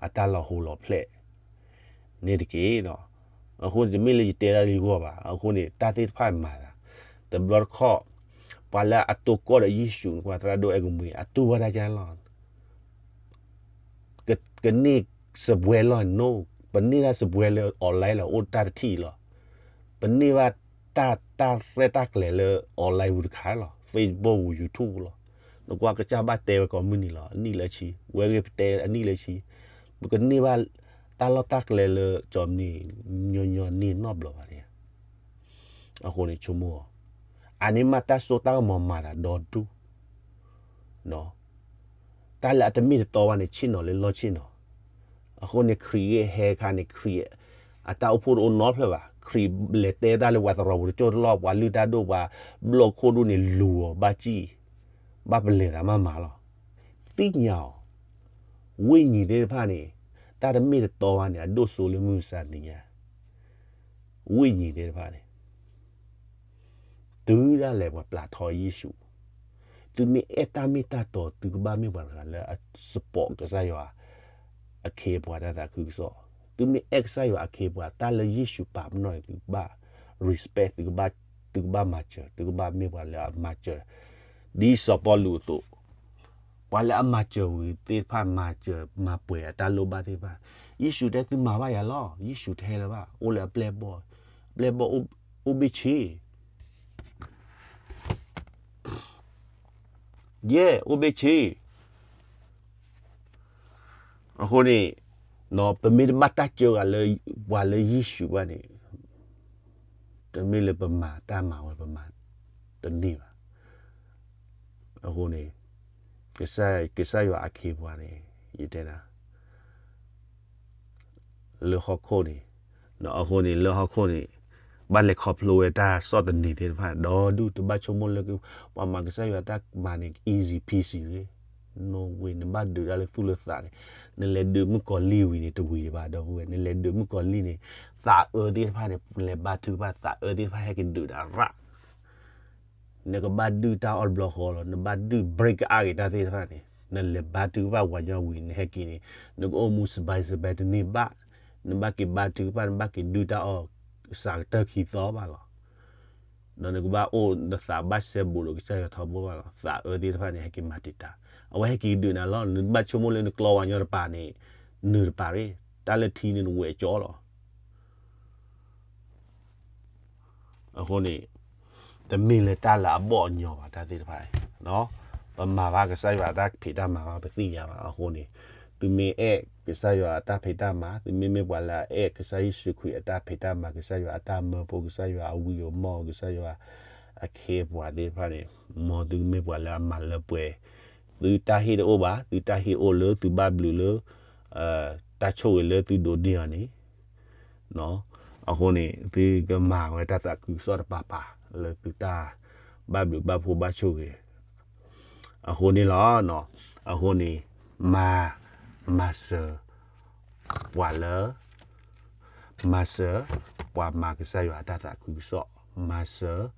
အတၢ်လီၤဟိလီၤဖျဲၣ်န့ၣ်တက့ၢ်. အဃိန့ၣ်တမ့ၢ်လၢယတဲတၢ်လၢယဂီၢ်ဘၣ်. အဃိန့ၣ် တၢ်သ့ၣ်တဖၣ်မၤသး တဘျီတခီၣ် ပှၤလၢအတိၢ်ကီၢ်ဒီးယ့ၣ်ၡူး နကွၢ်သရၣ်ဒိၣ်အဲၣ်ကမှံ အတူၢ်ဘၣ်တၢ်ကါလီၤ ကန့ၢ်စပွဲလီၤ no, ပန့ၢ်တၢ်စပွဲလၢ online လီၤ အိၣ်တၢ်တထံၣ်လီၤ. ပန့ၢ်ဘၣ်တၢ် တၢ်ရဲၣ်တၢ်ကျဲၤလၢ online ပူၤတခါလီၤ Facebook ပူၤ YouTube ပူၤလီၤ. နကွၢ်ကစၢ်ဘၣ်တဲဝဲကိးမုၢ်နံၤလီၤ အနံၣ်လၢဆံ ဝဲဂ့ၤပတဲအနံၣ်လၢဆံ ပကန့ၢ်ဘၣ်တၢ်လီၢ်တၢ်ကျဲလၢ ကၠီမနံၤ ညီညီန့ၢ်နီတဘျီဘၣ်န့ၣ် အဃိန့ၣ်ဆိကမိၣ်အီၤ အန့ၣ်မးတၢ်စိတၢ်ကမီၤမၤသးဒီဒူၣ် တၢ်လၢအတမ့ၢ်တတီဘၣ်န့ၣ် ဆ့ၣ်နီၤလၢလီၢ်ဆ့ၣ်နီၤ. အဃိန့ၣ် ခရံာ်ဂ့ၢ်ဟဲခါန့ၣ် ခရံာ်အတၢ်အိၣ်ဖှိၣ်တအိၣ်နီတဖျၢၣ်ဘၣ်. ခရံာ်လဲၤတဲတၢ်လၢပှၤသရိာ်ပူၤတကၠိၢ်တလီၢ် ပှၤလုၢ်တၢ်ဒိၣ် ပှၤဘျီၣ်ခိၣ်ဒိၣ်န့ၣ် လူၤအီၤ ဘၣ်စံၣ် ဘၣ်ပလဲၤသးမးမးလီၤ. သ့ၣ်ညါအီၤ ဝိညာဉ်သ့ၣ်တဖၣ်န့ၣ် တၢ်တမ့ၢ်တတီဘၣ်န့ၣ် အဒိၣ်စိလၢမုၢ်မဆါတနံၤညါ ဝိညာဉ်သ့ၣ်တဖၣ်န့ၣ် တုၤဒၣ်လဲာ်ပှၤပျၢ်ထီယ့ၣ်ၡူး, သုမ့ၢ်အဲၣ်တၢ်မ့ၢ်တၢ်တီ သုကဘၣ်မ့ၢ်ပှၤတဂၤလၢအ support ကစၢ်ယွၤ အခ့အပှၤတၢ်သးခုကစီၣ်, သုမ့ၢ်အဲၣ်ကစၢ်ယွၤအခ့အပှၤ တၢ်လၢယ့ၣ်ၡူးပာ်ပနီၣ်န့ၣ် သုကဘၣ် respect သုကဘၣ် သုကဘၣ်မၤစၢၤ သုကဘၣ်မ့ၢ်ပှၤလၢအမၤစၢၤ ဒ်စီၤပီလူးအသိး ပှၤလၢအမၤစၢၤဝံၤသ့ၣ်တဖၣ် မၤစၢၤမၤပှဲၤအတၢ်လိၣ်ဘၣ်သ့ၣ်တဖၣ်, ယ့ၣ်ၡူးတဲသုမၤဘၣ်ယၤလီၤ, ယ့ၣ်ၡူးတဟဲလၢၤဘၣ်, အိၣ်လၢအပျဲၢ်ဘီၣ်, ပျဲၢ်ဘီၣ်အိၣ်ဘ့ၣ်ဆ့, ယဲၢ် အိၣ်ဘ့ၣ်ဆ့ အဃိန့ၣ် ပမ့ၢ်တဘၣ်တၢ်စၢဃာ်လၢ ပှၤလၢယ့ၣ်ၡူးဘၣ်န့ၣ် တမ့ၢ်လၢပမၤတၢ်မၤဝဲပမၤတန့ၢ်ဘၣ်. အဃိန့ၣ် ကစၢ်ယွၤအခ့အပှၤန့ၣ် ယတဲနၤ လၢဟီၣ်ခိၣ်န့ၣ်, အဃိန့ၣ် လၢဟီၣ်ခိၣ်န့ၣ် ဘၣ်လဲၤခီဖျိဝဲတၢ်ဆီၣ်သနံးသ့ၣ်တဖၣ် ဒီးဒုးတဘၣ်ဆိကမိၣ်လၢ ပှၤမၤကစၢ်ယွၤတၢ်မၤန့ၣ် easy peasy ရ့ၣ်, no way, နဘၣ်ဒုးတၢ်လၢသူၣ်လၢသးန့ၣ်, နလဲၤဒုးမုၣ်ကီၤလံၢ်ဝံၤန့ၣ် တဝံၤဘၣ် ဒီပုၢ်ဝဲၢ်, နလဲၤဒုးမုၣ်ကီၤလံၢ်န့ၣ် သးအၢသ့ၣ်တဖၣ်န့ၣ် လဲၤဘါထုကဖၣ် သးအၢသ့ၣ်တဖၣ်ဟဲက့ၤဒုးနၤရၣ် နကဘၣ်ဒုးတၢ်အီၣ်တဘျီဃီလီၤ, နဘၣ်ဒုး break အါဂ့ၤတၢ်သ့ၣ်တဖၣ်န့ၣ် နလဲၤဘါထုကဖၣ်ဝၤညီဝံၤ နဟဲက့ၤန့ၣ် နကအိၣ်မူ စဘဲစဘဲ တန့ၢ်ဘၣ်, နဘၣ်က့ၤဘါထုကဖၣ် နဘၣ်က့ၤဒုးတၢ်အီၣ် စးကတၢၢ်ခံသီဘၣ်လီၤ. ဒီးနကဘၣ်အိၣ်နသးဘၣ်စဲဘူးဒီးကစၢ်ယွၤထီဘိဘၣ်လီၤ, သးအၢသ့ၣ်တဖၣ်န့ၣ် ဟဲက့ၤမၤတံာ်တာ်, အဝဲဟဲက့ၤကဒုးနၤလီၤ, နဘၣ်ဆိကမိၣ်လၢနကျီဝၤညီတပၤန့ၣ် နုာ်တပၤရ့ၣ်, တၢ်လၢထံန့ၣ်နဝဲၢ်ကၠီလီၤ. အဃိန့ၣ် တမ့ၢ်လၢတၢ်လၢအဘီၣ်အညီဘၣ် တၢ်သ့ၣ်တဖၣ်အံၤ, ပမၤဘၣ်ကစၢ်ယွၤအတၢ်ဖံးတၢ်မၤဘၣ် ပသ့ၣ်ညါဘၣ်. အဃိန့ၣ် သုမ့ၢ်အဲၣ်ကစၢ်ယွၤအတၢ်ဖံးတၢ်မၤ, သုမ့မ့ၢ်ပှၤလၢအအဲၣ်ကစၢ်ယ့ၣ်ၡူးခရံာ်အတၢ်ဖံးတၢ်မၤ, ကစၢ်ယွၤအတၢ်မၢဖိ, ကစၢ်ယွၤအဝံအမီၢ်, ကစၢ်ယွၤအခ့အပှၤသ့ၣ်တဖၣ်န့ၣ်, မ်သုမ့ၢ်ပှၤလၢအမၤလၢပှဲၤ, သုတၢ်ဟ့ၣ်တအိၣ်ဘၣ်, သုတၢ်ဟ့ၣ်အိၣ်လၢသုဘၣ်ဘျုးလၢ တၢ်ဆိၣ်ဂ့ၤလၢသုဒိးန့ၢ်အီၤန့ၣ်, အဃိန့ၣ် သုကမၤဝဲတၢ်သးခုကစီၣ်တပၤပၤ လၢသုတၢ်ဘၣ်ဘျုးဘၣ်ဖှိၣ်ဘၣ်ဆိၣ်ဂ့ၤ, အဃိန့ၣ်လီၤ. အဃိန့ၣ် မၤ, မၤစၢၤ ပှၤလၢ မၤစၢၤ ပှၤမၤကစၢ်ယွၤအတၢ်သးခုကစီၣ်, မၤစၢၤ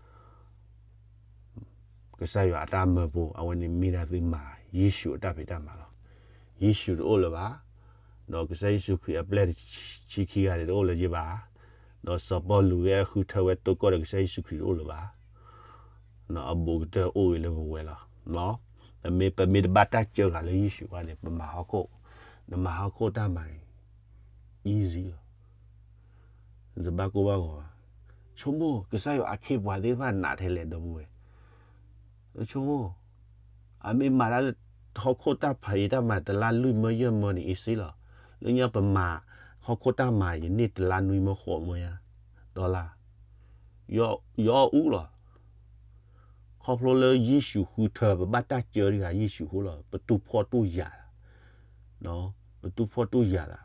ကစၢ်ယွၤအတၢ်မၢဖိ, အဝဲန့ၣ်မ့ၢ်ဒၣ်သုမၤယ့ၣ်ၡူးအတၢ်ဖံးတၢ်မၤလီၤ. ယ့ၣ်ၡူးတအိၣ်လၢၤဘၣ်, ဒီးကစၢ်ယ့ၣ်ၡူးခရံာ်အပျဲၢ်တဆံခံဂၤန့ၣ်တအိၣ်လၢၤဘၣ်, ဒီးစီၤပီလူးဂ့ၤအဃုထၢဝဲတိကိၢ်ဒီးကစၢ်ယ့ၣ်ၡူးခရံာ်တအိၣ်လၢၤဘၣ်, အဘူးကတၢၢ်အိၣ်ဂ့ၤလၢပဝဲလီၤ. ပမ့ၢ်တဘၣ်တၢ်စၢဃာ်လၢယ့ၣ်ၡူးဘၣ်န့ၣ် ပမၤဟီၣ်ခိၣ်, နမၤဟီၣ်ခိၣ်တၢ်မၤန့ၣ် easy လီၤ. နတဘၣ်ကိၢ်ဘၣ်ဂီၤဘၣ်. ဆိကမိၣ် ကစၢ်ယွၤအခ့အပှၤသ့ၣ်တဖၣ်နးထဲလဲၣ် ဒီပုၢ်ဝဲၢ်, ဆိကမိၣ် အမ့ၢ်မၤတၢ်လၢ ဟီၣ်ခိၣ်တၢ်ဖံးတၢ်မၤ တလါလွံၢ်မၢယဲၢ်မၢန့ၣ် အ့စ့လီၤ. လၢညါပမၤ ဟီၣ်ခိၣ်တၢ်မၤ ယန့ၢ်တလါနွံမၢဃိးမၢယါ dollar, ယအီၣ်အူလီၤ. ခီဖျိလၢယ့ၣ်ၡူးဃုထၢ ပဘၣ်တၢ်စၢတဂၤယ့ၣ်ၡူးအဃိလီၤ. ပတူၢ်ဖှီၣ်တူၢ်ယာ်လီၤ. ပတူၢ်ဖှီၣ်တူၢ်ယာ်လီၤ.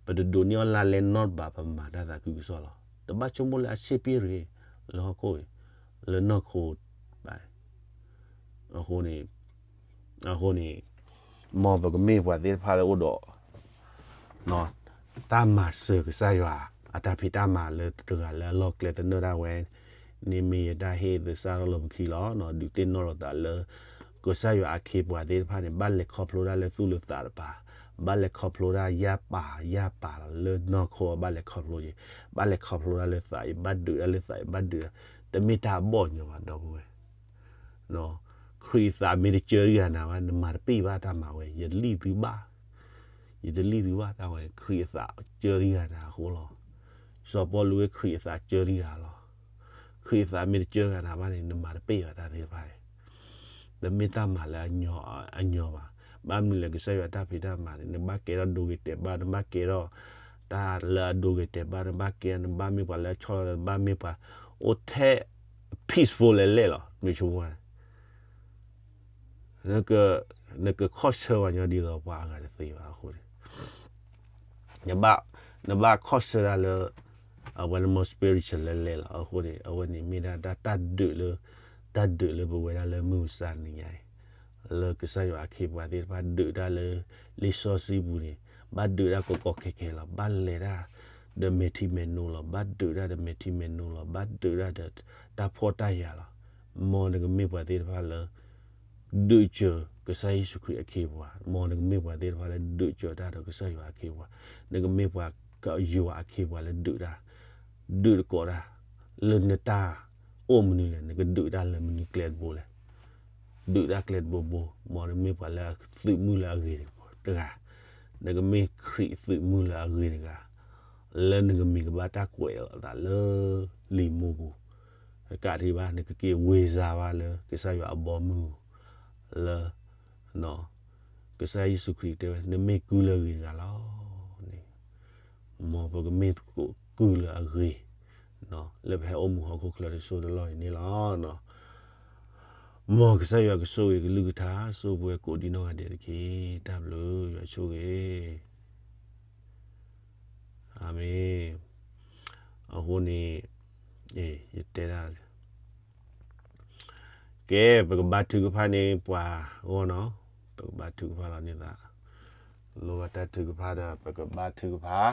ပတဒိးန့ၢ်အီၣ်လါလဲနီတဘျီ ပမၤတၢ်သးခုကစီၣ်လီၤ. တဘၣ်ဆိကမိၣ်လၢအဆ့ပ့ၣ်ရ့ၣ် လၢဟီၣ်ခိၣ်, လၢနီၢ်ခိဘၣ်. အဃိန့ၣ်, အဃိန့ၣ် မ်ပကမ့ၢ်ပှၤသ့ၣ်တဖၣ်လၢအိၣ်ဒီး တၢ်မၤစၢၤကစၢ်ယွၤ အတၢ်ဖံးတၢ်မၤလၢတဂၤလၢအလီၢ်ကျဲသနၢၣ်ဒၣ်ဝဲန့ၣ် မ့ၢ်ယတၢ်ဟ့ၣ်သဆၣ်ထီၣ်လၢပခံလီၤ. ဒုးသ့ၣ်နီၣ်လိာ်သးလၢ ကစၢ်ယွၤအခ့အပှၤသ့ၣ်တဖၣ်န့ၣ် ဘၣ်လဲၤခီဖျိတၢ်လၢသူၣ်လၢသးတပၤ, ဘၣ်လဲၤခီဖျိတၢ်ယၢ်ပၤယၢ်ပၤလီၤ. လၢနီၢ်ခိဘၣ်လဲၤခီဖျိယံၤ, ဘၣ်လဲၤခီဖျိတၢ်လၢသးအံၤ, ဘၣ်ဒုးတၢ်လၢသးအံၤ, ဘၣ်ဒုး, တမ့ၢ်တၢ်အဘီၣ်ညီဘၣ် ဒီပုၢ်ဝဲၢ်. ခရံာ်အသးမ့ၢ်တစၢတဂၤနၤဘၣ် နမၤတပ့ၢ်ဘၣ်တၢ်မၤဝဲ, ယလံၣ်သုဘၣ်, ယတလံၣ်သုဘၣ်တၢ်ဝဲ, ခရံာ်အသးစၢတဂၤနၤအဃိလီၤ. စီၤပီလူးဝဲခရံာ်အသးစၢတဂၤလီၤ. ခရံာ်အသးမ့ၢ်တစၢတဂၤနၤဘၣ်န့ၣ် နမၤတပ့ၢ်ဘၣ်တၢ်သ့ၣ်တဖၣ်န့ၣ် တမ့ၢ်တၢ်မၤလၢအညီဘၣ်. ဘၣ်မနုၤလဲၣ် ကစၢ်ယွၤတၢ်ဖံးတၢ်မၤန့ၣ် နဘၣ်ကဲထီၣ်ဒိဂ့ၤတဲာ်ဘၣ်, နဘၣ်ကဲထီၣ် တၢ်လၢအဒိဂ့ၤတဲာ်ဘၣ်, နဘၣ်ကဲ, နဘၣ်မ့ၢ်ပှၤလၢအဆီၣ်လီၤ, နဘၣ်မ့ၢ်ပှၤအိၣ်ထဲ peaceful လဲၤလဲၣ်လီၤ. မ့ၢ်ဆိကမိၣ် နကခီၣ်ဆၢပှၤညီဒ်သိးပှၤအဂၤတသ့ဘၣ် အဃိန့ၣ် နဘၣ်, နဘၣ်ခီၣ်ဆၢတၢ်လၢ အဝဲန့ၣ် more spiritual လဲၤလဲၣ်လီၤ. အဃိန့ၣ် အဝဲန့ၣ်မ့ၢ်ဒၣ်တၢ်ဒုးလၢ, တၢ်ဒုးလၢပဝဲဒၣ်လၢမုၢ်မဆါတနံၤညါအံၤ လၢကစၢ်ယွၤအခ့အပှၤသ့ၣ်တဖၣ်ဒုးတၢ်လၢ လံာ်စီဆှံပူၤန့ၣ် ဘၣ်ဒုးတၢ်ကီကီခဲခဲလီၤ. ဘၣ်လဲၤတၢ်ဒီးမဲာ်ထံမဲာ်နိလီၤ. ဘၣ်ဒုးတၢ်ဒီးမဲာ်ထံမဲာ်နိလီၤ. ဘၣ်ဒုးတၢ်ဒီးတၢ်ဖှီၣ်တၢ်ယာ်လီၤ. မ်နကမ့ၢ်ပှၤသ့ၣ်တဖၣ်လၢ ဒုးစၢၤကစၢ်ယ့ၣ်ၡူးခရံာ်အခ့အပှၤ, မ်နကမ့ၢ်ပှၤသ့ၣ်တဖၣ်လၢဒုးစၢၤတၢ်ဒီးကစၢ်ယွၤအခ့အပှၤ, နကမ့ၢ်ပှၤကယွၤအခ့အပှၤလၢဒုးတၢ်, ဒုးတကိးတၢ်, လၢနတၢ်အိၣ်မနုၤလဲၣ်, နကဒုးတၢ်လၢမနုၤကျဲတဘိလဲၣ်, ဒုးတၢ်ကျဲတဘိဘိ, မ်နကမ့ၢ်ပှၤလၢသုးမုၢ်လၢအဂ့ၤတဂၤ, နကမ့ၢ်ခရံာ်သုးမုၢ်လၢအဂ့ၤတဂၤ, လၢနကမံၤကဘၣ်တၢ်ကွဲးလီၤသးလၢလံာ်မူပူၤ, ကးဒံးဘၣ် နကက့ၤဝ့ၤစါဘၣ်လၢကစၢ်ယွၤအဘီမုၢ်, လၢ ကစၢ်ယ့ၣ်ၡူးခရံာ်တဲဝဲ နမ့ၢ်ကုၢ်လၢအဂ့ၤတဂၤလီၤန့ၣ်, မ်ပကမ့ၢ်ကုၢ်လၢအဂ့ၤ, လၢပဟဲအိၣ်မူဟီၣ်ခိၣ်ချၢတစိၢ်တလီၢ်အံၤန့ၣ်လီၤ. မ်ကစၢ်ယွၤကဆိၣ်ဂ့ၤကလုၢ်ကထါ ဆိၣ်ဂ့ၤပှၤကိးဒံနီၢ်ဂၤဒဲးတက့ၢ်. တၢ်ဘျုးယွၤဆိၣ်ဂ့ၤ. အၤမ့ၣ်. အဃိန့ၣ် ယတဲဒၣ် ကဲ ပကဘါထုကဖၣ်န့ၢ်ပှၤဂီၢ်နီၤ, ပကဘါထုကဖၣ်လီၤန့ၢ်သး, လိၣ်ဘၣ်တၢ်ထုကဖၣ်ဒီး ပကဘါထုကဖၣ်,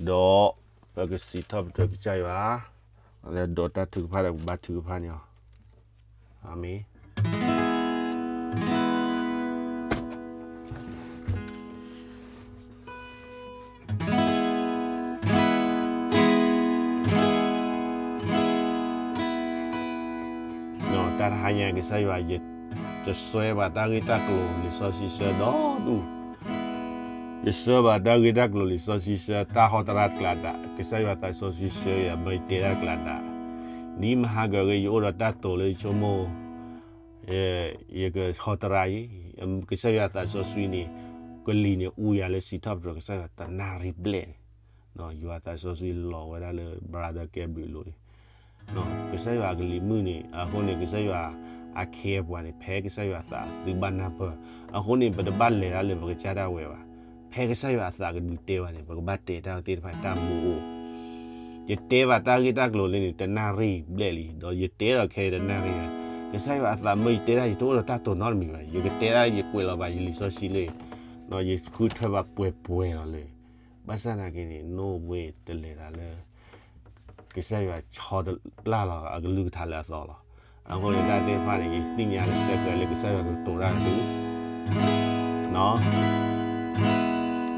ဒီးပကစံးထီၣ်ပတြၢၤကစၢ်ယွၤ, လၢဒီးတၢ်ထုကဖၣ်ဒီးပကဘါထုကဖၣ်န့ၣ်လီၤ. အၤမ့ၣ်. တၢ်တဟါညါကစၢ်ယွၤ ယတစွဲဘၣ်တၢ်ဂ့ၢ်တၢ်ကျိၤလံာ်စီဆှံဆၢဒီဒူၣ်, ယဆှၢဘၣ်တၢ်ဂ့ၢ်တၢ်ကျိၤလံာ်စီဆှံဆၢ တၢ်ဟီတရါကျးဒၣ်, ကစၢ်ယွၤသးစီဆှံဆှၢယၤ မ့ၢ်ယတဲတၢ်ကျးဒၣ်, ဒ်မဟါကဂ့ၤ ယအိၣ်ဒီးတၢ်တိာ်လၢယဆိကမိၣ် ယကဟီတရါအံၤ, ကစၢ်ယွၤသးစီဆှံန့ၣ် ကလံၤန့ၣ်အူယၤလၢစံးထီၣ်ပတြၢၤကစၢ်ယွၤတနၣ်ရံၣ်ဘျဲၣ်န့ၣ်, ယွၤသးစီဆှံလီၤဝဲဒၣ်လၢ brother ကဲဘျုးလိၤန့ၣ်, ကစၢ်ယွၤအကလံၤမုၢ်န့ၣ် အဃိန့ၣ် ကစၢ်ယွၤအခ့အပှၤန့ၣ် ဖဲကစၢ်ယွၤသးသုဘၣ်နၢ်ပၢၢ်, အဃိန့ၣ် ပတဘၣ်လဲၤတၢ်လၢပကစၢ်ဒၣ်ဝဲဘၣ်, ဖဲကစၢ်ယွၤအသးကဒုးတဲဘၣ်န့ၣ် ပကဘၣ်တဲတၢ်သ့ၣ်တဖၣ်တၢ်မူအိၣ် ယတဲဘၣ်တၢ်ဂ့ၢ်တၢ်ကျိၤလၢန့ၣ် တနၣ်ရံၣ်ဘျဲၣ်လံ, ဒီးယတဲဒီးခဲအံၤတနၣ်ရံၣ်လံ, ကစၢ်ယွၤအသးမ့ၢ်ယတဲဒၣ် ယတအိၣ်ဒီးတၢ်တိာ်နီတမံၤဘၣ်, ယကတဲဒၣ် ယကွဲးလီၤဘၣ်ယလံာ်စီဆှံလၢ ယဃုထၢဘၣ်ပှဲၤပှဲၤလီၤလၢ, ဘၣ်ဆၣ်သနာ်က့န့ၣ် နိၣ်ဘှ့ၣ်တလဲၤတၢ်လၢ ကစၢ်ယွၤဆီတပျၢ်လီၤအကလုၢ်ကထါလၢအသီလီၤ. အဃိန့ၣ်တၢ်သ့ၣ်တဖၣ်န့ၣ် ယသ့ၣ်ညါလၢဆဲးကျိးလၢကစၢ်ယွၤကတိၤတၢ်န့ၣ်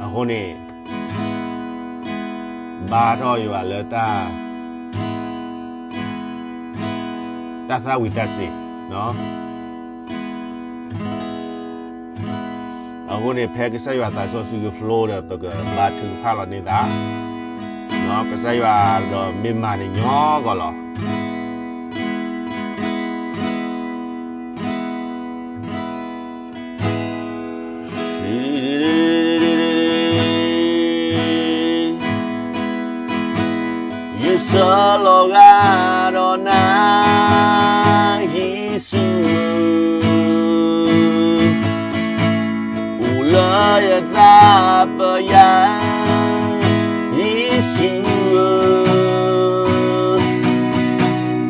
အဃိန့ၣ် ဘါထီၣ်ယွၤလၢတၢ် တၢ်သၣ်ဝံၤတၢ်စ့ၤ, အဃိန့ၣ် ဖဲကစၢ်ယွၤသးစီဆှံကဖျိဒီး ပကဘါထုကဖၣ်လီၤန့ၢ်သး, ကစၢ်ယွၤဒီးမ့ၢ်မၤန့ၣ်ညီဂီၢ်လီၤ. ယဆၢလီၤဂာ်ဒီးနၤ ယ့ၣ်ၡူး, အိၣ်လၢယသးပယၤ ယ့ၣ်ၡူးဧၢ,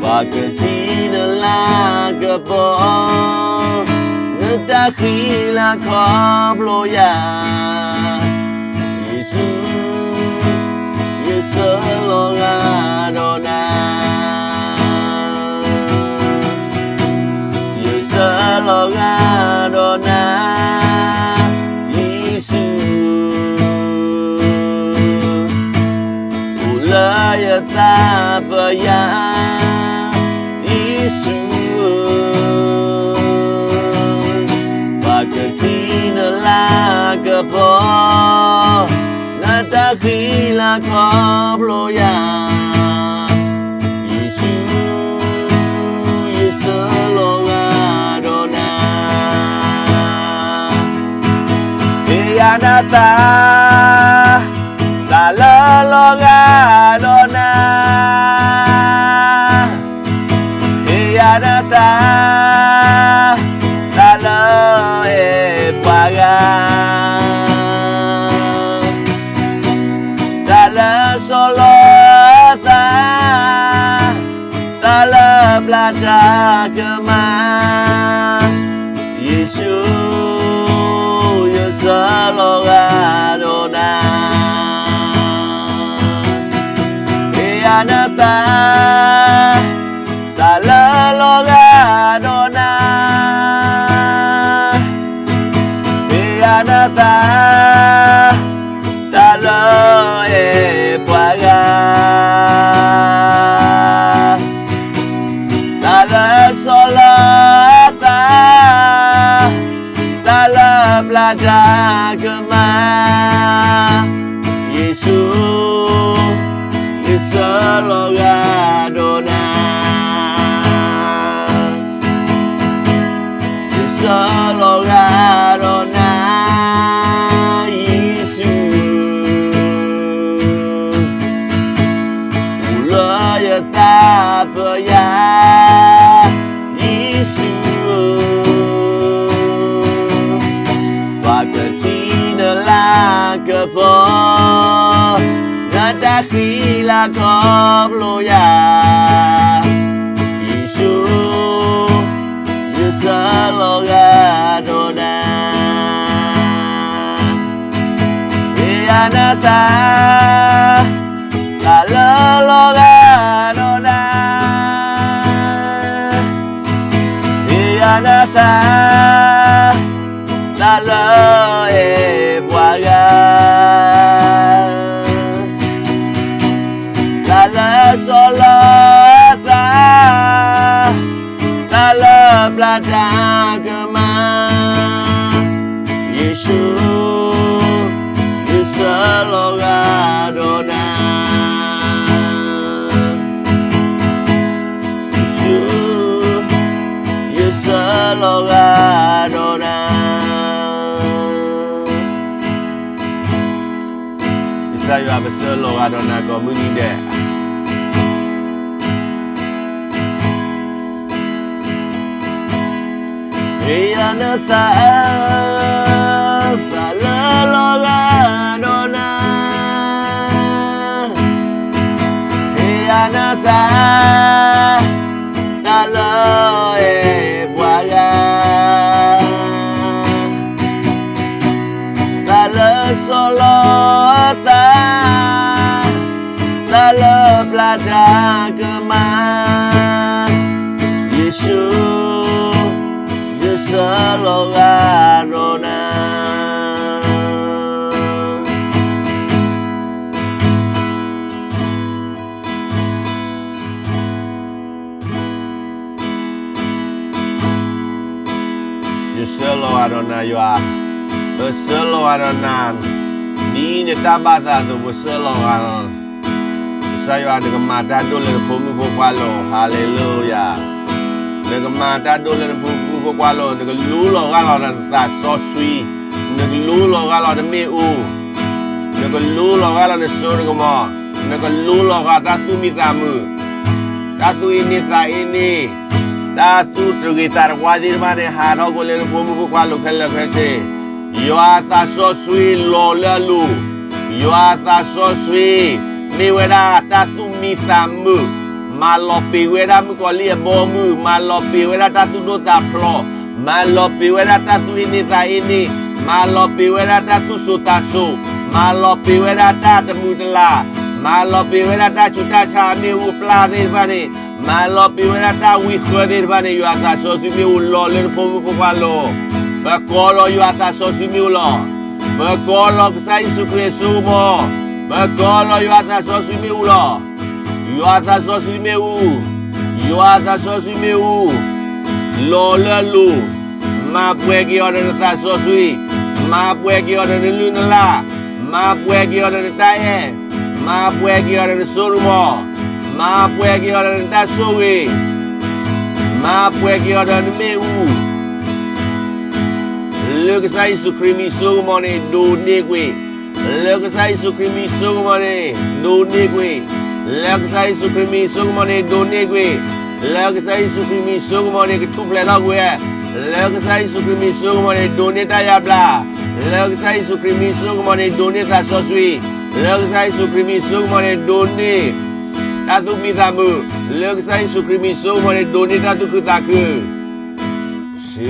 ပှၤကထံၣ်နလၤကပီၤ နတၢ်ဃံလၤခီဖျိယၤ, ယ့ၣ်ၡူး, ယဆၢလီၤဂာ်ဒီးနၤ, ယဆၢလီၤဂာ်ဒီးနၤ, ယ့ၣ်ၡူး အိၣ်လၢယသးပယၤ, ယ့ၣ်ၡူးဧၢ, ပှၤကထံၣ်နလၤကပီၤ နတၢ်ဃံလၤခီဖျိယၤ, ယ့ၣ်ၡူး, ယဆၢလီၤဂာ်ဒီးနၤ, ဟ့ၣ်ယၤနသး သးလၢလီၤဂာ်ဒီးနၤ, ဟ့ၣ်ယၤနသး သးလၢအဲၣ်ပှၤဂၤ, သးလၢဆီၣ်လီၤသး, သးလၢပျၢ်တၢ်ကမၣ်, ယ့ၣ်ၡူး, ယဆၢလီၤဂာ်ဒီးနၤ, ဟ့ၣ်ယၤနသး သးလၢလီၤဂာ်ဒီးနၤ, ဟ့ၣ်ယၤနသး သးလၢအဲၣ်ပှၤဂၤ, သးလၢဆီၣ်လီၤသး ကပီၤ နတၢ်ဃံလၤခီဖျိယၤ, ယ့ၣ်ၡူး ယဆၢလီၤဂာ်ဒီးနၤ, ဟ့ၣ်ယၤနသး သးလၢလီၤဂာ်ဒီးနၤ, ဟ့ၣ်ယၤနသး သးလၢအဲၣ်ပှၤဂၤ, သးလၢစီၤလီၤသး, သးလၢပျၢ်တၢ်ကမၣ်, ယ့ၣ်ၡူး ယဆၢလီၤဂာ်ဒီးနၤ, ယ့ၣ်ၡူး ယဆၢလီၤဂာ်ဒီးနၤ. ကစၢ်ယွၤ ပဆၢလီၤဂာ်ဒီးနၤကိးမုၢ်နံၤဒဲး, ဟ့ၣ်ယၤနသး သးလၢလီၤဂာ်ဒီးနၤ, ဟ့ၣ်ယၤနသး သးလၢအဲၣ်ပှၤဂၤ, သးလၢစီၤလီၤသး, သးလၢပျၢ်တၢ်ကမၣ်, ယ့ၣ်ၡူး ယဆၢလီၤဂာ်ဒီးနၤ. ယဆၢလီၤဂာ်ဒီးနၤယွၤ, ပဆၢလီၤဂာ်ဒီးနၤ, ဒ်နတၢ်ဘၣ်သးအသိး ပဆၢလီၤဂာ်လီၤ. ကစၢ်ယွၤ နကမၤတၢ်ဒိၣ်လၢနဖိမုၣ်ဖိခွါလိၤ, ဟါလ့လူယၤ, နကမၤတၢ်ဒိၣ်လၢနဖိမုၣ်ဖိခွါလိၤ, နကလူလီၤဂာ်လီၤနသးစီဆှံ, နကလူလီၤဂာ်လီၤနမ့ၣ်အူ, နကလူလီၤဂာ်လီၤနစိနကမီၤ, နကလူလီၤဂာ်တၢ်သူၣ်မံသးမုာ်, တၢ်သူၣ်အ့န့သးအ့န့, တၢ်သူၣ်တဂ့ၤသးတဝါသ့ၣ်တဖၣ်န့ၣ် ဟးထီၣ်ကွံာ်လၢနဖိမုၣ်ဖိခွါလိၤခဲလၢာ်ခဲဆ့, ယွၤအသးစီဆှံလီၤလၢအလိၤ, ယွၤအသးစီဆှံ မ့ၢ်ဝဲဒၣ်တၢ်သူၣ်မံသးမုာ်, မၤလီၤပံာ်ဝဲဒၣ်မုၣ်ကီၤလံၢ်အဘီအမုၢ်, မၤလီၤပံာ်ဝဲဒၣ်တၢ်သူၣ်ဒိၣ်သးဖျိး, မၤလီၤပံာ်ဝဲဒၣ်တၢ်သူၣ်အ့န့သးအ့န့, မၤလီၤပံာ်ဝဲဒၣ်တၢ်သူၣ်စိၤသးစိၤ, မၤလီၤပံာ်ဝဲဒၣ်တၢ်တမုာ်တလၤ, မၤလီၤပံာ်ဝဲဒၣ်တၢ်ဆူးတၢ်ဆါအမ့ၣ်အူအပျၢ်သ့ၣ်တဖၣ်န့ၣ်, မၤလီၤပံာ်ဝဲဒၣ်တၢ်ဝံဃၢသ့ၣ်တဖၣ်န့ၣ်, ယွၤအသးစီဆှံမ့ၣ်အူလီၤလၢနဖိမုၣ်ဖိခွါလိၤ, ပကိးလီၤယွၤအသးစီဆှံမ့ၣ်အူလီၤ, ပကိးလီၤကစၢ်ယ့ၣ်ၡူးခရံာ်အစိကမီၤ, ပကိးလီၤယွၤအသးစီဆှံမ့ၣ်အူလီၤ. ယွၤအသးစီဆှံမ့ၣ်အူ, ယွၤအသးစီဆှံမ့ၣ်အူ, လီၤလၢအလိၤ, မၤပှဲၤက့ၤအီၤဒီးနသးစီဆှံ, မၤပှဲၤက့ၤအီၤဒီးနလုၢ်နလၢ်, မၤပှဲၤက့ၤအီၤဒီးနတၢ်အဲၣ်, မၤပှဲၤက့ၤအီၤဒီးနစိနကမီၤ, မၤပှဲၤက့ၤအီၤဒီးနတၢ်ဆိၣ်ဂ့ၤ, မၤပှဲၤက့ၤအီၤဒီးနမ့ၣ်အူ လၢကစၢ်ယ့ၣ်ၡူးခရံာ်မံၤစိကမီၤန့ၣ် ဒိးန့ၢ်ကွံာ်, လၢကစၢ်ယ့ၣ်ၡူးခရံာ်မံၤစိကမီၤန့ၣ် ဒိးန့ၢ်ကွံာ်, လၢကစၢ်ယ့ၣ်ၡူးခရံာ်မံၤစိကမီၤန့ၣ် ဒိးန့ၢ်ကွံာ်, လၢကစၢ်ယ့ၣ်ၡူးခရံာ်မံၤစိကမီၤန့ၣ် ကထူၣ်ဖျဲးထီၣ်ကွံာ်, လၢကစၢ်ယ့ၣ်ၡူးခရံာ်မံၤစိကမီၤန့ၣ် ဒိးန့ၢ်တၢ်ယါဘျါ, လၢကစၢ်ယ့ၣ်ၡူးခရံာ်မံၤစိကမီၤန့ၣ် ဒိးန့ၢ်သးစီဆှံ, လၢကစၢ်ယ့ၣ်ၡူးခရံာ်မံၤစိကမီၤန့ၣ် ဒိးန့ၢ် တၢ်သူၣ်မံသးမုာ်, လၢကစၢ်ယ့ၣ်ၡူးခရံာ်မံၤစိကမီၤန့ၣ် ဒိးန့ၢ်တၢ်သူၣ်ခုသးခု In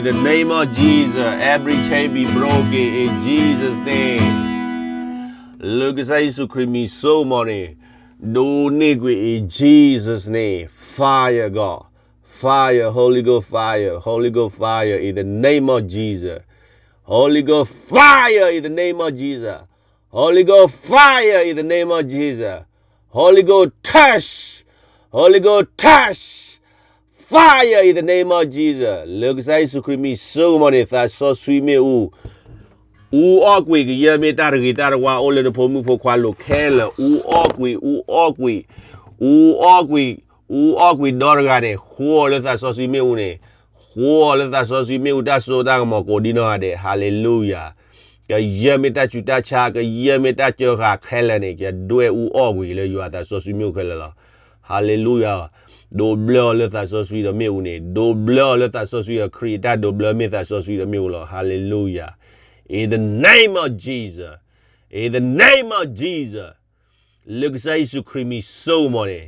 the name of Jesus, every chain be broken in Jesus' name. လၢကစၢ်ယ့ၣ်ၡူးခရံာ်မံၤစိကမီၤန့ၣ် ဒိးန့ၢ်ကွံာ် in Jesus' name. Fire, God. Fire, Holy Ghost fire, Holy Ghost fire in the name of Jesus. Holy Ghost fire in the name of Jesus. Holy Ghost fire in the name of Jesus. Holy Ghost touch. Holy Ghost touch. Fire in the name of Jesus. လၢကစၢ်ယ့ၣ်ၡူးခရံာ်မံၤစိကမီၤန့ၣ် သးစီဆှံမ့ၣ်အူ, အူအီၣ်ကွံာ် ကယဲၢ်မ့ၢ်တၢ်တဂ့ၤတၢ်တဝါအိၣ်လၢနဖိမုၣ်ဖိခွါလိၤခဲလၢာ်, အူအီၣ်ကွံာ်, အူအီၣ်ကွံာ်, အူအီၣ်ကွံာ်, အူအီၣ်ကွံာ်ဒီတဂၤန့ၣ် ဃိအီၤလၢသးစီဆှံမ့ၣ်အူန့ၣ်, ဃိအီၤလၢသးစီဆှံမ့ၣ်အူတၢ်စိတၢ်ကမီၤကိးဒံနီၢ်ဂၤဒဲး, ဟါလ့လူယၤ. ကယဲၢ်မ့ၢ်တၢ်ဆူးတၢ်ဆါ, ကယဲၢ်မ့ၢ်တၢ်စၢဃာ်ခဲလၢာ်န့ၣ် ကဒွဲၣ်အူအီၣ်ကွံာ်လၢယွၤသးစီဆှံမ့ၣ်အူခဲလၢာ်လီၤ. Hallelujah. ဒိးဘျၢအီၤလၢသးစီဆှံဒီးမ့ၣ်အူန့ၣ်, ဒိးဘျၢအီၤလၢသးစီဆှံဒီးခရံာ်အတၢ်ဒိးဘျၢမ့ၢ်သးစီဆှံဒီးမ့ၣ်အူလီၤ. Hallelujah. In the name of Jesus. In the name of Jesus. လၢကစၢ်ယ့ၣ်ၡူးခရံာ်မံၤစိကမီၤန့ၣ်,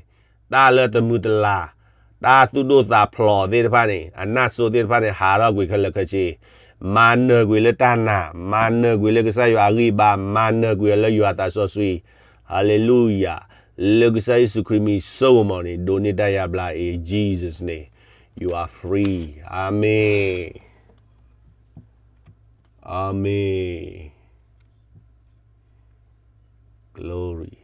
တၢ်လၢတမုာ်တလၤ, တၢ်သူၣ်ဒိၣ်သးဖျိးသ့ၣ်တဖၣ်န့ၣ်, အနၢ်စိသ့ၣ်တဖၣ်န့ၣ် ဟးထီၣ်ကွံာ်ခဲလၢာ်ခဲဆ့, မၤနၢၤကွံာ်လၢတၢ်နာ်, မၤနၢၤကွံာ်လၢကစၢ်ယွၤအဂံၢ်အဘါ, မၤနၢၤကွံာ်လၢယွၤသးစီဆှံ. Hallelujah. လၢကစၢ်ယ့ၣ်ၡူးခရံာ်မံၤစိကမီၤန့ၣ် ဒိးန့ၢ်တၢ်ယါဘျါ in Jesus' name. You are free. Amen. Amen. Glory.